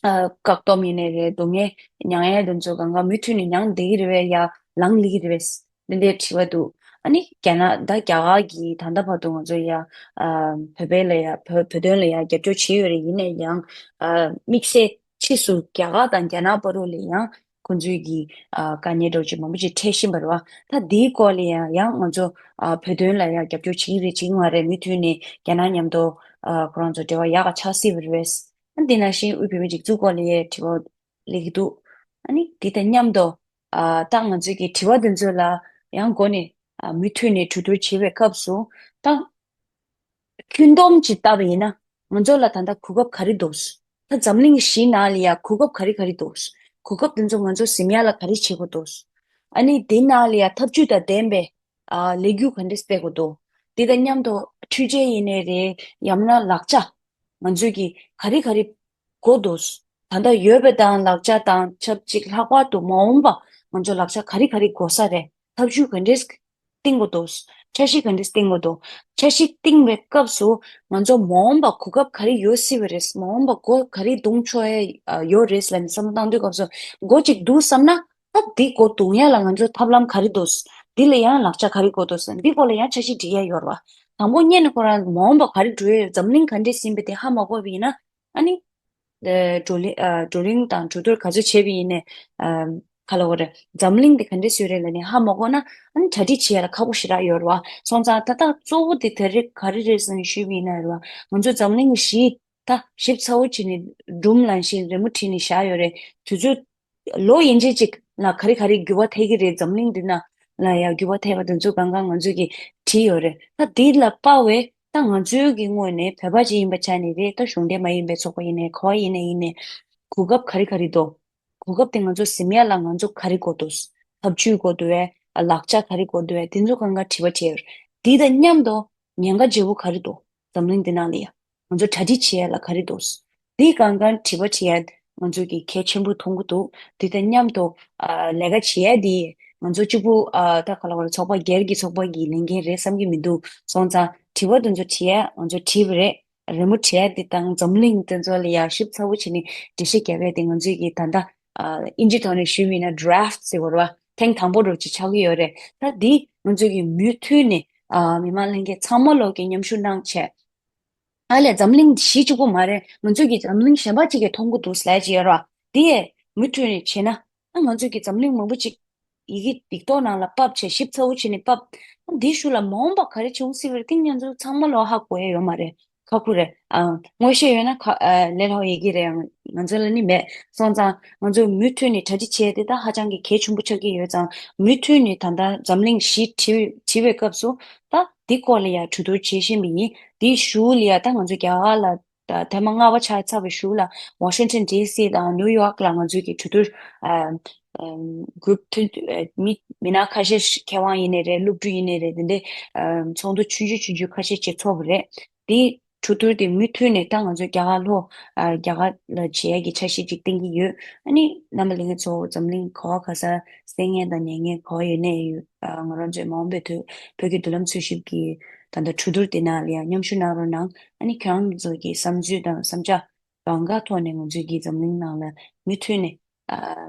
ཨ་བཀག་སྡོམ་ཡིན་ནའི་རེད། སྡུག་བསྔལ་མྱངས་ཡས་དེ་ཚོ་གང་ག་མུ་མཐུད་ནས་མྱངས་བསྡད་ཀྱི་རེད་པས། ཡ་ལངས་སླེབས་ཀྱི་རེད་པས། འདི་འདྲའི་དྲི་བ་འདུག་ཨ་ནི་རྒྱ་ནག་ད་རྒྱ་གར་གྱིས་ད་ལྟ་བར་དུ་ང་ཚོ་ཡ་ཨ་བོད་པའི་ལ་ཡ་བོད་བོད་དོན་ལ་ཡ་རྒྱབ་སྐྱོར་བྱས་ཡོད་རེད། ཡིན་ནའི་ཡང་ཨ་དམིགས་བསལ་ཕྱིས་སུ་རྒྱ་གར་དང་རྒྱ་ནག་བར་དུ་ལ་ཡང་ཁོང་ཚོའི་གི་ཨ་དཀའ་ངལ་འདྲ་ཅིག་མང་པོ་ཅིག་འཕྲད་བཞིན་པ་རེད་པ། ད་འདིའི་སྐོར་ལ་ཡང་ཡང་ང་ཚོ་ཨ་བོད་དོན་ལ་ཡ་རྒྱབ་སྐྱོར་བྱེད་ཀྱི་རེད་བྱེད་ཀྱི་མ་རེད། མུ་མཐུད་ནས་རྒྱ་ནག་མཉམ་དུ་ཨ་ཁོ་རང་ཚོ་འབྲེལ་བ་ཡག་ག་ཆགས་སྲིད་པ་རེད་པས། འདི་ནང་བཞིན་དབུས་བོད་མིའི་སྒྲིག་འཛུགས་སྐོར་ལ་ཡང་དྲི་བ་སླེབས་ཀྱི་འདུག་ཨ་ནི་འདི་དང་མཉམ་དུ་ཨ་ད་ང་ཚོའི་གི་དྲི་བ་འདི་ཚོ་ལ་ཡང་འགོ་ནས་ཨ་མུ་མཐུད་ནས་གྲོས་བསྡུར་བྱེད་པའི་སྐབས་སུ་ད་ཁྱོན་བསྡོམས་ཅིག་བལྟས་པ་ཡིན་ན་ང་ཚོ་ལ་ད་ལྟ་གོ་སྐབས་ག་རེ་འདུག་ད་འཛམ་གླིང་བཞིའི་ནང་ལ་ཡང་གོ་སྐབས་ག་རེ་ག་རེ་འདུག་གོ་སྐབས་འདི་ཚོ་ང་ཚོ་ཟིན་ཡག་ལ་ག་རེ་བྱེད་དགོས་འདུག་ཨ་ནི་འདི་ནང་ལ་ཡང་ཐབས་ཇུས་དང་ལྡན་པའི་ཨ་ལས་འགུལ་ག་འདྲ་སྤེལ་དགོས་འདུག་འདི་དང་མཉམ་དུ་འཕྲུལ་ཆས་ཡིན་ནའི་རེད། ཡང་ན་ལག་ཆ་ང་ཚོས་ཀྱི་ག་རེ་ག་རེ་དགོས་འདུག་ད་ལྟ་ཡོད་པ་དང་ལག་ཆ་དང་ཆབས་ཅིག་ལྷག་པར་དུ་མ་འོངས་པ་ང་ཚོ་ལག་ཆ་ག་རེ་ག་རེ་དགོས་ས་རེད། ཐབས་ཇུས་ག་འདྲས་བཏིང་དགོས་འདུག་འཆར་གཞི་ག་འདྲས་བཏིང་དགོས་འདུག་འཆར་གཞི་བཏིང་བའི་སྐབས་སུ་ང་ཚོ་མ་འོངས་པ་གོ་སྐབས་ག་རེ་ཡོད་སྲིད་པ་རེད། མ་འོངས་པ་འགོ་ག་རེ་གདོང་ཆོག་ཡ་ཡོད་རེད་ལབ་ནས་བསམ་བློ་བཏང་དུས་སྐབས་སུ་འགོ་གཅིག་འདུག་བསམ་ན། ད་འདི་འགོ་གདོང་ཡ་ལ་ང་ཚོ་ཐབས་ལམ་ག་རེ་འདུག་འདི་ལ་ཡང་ལག་ཆ་ག་རེ་དགོས་འདུག་འདི་སྐོར་ལ་ཡང་འཆར་གཞི་སྒྲིག་ཡ་ཡོད་རེད་བ། དང་པོ་ཉིད་ནས་ཁོ་རང་མ་འོངས་པ་ག་རེ་འགྲོ་ཡ་ཡོད། འཛམ་གླིང་ག་འདྲས་ཟིན་པ་དེ་ཧ་མ་གོ་བ་ཡིན་ན་ཨ་ནི། ཨ་བགྲོ་གླེང་ཨ་བགྲོ་གླེང་དང་གྲོས་བསྡུར་ག་ཚོད་བྱས་པ་ཡིན་ནའི་ཨ་ག་ལབ་དགོས་རེད། འཛམ་གླིང་འདི་ག་འདྲས་བཟོས་རེད་ལབ་ནས་ཧ་མ་གོ་ན་ཨ་ནི་གྲ་སྒྲིག་བྱེད་ཡ་ལ་ཁག་པོ་ཞེ་དྲག་ཡོད་རེད་བ། སོང་ཙང་ད་ལྟ་གཙོ་བོ་དེ་ད་རེས་ག་རེ་རེད་ཟེར་ནས་ཞུས་པ་ཡིན་ན་རེད་བ། ང་ཚོ་འཛམ་གླིང་གི་གཞི་ད་ཞིབ་ཚགས་པོ་བྱས་ནས་སྒྲུང་ལབ་བཞིན་རི་མོ་བྲིས་ནས་བཞག་ཡོད་རེད། དུས་ཚོད་ལོ་ཡན་ཆད་ཅིག་ལ་ག་རེ་ག་རེ་འགྱུར་བ་ཐེབས་ཀྱི་རེད། འཛམ་གླིང་འདི་ན་ལ་ཡང་འགྱུར་བ་ཐེབས་པ་དེ་ཚོ་གང་ག་ང་ཚོས་ཀྱིས་བྲིས་ཡོད་རེད། ད་འདི་ལ་དཔག་པའི་ད་ང་ཚོའི་གི་ངོས་ནས་བོད་པ་ཅིག་ཡིན་པའི་ཆ་ནས་རེད། ད་གཞུང་འབྲེལ་མ་ཡིན་པའི་ཚོགས་པ་ཡིན་ནའི་ག་བ་ཡིན་ནའི་ཡིན་ནའི་གོ་སྐབས་ག་རེ་ག་རེ་འདུག་གོ་སྐབས་དེ་ང་ཚོ་ཟིན་ཡ་ལ་ང་ཚོ་ག་རེ་དགོས་འདུག་ཐབས་ཇུས་དགོས་འདུག་བས། ལག་ཆ་ག་རེ་དགོས་འདུག་བས། དེ་ཚོ་གང་ག་དྲི་བ་དྲིས་ཡོད་རེད། འདི་དང་མཉམ་དུ་ཉེན་ཁ་ཆེ་བོ་ག་རེ་འདུག་འཛམ་གླིང་འདི་ནང་ལ་ཡ། ང་ཚོ་གྲ་སྒྲིག་བྱེད་ཡ་ལ་ག་རེ་འདུག་འདི་གང་ག་དྲི་བ་དྲི་ཡ་ང་ཚོ་གི་གལ་ཆེན་པོ་མཐོང་གི་འདུག་འདི་དང་མཉམ་དུ་ཨ་ལས་ཀ་བྱེད་ཡ་འདི་ང་ཚོ་གཅིག་པུ་ཨ་ད་ག་ལ་བར་ཚོགས་པ་སྒེར་གྱི་ཚོགས་པ་གི་ལས་འགན་རེད་བསམ་གྱི་མི་འདུག་སོང་ཙང་དྲི་བ་འདི་ཚོ་དྲི་ཡ་ང་ཚོ་དྲིས་པ་རེད། རི་མོ་བྲིས་ཡ་འདི་དང་འཛམ་གླིང་འདི་ཚོ་ལ་ཡ་ཞིབ་ཚགས་པོ་བྱས་ནས་འགྲེལ་བཤད་རྒྱབ་ཡ་འདི་ང་ཚོས་ཀྱི་ད་ལྟ་ཨ་ཨིན་ཇི་ཐོག་ནས་ཞུས་པ་ཡིན་ན་draft་ཟེར་བ་རེད་བ། ཐེངས་དང་པོ་འདྲ་ཅིག་ཆགས་ཀྱི་ཡོད་རེད། ད་འདི་ང་ཚོས་ཀྱི་མུ་མཐུད་ནས་ཨ་མི་མང་ལྷན་རྒྱས་ཚང་མ་ལོག་གི་མཉམ་ཞུགས་གནང་བྱས། ཨ་ལས་འཛམ་གླིང་གཞི་གཅིག་པུ་མ་རེད། ང་ཚོས་ཀྱི་འཛམ་གླིང་གཞན་པ་གཅིག་གིས་མཐོང་གི་འདུག་ལབ་ཅིག་ཡོད་རེད་བ། འདི་ཡས་མུ་མཐུད་ནས་བྱས་ན་ཨ་ང་ཚོས་ཀྱི་འཛམ་གླིང་མང་པོ་ཅིག་ཡི་གེ་སྡིག་ཏོ་ནང་ལ་ཕབ་བྱས་ཞིབ་ཚགས་པོ་བྱས་ནས་ཕབ། ཨ་འདིའི་ཤུལ་ལ་མ་འོངས་པ་ག་རེ་བྱུང་སྲིད་པ་རེད། དེ་ང་ཚོ་ཚང་མ་ལོག་ཧ་གོ་ཡ་ཡོད་མ་རེད། ཁག་པོ་རེད། ཨ་མངོན་ཤེས་ཡོད་ན་ཁ་ཨ་ལས་སླ་བོ་ཡི་གེ་རེད། ང་ཚོ་ལ་ནི་མེད། སོང་ཙང་ང་ཚོས་མུ་མཐུད་ནས་གྲ་སྒྲིག་བྱས་ཏེ་ད་ཧ་ཅང་གི་གལ་ཆེན་པོ་ཆགས་ཀྱི་ཡོད་ཙང་མུ་མཐུད་ནས་ད་ལྟ་འཛམ་གླིང་གཞི་བྲིས་བྲིས་པའི་སྐབས་སུ་ད་འདི་སྐོར་ལ་ཡང་གྲོས་བསྡུར་བྱེད་བཞིན་པ་ཡིན། དེའི་གཞུག་ལ་ཡང་ད་ང་ཚོ་རྒྱ་གར་ལ་ད་ཐེངས་མ་ལྔ་པ་ཆགས་ཚར་བའི་གཞུག་ལ་Washington D C་དང་New York་ལ་ང་ཚོས་ཀྱི་གྲོས་བསྡུར་ཨ་ཨམ་group་མཐུན་ཨ་མི་མི་སྣ་ཁ་ཤས་ཤིག་མཁས་དབང་ཡིན་ནའི་རེད། སློབ་ཕྲུག་ཡིན་ནའི་རེད། དེ་འདྲའི་ཨ་ཚོགས་འདུ་ཆུང་ཆུང་ཆུང་ཆུང་ཁ་ཤས་བྱེད་ཆོག་པ་རེད། དེ་གྲོས་བསྡུར་དེ་མུ་མཐུད་ནས་ད་ང་ཚོ་རྒྱ་གར་ལྷོ་ཨ་རྒྱ་གར་ལ་བྱེད་ཡ་གི་འཆར་གཞི་ཅིག་བཏིང་གི་ཡོད། ཨ་ནི་རྣམ་པ་ལྷན་རྒྱས་ཚོ་འཛམ་གླིང་ག་བ་ག་ས་གསན་མཁན་དང་ཉན་མཁན་ག་བ་ཡོད་ནའི་ཡོད། ཨ་ང་རང་ཚོའི་མ་འོངས་པའི་དུས་བོད་ཀྱི་མདུན་ལམ་འཚོལ་ཞིབ་ཀྱི་ད་ལྟ་གྲོས་བསྡུར་དེ་ནང་ལ་ཡང་མཉམ་ཞུགས་གནང་རོགས་གནང་། ཨ་ནི་ཁྱེད་རང་ཚོ་གི་བསམ་ཚུལ་དང་བསམ་འཆར་གང་ག་ཐོག་ནས་ང་ཚོའི་གི་འཛམ་གླིང་ནང་ལ་མུ་མཐུད་ནས་ཨ་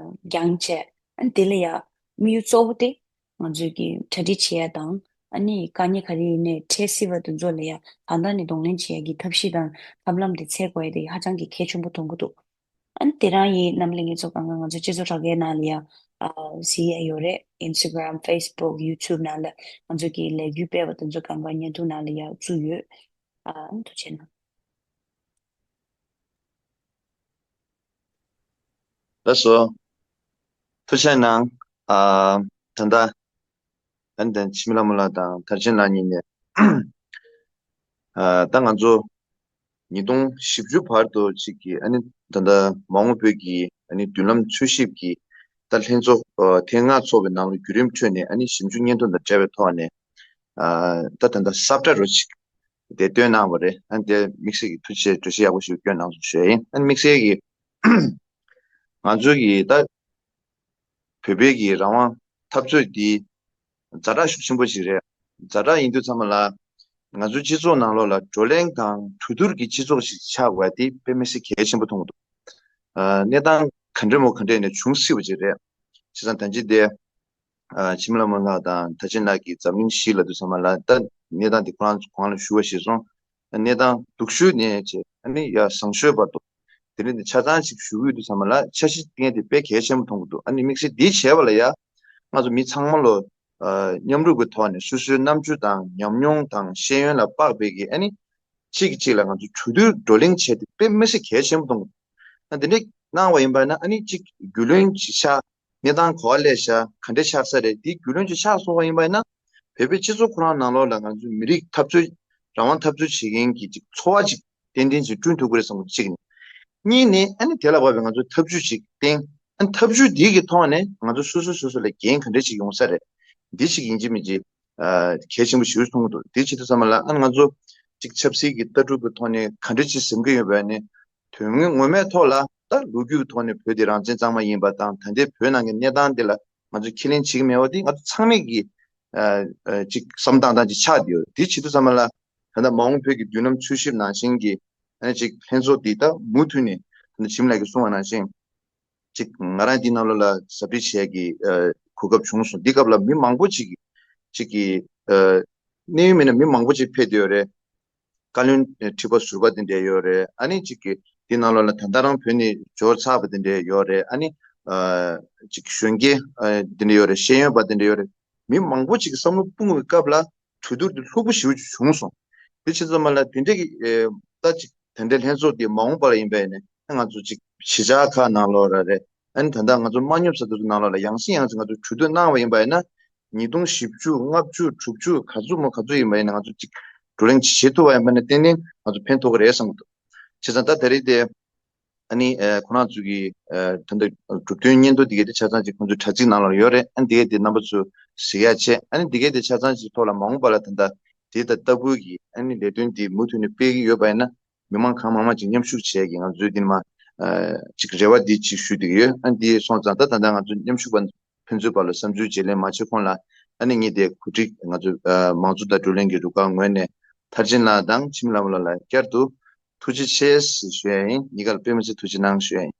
འགྱངས་བྱས། ཨ་ནི་དེ་ལ་ཡང་དམིགས་ཡུལ་གཙོ་བོ་དེ་ང་ཚོས་ཀྱི་གྲ་སྒྲིག་བྱེད་ཡ་དང་། ཨ་ནི་དཀའ་ངལ་ག་རེ་ཡིན་ནའི་འཕྲད་སྲིད་པ་དེ་ཚོ་ལ་ཡ་ད་ལྟ་ནས་གདོང་ལེན་བྱེད་ཡ་གི་ཐབས་ཤེས་དང་ཐབས་ལམ་དེ་འཚོལ་དགོས་ཡ་དེ་ཧ་ཅང་གི་གལ་ཆེན་པོ་མཐོང་གི་འདུག་ཨ་ནི་དེ་རང་ཡིན་རྣམ་གླིང་གི་ཚོ་གང་ག་ང་ཚོ་སྤྱི་ཚོགས་དྲ་རྒྱའི་ནང་ལ་ཡ་ཨ་གཟིགས་ཡ་ཡོད་རེད། Instagram, Facebook, YouTube ནང་ལ་ང་ཚོ་གི་ལས་འགུལ་སྤེལ་བ་དེ་ཚོ་གང་ག་བརྙན་ཐུང་ནང་ལ་ཡ་བཙུགས་ཡོད། ཨ་ཐུགས་རྗེ་གནང་། ལགས་སོ། ཐུགས་རྗེ་གནང་། ཨ་ད་ལྟ་ཨ་ནི་ད་འཆི་མེད་ལྷ་མོ་ལགས་དང་མཐར་ཕྱིན་ལགས་གཉིས་ནས་ཨ་ད་ང་ཚོ་ཉིས་སྟོང་བཞི་བཅུ་བར་དུ་གཅིག་གི་ཨ་ནི་ད་ལྟ་མ་འོངས་བོད་ཀྱི་ཨ་ནི་མདུན་ལམ་འཚོལ་ཞིབ་ཀྱི་ད་ལྷན་ཚོགས་ཨ་ཐེངས་ལྔ་ཚོགས་པའི་ནང་ལ་བརྒྱུད་རིམ་ཁྲོད་ནས་ཨ་ནི་ཞིབ་འཇུག་སྙན་ཐོ་དང་འབྲེལ་བའི་ཐོག་ནས་ཨ་ད་ད་ལྟ་ས་བཀྲ་རོ་གཅིག་དེ་བཏོན་གནང་བ་རེད། ཨ་ནི་དེ་དམིགས་བསལ་གྱི་ཐུགས་རྗེ་ཆེ། འགྲེལ་བཤད་ཡག་པོ་ཞིག་བསྐྱོན་གནང་སོང་ཞུ་ཡ་ཡིན། ཨ་ནི་དམིགས་བསལ་གྱི་ང་ཚོ་གི་ད་བོད་པའི་གི་རང་དབང་འཐབ་རྩོད་འདི་ཛ་དྲག་ཤུགས་ཆེན་པོ་ཞིག་རེད། ཛ་དྲག་ཡིན་དུས་ཚང་མ་ལ་ང་ཚོའི་སྤྱི་ཚོགས་ནང་ལོགས་ལ་བགྲོ་གླེང་དང་གྲོས་བསྡུར་གྱི་སྤྱི་ཚོགས་ཤིག་ཆགས་དགོས་པ་དེ་དཔེ་མི་སྲིད་གལ་ཆེན་པོ་མཐོང་གི་འདུག་ཨ་གནས་སྟངས་ག་འདྲ་མོ་ག་འདྲ་ནས་བྱུང་སྲིད་པ་ཅིག་རེད། བྱས་ཙང་ད་ཅི་དེ་ཨ་འཆི་མེད་ལྷ་མོ་ལགས་དང་མཐར་ཕྱིན་ལགས་ཀྱིས་འཛམ་གླིང་གཞིས་ལ་དུས་ཚང་མ་ལ་ད་གནས་སྟངས་དེ་ཁོ་རང་ཚོ་གོང་ལ་ཞུ་བ་ཞིག་སོང་། གནས་སྟངས་སྡུག་ཤོས་ནས་བྱས་ཨ་ནི་ཡ་བཟང་ཤོས་བར་དུ་དེ་རིང་འདི་ཆ་ཚང་ཅིག་ཞུ་གི་ཡོད་དུས་ཚང་མ་ལ་འཆར་གཞི་བཏིང་དེ་དཔེ་གལ་ཆེན་པོ་མཐོང་གི་འདུག་ཨ་ནི་དམིགས་བསལ་འདི་བྱས་པ་ལ་ཡ་ང་ཚོ་མི་ཚང་མ་ལོ་ཨ་མཉམ་རུབ་ཀྱི་ཐོག་ནས་སོ་སོའི་རྣམ་དཔྱོད་དང་ཉམས་མྱོང་དང་ཤེས་ཡོན་ལ་དཔག་པའི་གི་ཨ་ནི་གཅིག་གིས་གཅིག་ལ་ང་ཚོ་གྲོས་བསྡུར་བགྲོ་གླེང་བྱས་ཏེ་དཔེ་མི་སྲིད་གལ་ཆེན་པོ་མཐོང་གི་འདུག་ཨ་འདི་འདྲ་གནང་བ་ཡིན་པ་ན་ཨ་ནི་གཅིག་རྒྱུས་ལོན་ཅིག་ཆགས། གནས་སྟངས་ག་པར་སླེབས་ཤག་ག་འདྲ་ཆགས་ས་རེད། དེའི་རྒྱུས་ལོན་ཅིག་ཆགས་སོང་བ་ཡིན་པ་ཡིན་ན་བོད་པའི་སྤྱི་ཚོགས་ཁོ་རང་ནང་ལོགས་ལ་ང་ཚོའི་མི་རིགས་འཐབ་རྩོད་རང་དབང་འཐབ་རྩོད་བྱེད་མཁན་གྱི་ཅིག་ཚོར་བ་ཅིག་ཏན་ཏན་ཅིག་བསྐྲུན་ཐུབ་ཀྱི་རེད་བསམ་གྱི་འདུག་གཅིག་ནས། གཉིས་ནས་ཨ་ནི་དེ་ལ་བབས་པའི་ང་ཚོའི་ཐབས་ཇུས་ཅིག་བཏིང་། ཨ་ནི་ཐབས་ཇུས་འདི་གི་ཐོག་ནས་ང་ཚོ་སོ་སོ་སོ་སོ་ལ་འགན་ག་འདྲ་ཅིག་ཡོང་ས་རེད། འདི་ཅིག་ཡིན་གཅིག་མིན་གཅིག་ཨ་གལ་ཆེན་པོ་ཞིག་མཐོང་གི་འདུག་དེ་བྱེད་དུས་ཙམ་པ་ལ་ཨ་ང་ཚོ་གཅིག་ཆབ་སྲིད་ཀྱི་ལྟ་གྲུབ་ཀྱི་ཐོག་ནས་ག་འདྲ་ཅིག་ཟིན་གྱི་ཡོད་པ་ནི་དོན་དངོས་ངོ་མའི་ཐོག་ལ་ད་ལོ་རྒྱུས་ཀྱི་ཐོག་ནས་བོད་དེ་རང་བཙན་གཙང་མ་ཡིན་པ་དང་ད་ལྟའི་བོད་ནང་གི་གནས་སྟངས་དེ་ལ་ང་ཚོ་ཁས་ལེན་བྱེད་ཀྱི་མེད་པ་དེ་ང་ཚོ་ཚང་མས་ཀྱི་ཨ་ཨ་གཅིག་བསམ་སྟངས་སྟངས་ཅིག་ཆགས་བསྡད་ཡོད། དེ་བྱེད་དུས་ཙམ་པ་ལ་ད་ལྟ་མ་འོངས་བོད་ཀྱི་མདུན་ལམ་འཚོལ་ཞིབ་ནང་བཞིན་གྱི་ཨ་གཅིག་ལྷན་ཚོགས་འདི་ད་མུ་མཐུད་ནས་ད་ལྟ་འཆི་མེད་ལགས་ཀྱིས་གསུངས་པ་ནང་བཞིན། ཅིག་ང་རང་འདི་ནང་ལོགས་ལ་ཟབ་སྒྲིལ་བྱེད་ཀྱི་ཨ་གོ་སྐབས་བྱུང་སོང་། འདི་སྐབས་ལ་མི་མང་པོ་ཅིག་གིས་ཅིག་གིས་ཨ་གནད་ཡོད་མི་སྣ་མི་མང་པོ་ཅིག་ཕེབས་བསྡད་ཡོད་རེད། བཀའ་བློན་ཁྲི་པ་ཟུར་པ་དེ་འདྲ་ཡོད་རེད། ཨ་ནི་ཅིག་གིས་འདི་ནང་ལོགས་ལ་ད་ལྟ་རང་བོད་ནས་འབྱོར་ཚར་བ་དེ་འདྲ་ཡོད་རེད། ཨ་ནི་ཨ་ཅིག་གཞོན་སྐྱེས་ཨ་དེ་འདྲ་ཡོད་རེད། ཤེས་ཡོན་པ་དེ་འདྲ་ཡོད་རེད། མི་མང་པོ་ཅིག་གིས་བསམ་བློ་སྤུངས་པའི་སྐབས་ལ་གྲོས་བསྡུར་འདི་ལྷུག་པོ་ཞེ་པོ་ཅིག་བྱུང་སོང་། དེ་བྱས་ཙང་མ་ལ་དེ་འདྲ་གི་ཨེ་ད་ཅིག་དེ་འདྲའི་ལྷན་ཚོགས་དེ་མ་འོངས་པ་ལ་ཡིན་པ་ཡིན་ན་ང་ཚོ་ཅིག་གཞིས་ཆགས་ཁག་ནང་ལོགས་ལ་རེད། ཨ་ནི་ད་ལྟ་ང་ཚོ་མ་སྙོབ་ས་དེ་ཚོ་ནང་ལོགས་ལ་ཡང་སེ་ཡང་སེ་ང་ཚོ་གྲོས་བསྡུར་གནང་བ་ཡིན་པ་ཡིན་ན་ཉིས་སྟོང་བཞི་བཅུ་ལྔ་བཅུ་དྲུག་ཅུ་ག་ཚོད་མོ་ག་ཚོད་ཡིན་པ་ཡིན་ན་ང་ཚོ་ཅིག་བགྲོ་གླེང་བྱེད་ཐུབ་པ་ཡིན་པ་ན་ཏན་ཏན་ང་ཚོ་ཕན་ཐོགས་ཀྱི་རེད་བསམ་གྱི་འདུག་བྱས་ཙང་ད་ད་རེས་དེ་ཨ་ནི་ཨ་ཁོ་རང་ཚོ་གི་ཨ་ད་ལྟ་གྲུབ་དོན་སྙན་ཐོ་འདི་གའི་དེ་ཆ་ཚང་ཅིག་ཁོང་ཚོའི་དྲ་ཚིགས་ནང་ལ་ཡོད་རེད། ཨ་ནི་འདི་གའི་དེ་རྣམ་པ་ཚོ་གཟིགས་ཡ་བྱས། ཨ་ནི་འདི་གའི་དེ་ཆ་ཚང་ཅིག་ཐོག་ལ་མ་འོངས་པ་ལ་ད་ལྟ་དེ་ད་ལྟ་བུ་གི་ཨ་ནི་ལས་དོན་འདི་མུ་མཐུད་ནས་སྤེལ་གྱི་ཡོད་པ་ཡིན་ན་མི་མང་གང་མང་མང་ཅིག་མཉམ་ཞུགས་བྱས་ཀྱི་ང་ཚོའི་འདི་ནས་མ་ཨ་ཅིག་རེ་བ་འདི་ཅིག་ཞུ་བསྡད་ཀྱི་ཡོད། ཨ་ནི་འདི་སོང་ཙང་ད་ད་ལྟ་ང་ཚོ་མཉམ་ཞུགས་པ་ཕན་ཚུན་བར་ལ་བསམ་ཚུལ་བརྗེ་ལེན་མ་བྱེད་གོང་ལ་ཨ་ནི་ངས་དེ་གོ་སྒྲིག་ང་ཚོ་ཨ་མང་གཙོ་དང་བགྲོ་གླེང་གི་རུ་ཁག་ངོས་ནས་མཐར་ཕྱིན་ལགས་དང་འཆི་མེད་ལྷ་མོ་ལགས་ལ་བསྐྱར་དུ་ཐུགས་རྗེ་ཆེ་ཞེས་ཞུ་ཡ་ཡིན། གཉིས་ཀ་ལ་དཔེ་མི་སྲིད་ཐུགས་རྗེ་གནང་ཞུ་ཡ་ཡིན།